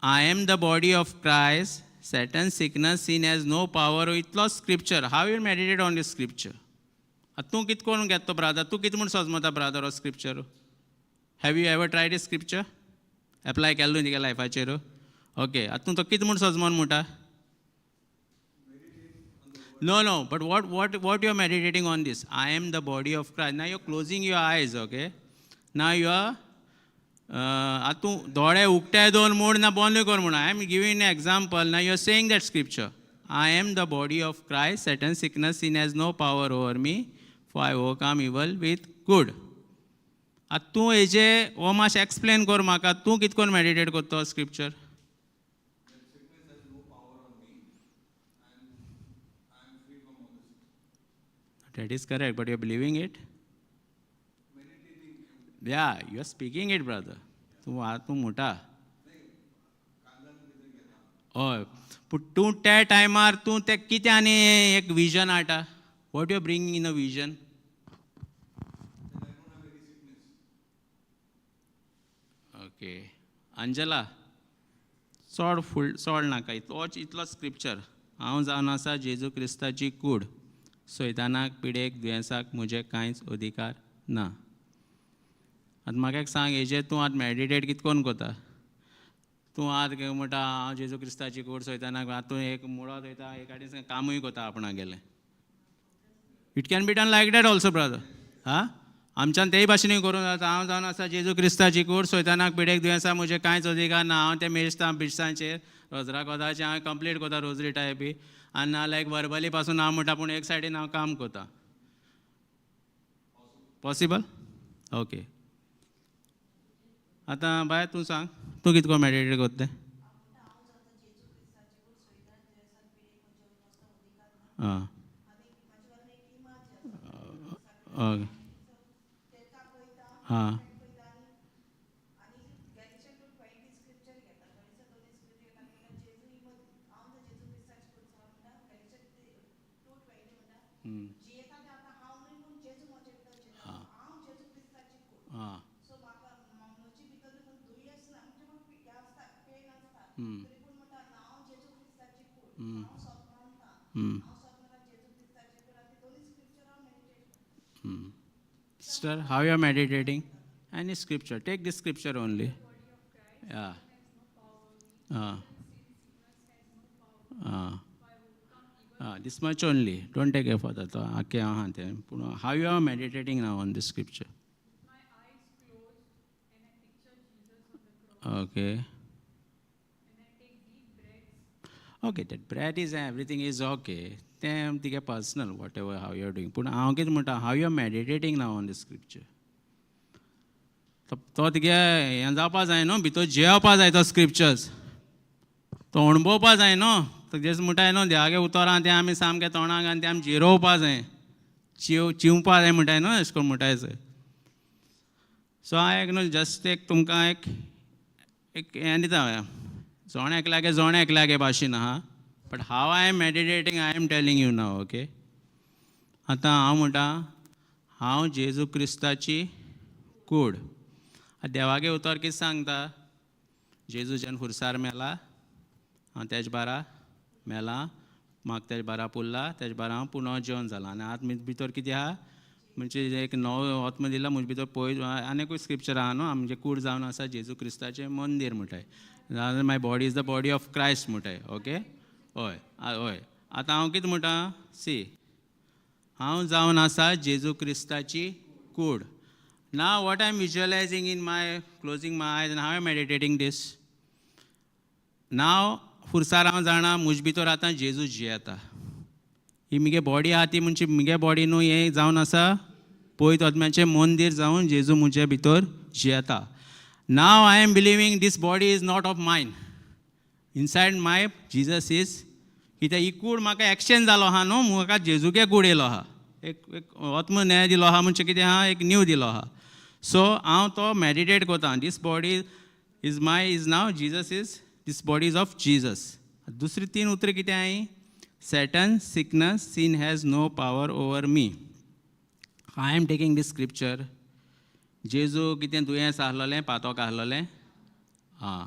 Speaker 1: I am the body of Christ, Satan, sickness, sin has no power, इतलो scripture, how you meditate on this scripture? आतां तूं कितें करून घेता ब्रदर? तूं कितें म्हूण सजमता ब्रदर हो scripture? Have you ever tried this scripture? Apply केलो तुवें तुगे लायफाचेर? ओके, आतां तूं तो कितें म्हूण सजमोन म्हणटा? No, but what you are meditating on this? I am the body of Christ. Now you're closing your eyes, okay? Now you are, आतां तूं दोळे उक्ते दवर म्हूण ना बंद कर म्हूण, I am giving an example. Now you are saying that scripture, I am the body of Christ, Satan, sickness, sin has no power over me. for I overcome evil with good. आतां तूं हेजे हो मातशें explain कर म्हाका, तूं कितें करून मॅडिटेट करता scripture? That is correct, but you are believing it? Yeah, you are speaking it, brother. तूं तूं म्हणटा हय, पूण तूं त्या टायमार तूं तें कितें आनी एक विजन हाडटा? What you bring in a vision? Okay Angela, चड फुल चड नाका, इतलोच इतलो स्क्रिप्चर. हांव जावन आसा जेजू क्रिस्ताची कूड, सैतानाक, पिडेक, दुयेंसाक म्हजें कांयच अधिकार ना. आतां म्हाका एक सांग, हेजेर तूं आतां मॅडिटेट कितें करून करता? तूं आतां म्हणटा हांव जेजू क्रिस्ताची कूड, सैतानाक, आतां तूं एक मुळो वयता, एक आनी कामूय करता आपणागेलें. It can be done like that also, brother. हा, आमच्यान तेय भाशेनूय करूंक जाता. हांव जावन आसा जेजू क्रिस्ताची कूड, सैतानाक, पिडेक, दुयेंसा म्हजें कांयच अधिकार ना. हांव तें मेजता बिड्सांचेर, रोजरा कोताचें हांव कंप्लीट करता, रोजरी टायप बी, आनी ना लायक वर्बली पासून हांव म्हणटा, पूण एक सायडीन हांव काम करता. पॉसिबल? ओके. आतां बाय तूं सांग, तूं कितें करून मॅडिटेट करता तें? आं, ओके, आं, आं, Sister, how you are meditating? Any scripture. Take this scripture only. Yeah. This much only. Don't take it further. Okay, how you are meditating now on this scripture?
Speaker 3: With my eyes closed and I picture Jesus on the cross.
Speaker 1: Okay.
Speaker 3: And I take deep breaths.
Speaker 1: Okay, that breath is everything is okay. तें तुगे personal, whatever how you are doing. पूण हांव कितें म्हणटा, how you are meditating now on this scripture? तो तुगे हें जावपा जाय न्हू, भितर जियेवपा जाय तो स्क्रिप्चर्स, तो अणभवपा जाय न्हू. तो जें म्हणटाय न्हू, देवागे उतरां तें आमी सामकें तोंडाक आनी तें आमी जिरोवपा जाय, चिंवपा जाय म्हणटाय न्हू, अशें करून म्हणटाय. सो हांव एक न्हू जस्ट एक तुमकां एक एक हें दिता, जोण एकल्यागे जोण एकल्यागे भाशेन आहा, but how I am meditating I am telling you now. Okay, आतां हांव म्हणटा हांव जेजू क्रिस्ताची कूड. देवागे उतर कितें सांगता? जेजू जेन्ना खुर्सार मेला, हांव तेज बारा मेला, म्हाका तेज बारा पुरला, तेज बारा हांव पुनः जेवण जाला. आनी आतां भितर कितें आहा म्हणजे एक नवो आत्मा दिला म्हजे भितर. पळय, आनीकूय स्क्रिप्चर आहा न्हू, आमचें कूड जावन आसा जेजू क्रिस्ताचें मंदीर म्हणटाय, my body is the body of Christ म्हणटाय. ओके, हय हय. आतां हांव कितें म्हणटा, सी, हांव जावन आसा जेजू क्रिस्ताची कूड. Now what I am visualizing in my closing my eyes and how I am meditating this now, खुर्सार हांव जाणा म्हजे भितर आतां जेजू जियेता. ही मुगे बॉडी आहा ती म्हणजे मुगे बॉडी न्हू, हें जावन आसा पवित्र आत्म्याचें मंदीर जावन जेजू म्हजे भितर जियेता. Now I am believing this body is not of mine, inside my Jesus is. कित्याक ही कूड म्हाका एक्सचेंज जालो आहा न्हू, म्हाका जेजूगे कूड येयलो आहा, एक एक आत्म न्याय दिलो आहा, म्हणजे कितें आहा, एक न्यू दिलो आहा. सो हांव तो मॅडिटेट करता, this body is my is now Jesus is, this body is of Jesus. दुसरी तीन उतरां कितें आहाय? Satan, sickness, sin has no power over me. I am taking this scripture. जेजू कितें दुयेंस आहलोलें, पातोक आहलोलें? आं,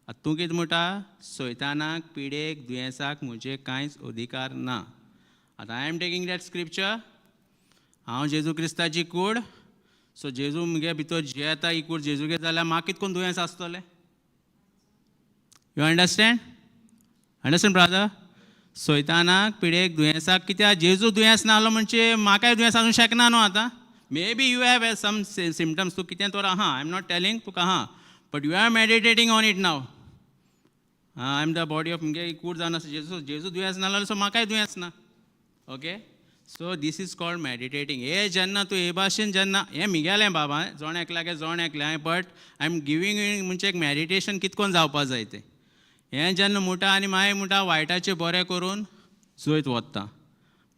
Speaker 1: आतां तूं कितें म्हणटा? सैतानाक, पिडेक, दुयेंसाक म्हजे कांयच अधिकार ना. आतां I am taking that scripture. हांव जेजू क्रिस्ताची कूड, सो जेजू मुगे भितर जियेता, ही कूड जेजूगे जाल्यार म्हाका कितें करून दुयेंस आसतलें? You understand? Understand, brother? सैतानाक, पिडेक, दुयेंसाक, कित्याक जेजू दुयेंस नासलो म्हणजे म्हाकाय दुयेंस आसूंक शकना न्हू. आतां maybe you have some symptoms, तूं कितें तर आहा, I am not telling तुका आहा, but you are meditating on it now. I am the body of, मुगे कूड जावन आसा जेजू, जेजू दुयेंस नासलो, सो म्हाकाय दुयेंस ना. Okay, So this is called meditating. हे जेन्ना तूं हे भाशेन जेन्ना हें मिगेलें बाबा, जण एकल्यागे जण एकलें, but I am giving you म्हणजे एक मॅडिटेशन कितकोन जावपा जाय तें. हें जेन्ना म्हणटा आनी मागीर म्हणटा वायटाचें बरें करून जैत वता.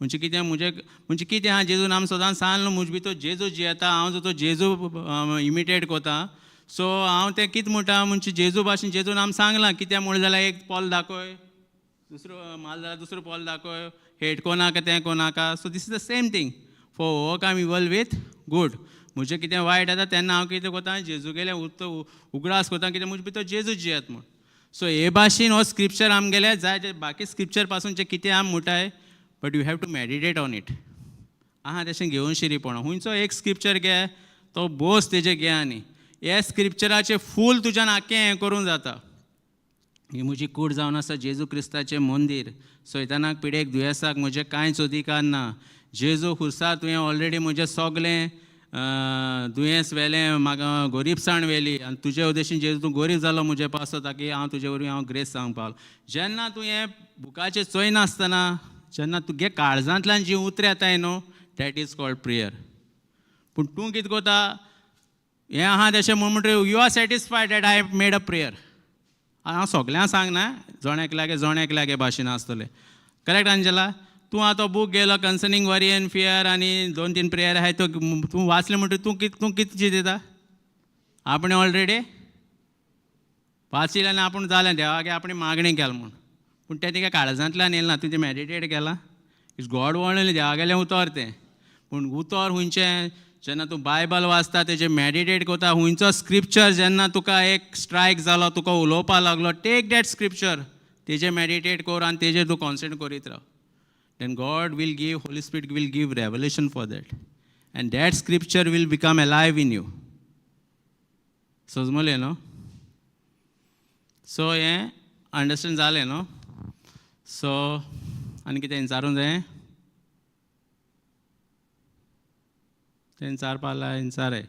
Speaker 1: म्हणजे कितें, म्हजें म्हणजे कितें आहा, जेजून आम सदांच सांगलें न्हू, म्हजे भितर जेजू जियेता, हांव जो तो जेजू इमिटेट कोता. सो हांव तें कितें म्हणटा म्हणजे जेजू भाशेन जेजून आम सांगलां कितें म्हणलें जाल्यार एक पोल दाखय, दुसरो माल जाल्यार दुसरो पोल दाखय, हेट कोनाका तें कोनाका. So this is the same thing for overcome evil with good. म्हजें कितें वायट येता तेन्ना हांव कितें कोता, जेजूगेलें उगडास कोता कितें म्हजे भितर जेजू जियेत म्हूण. सो हे भाशेन हो स्क्रिप्चर आमगेले जाय जे बाकी स्क्रिप्चर पासून जे कितें आम म्हणटाय, but you have to meditate on it. आहा तशें घेवन शिरीपण हुंयचो एक स्क्रिप्चर घे, तो बोस तेजे घे आनी हे स्क्रिप्चराचें फूल तुज्यान आख्खें हें करूंक जाता. ही म्हजी कूड जावन आसा जेजू क्रिस्ताचें मंदीर, सैतानाक पिडेक दुयेंसाक म्हजें कांयच अधिकार ना. जेजू खुर्सार तुवें ऑलरेडी म्हजें सगलें दुयेंस व्हेलें, म्हाका गोरीबसाण व्हेली आनी तुजे उद्देशीन जेजू तूं गोरीब जालो म्हजे पासत, ताकी हांव तुजे वरवीं हांव ग्रेस जावंक पावलो. जेन्ना तूं हें बुकाचेर चोयनासतना जेन्ना तुगे काळजांतल्यान जी उतरां येताय न्हू, that is called prayer. पूण तूं कितें कोता, हें आहा तशें म्हूण म्हणटकीर you are satisfied that I made a prayer. हांव सगल्यांक सांगना, जण एकल्यागे जण एकल्यागे भाशेन आसतलें. करेक्ट अंजला? तूं आतां बूक गेलो कन्सर्नींग वरी एंड फियर आनी 2-3 प्रेयर आहाय, तो तूं वाचलें म्हणटकीर तूं कितें तूं कितें चिंतता, आपणें ऑलरेडी वाचिल्लें आनी आपूण जालें देवागे आपणें मागणें केलें म्हूण. पूण तें तुगे काळजांतल्यान येयलें ना, तुजें मॅडिटेट केलां. It's God वॉन्ड देवागेलें उतर तें. पूण उतर हुंयचें, जेन्ना तूं बायबल वाचता तेजें मॅडिटेट करता, हुंयचो स्क्रिप्चर जेन्ना तुका एक स्ट्रायक जालो, तुका उलोवपाक लागलो, टेक that scripture, तेजेर मॅडिटेट कर आनी तेजेर तूं कॉन्सन्ट्रेट करीत राव. Then God will give, Holy Spirit will give revelation for that. And that scripture will become alive in you. सजमले न्हू? सो हें अंडरस्टँड जालें न्हू? सो आनी कितें विचारूंक जाय? तें विचारपा विचाराय.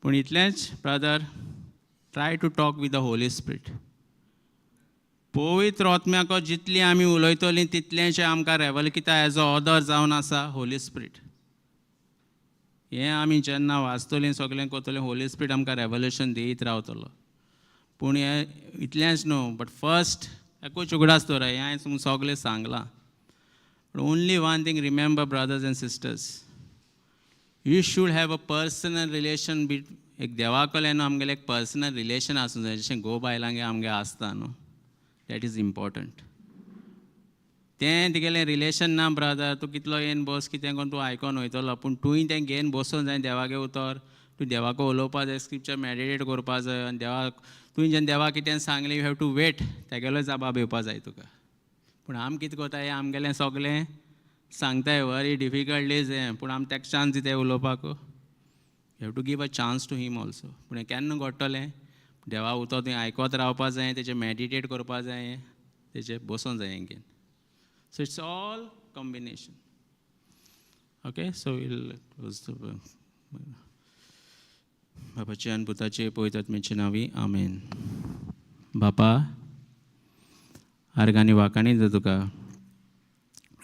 Speaker 1: पूण इतलेंच brother, try to talk with the Holy Spirit. पवित्र आत्म्याक जितली आमी उलयतलीं तितलेंचें आमकां रेवल कित्याक एज अ ऑदर जावन आसा होली स्पिरीट. हें आमी जेन्ना वाचतलीं सगळें करतलीं, होली स्पिरीट आमकां रेवलेशन दीत रावतलो. पूण हें इतलेंच न्हू, बट फर्स्ट एकूच उगडास दवरा, हें हांवें तुमकां सगळें सांगलां. But only one thing remember brothers and sisters, you should have a personal relation beat एक देवा कडल्यान आमगेलें एक पर्सनल रिलेशन आसूंक जाय, जशें घोव बायलांगे आमगे आसता न्हू, that is important. तें तुगेलें रिलेशन ना ब्रदर, तूं कितलो येवन बस कितें करून तूं आयकोन वयतलो, पूण तुवें तें घेवन बसूंक जाय देवागे उतर, तूं देवाक उलोवपा जाय, स्क्रिप्चर मॅडिटेट करपा जाय आनी देवाक तुवें जेन्ना देवाक कितें सांगलें, you have to wait, तेगेलो जबाब येवपा जाय तुका. पूण आम कितें करता, हें आमगेलें सगलें सांगताय वरी डिफिकल्ट is हें, पूण आम ताका चान्स दिताय उलोवपाक. You have to give a chance to him also. पूण हें केन्ना घडटलें, देवा उतर तुवें आयकत रावपा जाय, तेजेर मॅडिटेट करपा जाय, तेजेर बसोंक जाय again. So it's all combination. Okay, so we'll close the बापाचे आनी पुताचे पवित्र आत्म्याचे नांवी आमेन. बापा, आर्गांनी वाखाणी दिता तुका,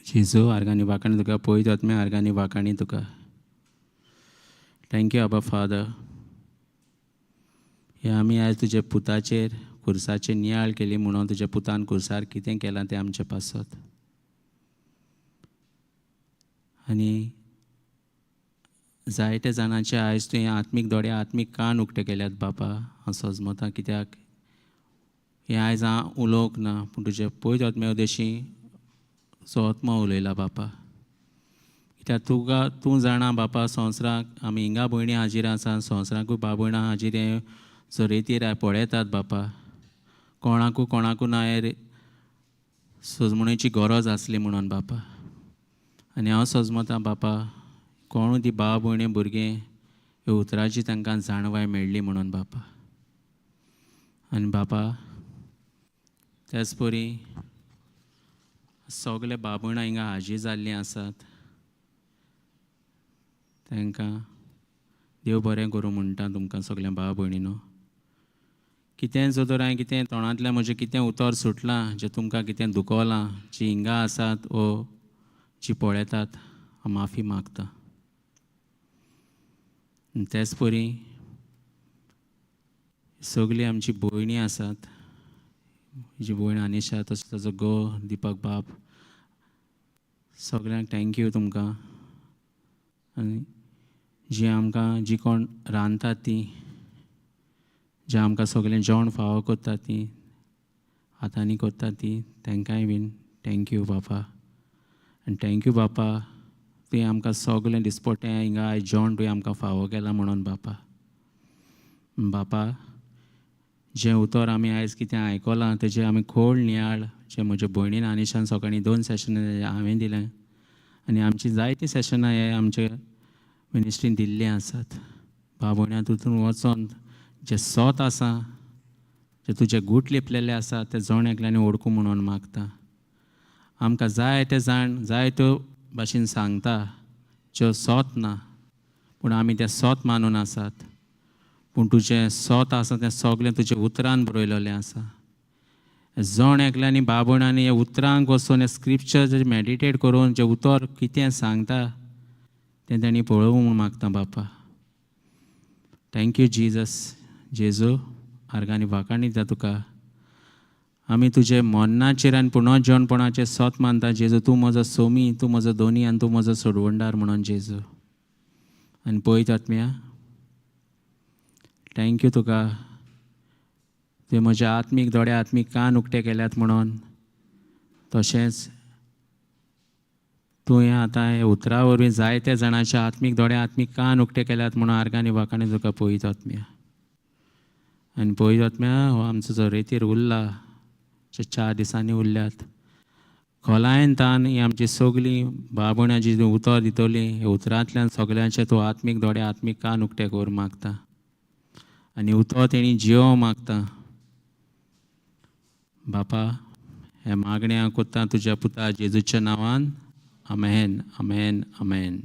Speaker 1: जेजू, आर्गांनी वाखाणी तुका, पवित्र आत्म्या, आर्गांनी वाखाणी तुका. Thank you Abba father. हे आमी आयज तुज्या पुताचेर खुर्साचेर नियाळ केली म्हणून तुज्या पुतान खुर्सार कितें केलां तें आमचे पासत. आनी जायते जाणांचे आयज तुवें आत्मीक दोळे आत्मीक कान उक्ते केल्यात बापा. हांव सजमता कित्याक हें आयज हांव उलोवंक ना, पूण तुजे पवित्र आत्म्या उदेशी सो आत्मा उलयला बापा. कित्याक तुका तूं जाणा बापा, संवसाराक आमी हिंगा भयणी हाजीर आसा, संवसाराकूय भाव भयणां हाजीर हे जरेतीर पळयतात बापा. कोणाकू कोणाकू ना हे सजमणेची गरज आसली म्हणून बापा. आनी हांव सजमता बापा, कोणूय ती भाव भयणी भुरगीं ह्या उतराची तांकां जाणवाय मेळ्ळी म्हणून बापा. आनी बापा त्याच परी सगळे भाव भयणां हिंगा हाजीर जाल्लीं आसात, तांकां देव बरें करूं म्हणटा तुमकां सगळ्या भाव भयणीनो. कितेंय जर तर हांवें कितें तोंडांतल्यान म्हजें कितें उतर सुटलां जें तुमकां कितें दुखवलां, जीं हिंगा आसात वो जीं पळयतात, हांव माफी मागता. तेच परी सगळीं आमची भयणी आसात, जी भयण आनिशा, तसो ताजो घोव दिपक बाब, सगळ्यांक thank you तुमकां. आनी जी आमकां जी कोण रांदतात ती, जे आमकां सगळें जेवण फावो करता ती, हातांनी करता ती, तांकांय बीन thank you बापा. आनी thank you बापा, तुवें आमकां सगळें दिसपट्टें हिंगा आयज जेवण तुवें आमकां फावो केलां म्हणून बापा. बापा, जें उतर आमी आयज कितें आयकलां तेजें आमी खोल नियाळ, जें म्हज्या भयणीन आनिशान सकाळीं 2 सेशनां हांवें दिलें आनी आमचीं जायतीं सेशनां हे आमचे मिनिस्ट्रीन दिल्लीं आसात. बाबोण्या तितून वचोन जें सोत आसा, जें तुजें गूट लिपलेलें आसा तें जण एकल्यांनी ओडकूं म्हणून मागता. आमकां जाय ते जाण जायत्यो भाशेन सांगता ज्यो सोत ना, पूण आमी तें सोत मानून आसात. पूण तुजें सोत आसा तें सगळें तुजें उतरान बरयलेलें आसा. जण एकल्यांनी बाबणांनी ह्या उतरांक वचून हें स्क्रिप्चर मॅडिटेट करून जें उतर कितें सांगता तें तांणी पळोवंक म्हूण मागता बापा. Thank you Jesus. जेजू, आर्गांनी वाखाणी दिता तुका. आमी तुजे मरणाचेर आनी पुनर्जनपणाचेर सोत मानता जेजू. तूं म्हजो सोमी, तूं म्हजो दोनी आनी तूं म्हजो सोडवणदार म्हणून जेजू. आनी पळयत आत्म्या, thank you तुका, तुवें म्हज्या आत्मीक दोळे आत्मीक कान उक्ते केल्यात म्हणून. तशेंच तुवें आतां ह्या उतरा वरवीं जायते जाणांच्या आत्मीक दोळे आत्मीक कान उक्ते केल्यात म्हणून आर्गांनी वाखाणी तुका पळयत आत्म्या. आनी पळयत आत्म्या, हो आमचो जो रेतीर उरला, जे 4 दिसांनी उरल्यात, खोलायेन तान ही आमची सगळीं बाबणां जी उतर दितली ह्या उतरांतल्यान सगळ्यांचे तूं आत्मीक दोळे आत्मीक कान उक्ते कर मागता आनी उतर तेणी जियो मागता. बापा, हें मागणें हांव कोत्ता तुज्या पुता जेजूच्या नांवान. आमेन, आमेन, आमेन.